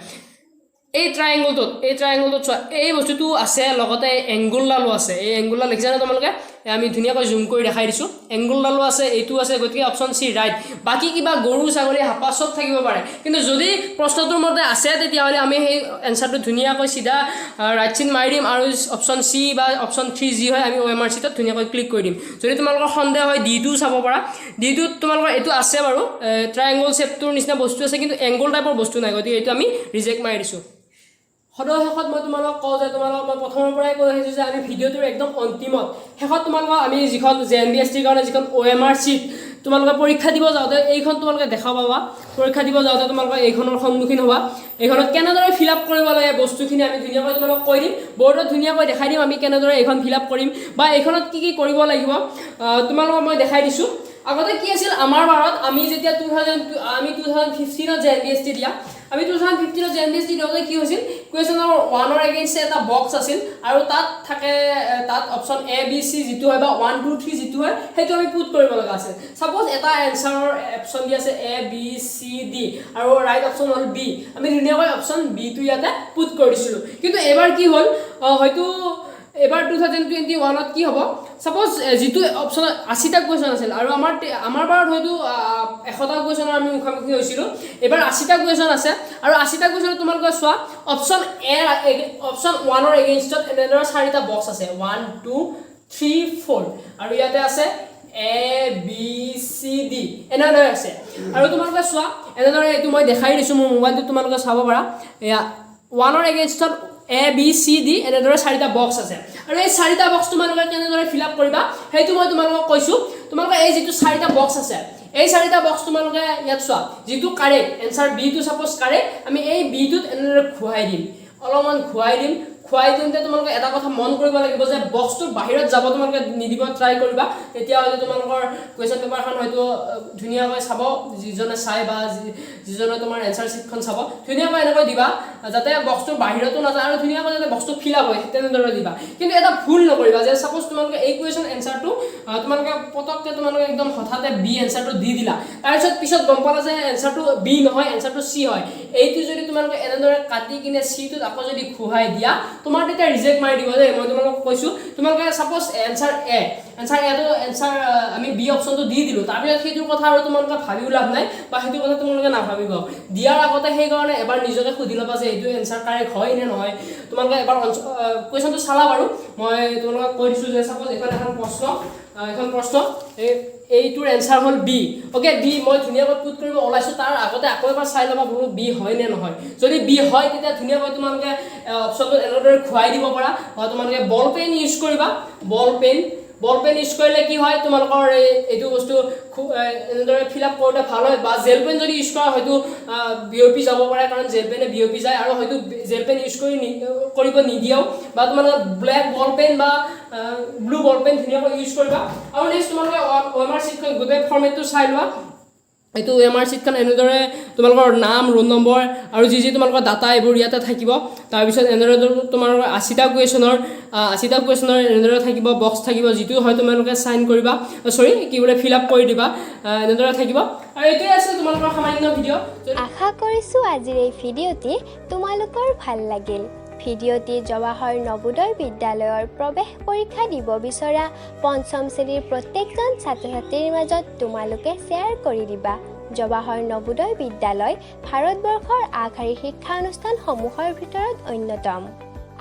এই ট্ৰাইএংগলটোত চোৱা, এই বস্তুটো আছে, লগতে এই এংগুলডালো আছে। এই এংগুলডাল দেখিছানে তোমালোকে? এই আমি ধুনীয়াকৈ জুম কৰি দেখাই দিছোঁ। এংগুলডালো আছে, এইটো আছে, গতিকে অপশ্যন চি ৰাইট। বাকী কিবা গৰু, ছাগলী, হাপা চব থাকিব পাৰে, কিন্তু যদি প্ৰশ্নটোৰ মতে আছে, তেতিয়াহ'লে আমি সেই এনচাৰটো ধুনীয়াকৈ চিধা ৰাইট চিন মাৰি দিম আৰু অপশ্যন চি বা অপশ্যন থ্ৰী যি হয়, আমি অ'এমআৰ চিটত ধুনীয়াকৈ ক্লিক কৰি দিম। যদি তোমালোকৰ সন্দেহ হয়, ডিটোও চাব পাৰা। ডিটোত তোমালোকৰ এইটো আছে বাৰু, ট্ৰাইএংগল শ্বেপটোৰ নিচিনা বস্তু আছে, কিন্তু এংগল টাইপৰ বস্তু নাই। গতিকে এইটো আমি ৰিজেক্ট মাৰি দিছোঁ। সদৌ শেষত মই তোমালোকক কওঁ যে তোমালোকক মই প্ৰথমৰ পৰাই কৈ আহিছোঁ যে আমি ভিডিঅ'টোৰ একদম অন্তিমত, শেষত তোমালোকক আমি যিখন জেএনবিএছটিৰ কাৰণে যিখন অ'এমআৰ চিট, তোমালোকে পৰীক্ষা দিব যাওঁতে এইখন তোমালোকে দেখা পাবা। পৰীক্ষা দিব যাওঁতে তোমালোকে এইখনৰ সন্মুখীন হ'বা। এইখনত কেনেদৰে ফিল আপ কৰিব লাগে বস্তুখিনি, আমি ধুনীয়াকৈ তোমালোকক কৈ দিম, বৰ্ডত ধুনীয়াকৈ দেখাই দিম আমি কেনেদৰে এইখন ফিল আপ কৰিম বা এইখনত কি কি কৰিব লাগিব, তোমালোকক মই দেখাই দিছোঁ। আগতে কি আছিল আমাৰ বাৰত, আমি যেতিয়া আমি 2015ত জেএনবিএছটি দিয়া, আমি 2015ত জেএনবিএছটি দিওঁতে কি হৈছিল? কুৱেশ্যন নম্বৰ ওৱানৰ এগেইনষ্ট এটা বক্স আছিল আৰু তাত থাকে, তাত অপশ্যন এ, বি, চি যিটো হয় বা ওৱান, টু, থ্ৰী যিটো হয়, সেইটো আমি পুট কৰিব লগা আছিল। ছাপ'জ এটা এনচাৰৰ অপশ্যন দি আছে এ, বি, চি, ডি আৰু ৰাইট অপশ্যন হ'ল বি, আমি ধুনীয়াকৈ অপশ্যন বিটো ইয়াতে পুট কৰি দিছিলোঁ। কিন্তু এইবাৰ কি হ'ল, হয়তো এইবাৰ 2021ত কি হ'ব, ছাপ'জ যিটো অপশ্যনত 80টা কুৱেশ্যন আছিল আৰু আমাৰ বাৰত হয়তো 100টা কুৱেশ্যনৰ আমি মুখামুখি হৈছিলোঁ, এইবাৰ 80টা কুৱেশ্যন আছে আৰু 80টা কুৱেশ্যনত তোমালোকে চোৱা, অপশ্যন এ, অপশ্যন ওৱানৰ এগেইনষ্টত এনেদৰে চাৰিটা বক্স আছে, ওৱান, টু, থ্ৰী, ফ'ৰ, আৰু ইয়াতে আছে এ, বি, চি, ডি এনেদৰে আছে। আৰু তোমালোকে চোৱা, এনেদৰে এইটো মই দেখাই দিছোঁ মোৰ মোবাইলটোত, তোমালোকে চাব পাৰা। এয়া ওৱানৰ এগেইনষ্টত এ, বি, চি, ডি এনেদৰে চাৰিটা বক্স আছে আৰু এই চাৰিটা বক্স তোমালোকে কেনেদৰে ফিল আপ কৰিবা, সেইটো মই তোমালোকক কৈছোঁ। তোমালোকে এই যিটো চাৰিটা বক্স আছে, এই চাৰিটা বক্স তোমালোকে ইয়াত চোৱা, যিটো কাৰেক্ট এনচাৰ, বিটো ছাপ'জ কাৰেক্ট, আমি এই বিটোত এনেদৰে ঘূৰাই দিম, অলপমান ঘূৰাই দিম। খুৱাই দিওঁতে তোমালোকে এটা কথা মন কৰিব লাগিব যে বক্সটোৰ বাহিৰত যাব তোমালোকে নিদিব ট্ৰাই কৰিবা। তেতিয়া হয়তো তোমালোকৰ কুৱেশ্যন পেপাৰখন হয়তো ধুনীয়াকৈ চাব যিজনে চাই বা যিজনে তোমাৰ এনচাৰ শ্বীটখন চাব, ধুনীয়াকৈ এনেকৈ দিবা যাতে বক্সটোৰ বাহিৰতো নাযায় আৰু ধুনীয়াকৈ যাতে বক্সটো ফিল আপ হয় তেনেদৰে দিবা। কিন্তু এটা ভুল নকৰিবা যে ছাপ'জ তোমালোকে এই কুৱেশ্যন এনচাৰটো তোমালোকে পটককৈ তোমালোকে একদম হঠাতে বি এনচাৰটো দি দিলা, তাৰপিছত পিছত গম পালা যে এনচাৰটো বি নহয়, এনচাৰটো চি হয়। এইটো যদি তোমালোকে এনেদৰে কাটি কিনে চিটোত আকৌ যদি ঘূৰাই দিয়া, তোমাৰ তেতিয়া ৰিজেক্ট মাৰি দিব দেই। মই তোমালোকক কৈছোঁ, তোমালোকে ছাপ'জ এনচাৰ এ, এনচাৰ এটো এনচাৰ আমি বি অপশ্যনটো দি দিলোঁ, তাৰপিছত সেইটোৰ কথা আৰু তোমালোকে ভাবিও লাভ নাই বা সেইটো কথা তোমালোকে নাভাবিব দিয়াৰ আগতে। সেইকাৰণে এবাৰ নিজকে সুধি ল'বা যে এইটো এনচাৰ কাৰেক্ট হয় নে নহয়। তোমালোকে এবাৰ কুৱেশ্যনটো চালা বাৰু। মই তোমালোকক কৈ দিছোঁ যে ছাপ'জ এইখন এখন প্ৰশ্ন, এইখন প্ৰশ্ন, এইটোৰ এনচাৰ হ'ল বি। অ'কে, বি মই ধুনীয়াকৈ পুট কৰিব ওলাইছোঁ, তাৰ আগতে আকৌ এবাৰ চাই ল'বা বোলো বি হয় নে নহয়। যদি বি হয়, তেতিয়া ধুনীয়াকৈ তোমালোকে অপশ্যনটো এনেদৰে ঘূৰাই দিব পাৰা বা তোমালোকে বল পেন ইউজ কৰিবা। বল পেন ইউজ কৰিলে কি হয়, তোমালোকৰ এইটো বস্তু এনেদৰে ফিল আপ কৰোঁতে ভাল হয়। বা জেল পেন যদি ইউজ কৰা, হয়তো বিয়পি যাব পাৰে, কাৰণ জেল পেনে বিয়পি যায় আৰু হয়তো জেল পেন ইউজ কৰি কৰিব নিদিয়েও। বা তোমালোকে ব্লেক বল পেন বা ব্লু বল পেন ধুনীয়াকৈ ইউজ কৰিবা। আৰু নেক্সট তোমালোকে অ' এম আৰ চিটখন গোটেই ফৰ্মেটটো চাই লোৱা। এইটো অ' এম আৰ চিটখন এনেদৰে তোমালোকৰ নাম, ৰোল নম্বৰ আৰু যি যি তোমালোকৰ ডাটা, এইবোৰ ইয়াতে থাকিব। তাৰপিছত এনেদৰে তোমালোকৰ 80টা কুৱেশ্যনৰ এনেদৰে থাকিব, বক্স থাকিব, যিটো হয় তোমালোকে চাইন কৰিবা, চৰি, কি বোলে, ফিল আপ কৰি দিবা, এনেদৰে থাকিব। আৰু এইটোৱে আছে তোমালোকৰ সামান্য ভিডিঅ'। আশা কৰিছোঁ আজিৰ এই ভিডিঅ'টি তোমালোকৰ ভাল লাগিল। ভিডিঅ'টি জৱাহৰ নৱোদয় বিদ্যালয়ৰ প্ৰৱেশ পৰীক্ষা দিব বিচৰা পঞ্চম শ্ৰেণীৰ প্ৰত্যেকজন ছাত্ৰ ছাত্ৰীৰ মাজত তোমালোকে শ্বেয়াৰ কৰি দিবা। জৱাহৰ নৱোদয় বিদ্যালয় ভাৰতবৰ্ষৰ আগশাৰীৰ শিক্ষানুষ্ঠানসমূহৰ ভিতৰত অন্যতম।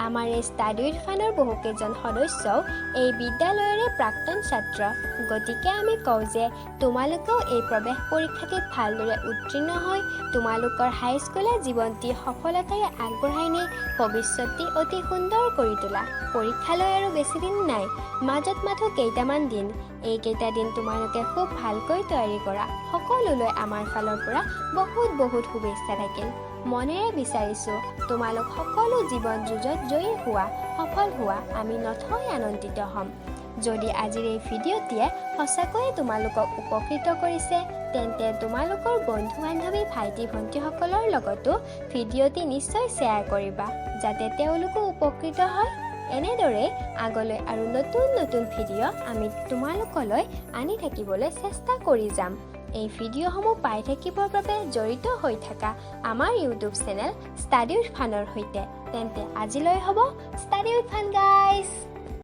আমাৰ এই ষ্টাডি উইথ ফানৰ বহুকেইজন সদস্যও এই বিদ্যালয়ৰে প্ৰাক্তন ছাত্ৰ। গতিকে আমি কওঁ যে তোমালোকেও এই প্ৰৱেশ পৰীক্ষাটিত ভালদৰে উত্তীৰ্ণ হৈ তোমালোকৰ হাইস্কুলীয়া জীৱনটি সফলতাৰে আগবঢ়াই নি ভৱিষ্যতটি অতি সুন্দৰ কৰি তোলা। পৰীক্ষালৈ আৰু বেছিদিন নাই, মাজত মাথো কেইটামান দিন। এইকেইটা দিন তোমালোকে খুব ভালকৈ তৈয়াৰী কৰা। সকলোলৈ আমাৰ ফালৰ পৰা বহুত বহুত শুভেচ্ছা থাকিল। মনেৰে বিচাৰিছোঁ তোমালোক সকলো জীৱন যুঁজত জয়ী হোৱা, সফল হোৱা। আমি নথৈ আনন্দিত হ'ম। যদি আজিৰ এই ভিডিঅ'টিয়ে সঁচাকৈয়ে তোমালোকক উপকৃত কৰিছে, তেন্তে তোমালোকৰ বন্ধু বান্ধৱী, ভাইটি ভণ্টিসকলৰ লগতো ভিডিঅ'টি নিশ্চয় শ্বেয়াৰ কৰিবা, যাতে তেওঁলোকো উপকৃত হয়। এনেদৰে আগলৈ আৰু নতুন নতুন ভিডিঅ' আমি তোমালোকলৈ আনি থাকিবলৈ চেষ্টা কৰি যাম। এই ভিডিঅ'সমূহ পাই থাকিবৰ বাবে জড়িত হৈ থাকা আমাৰ ইউটিউব চেনেল ষ্টাডি উইথ ফানৰ সৈতে। তেন্তে আজিলৈ হ'ব। Study with fun, guys.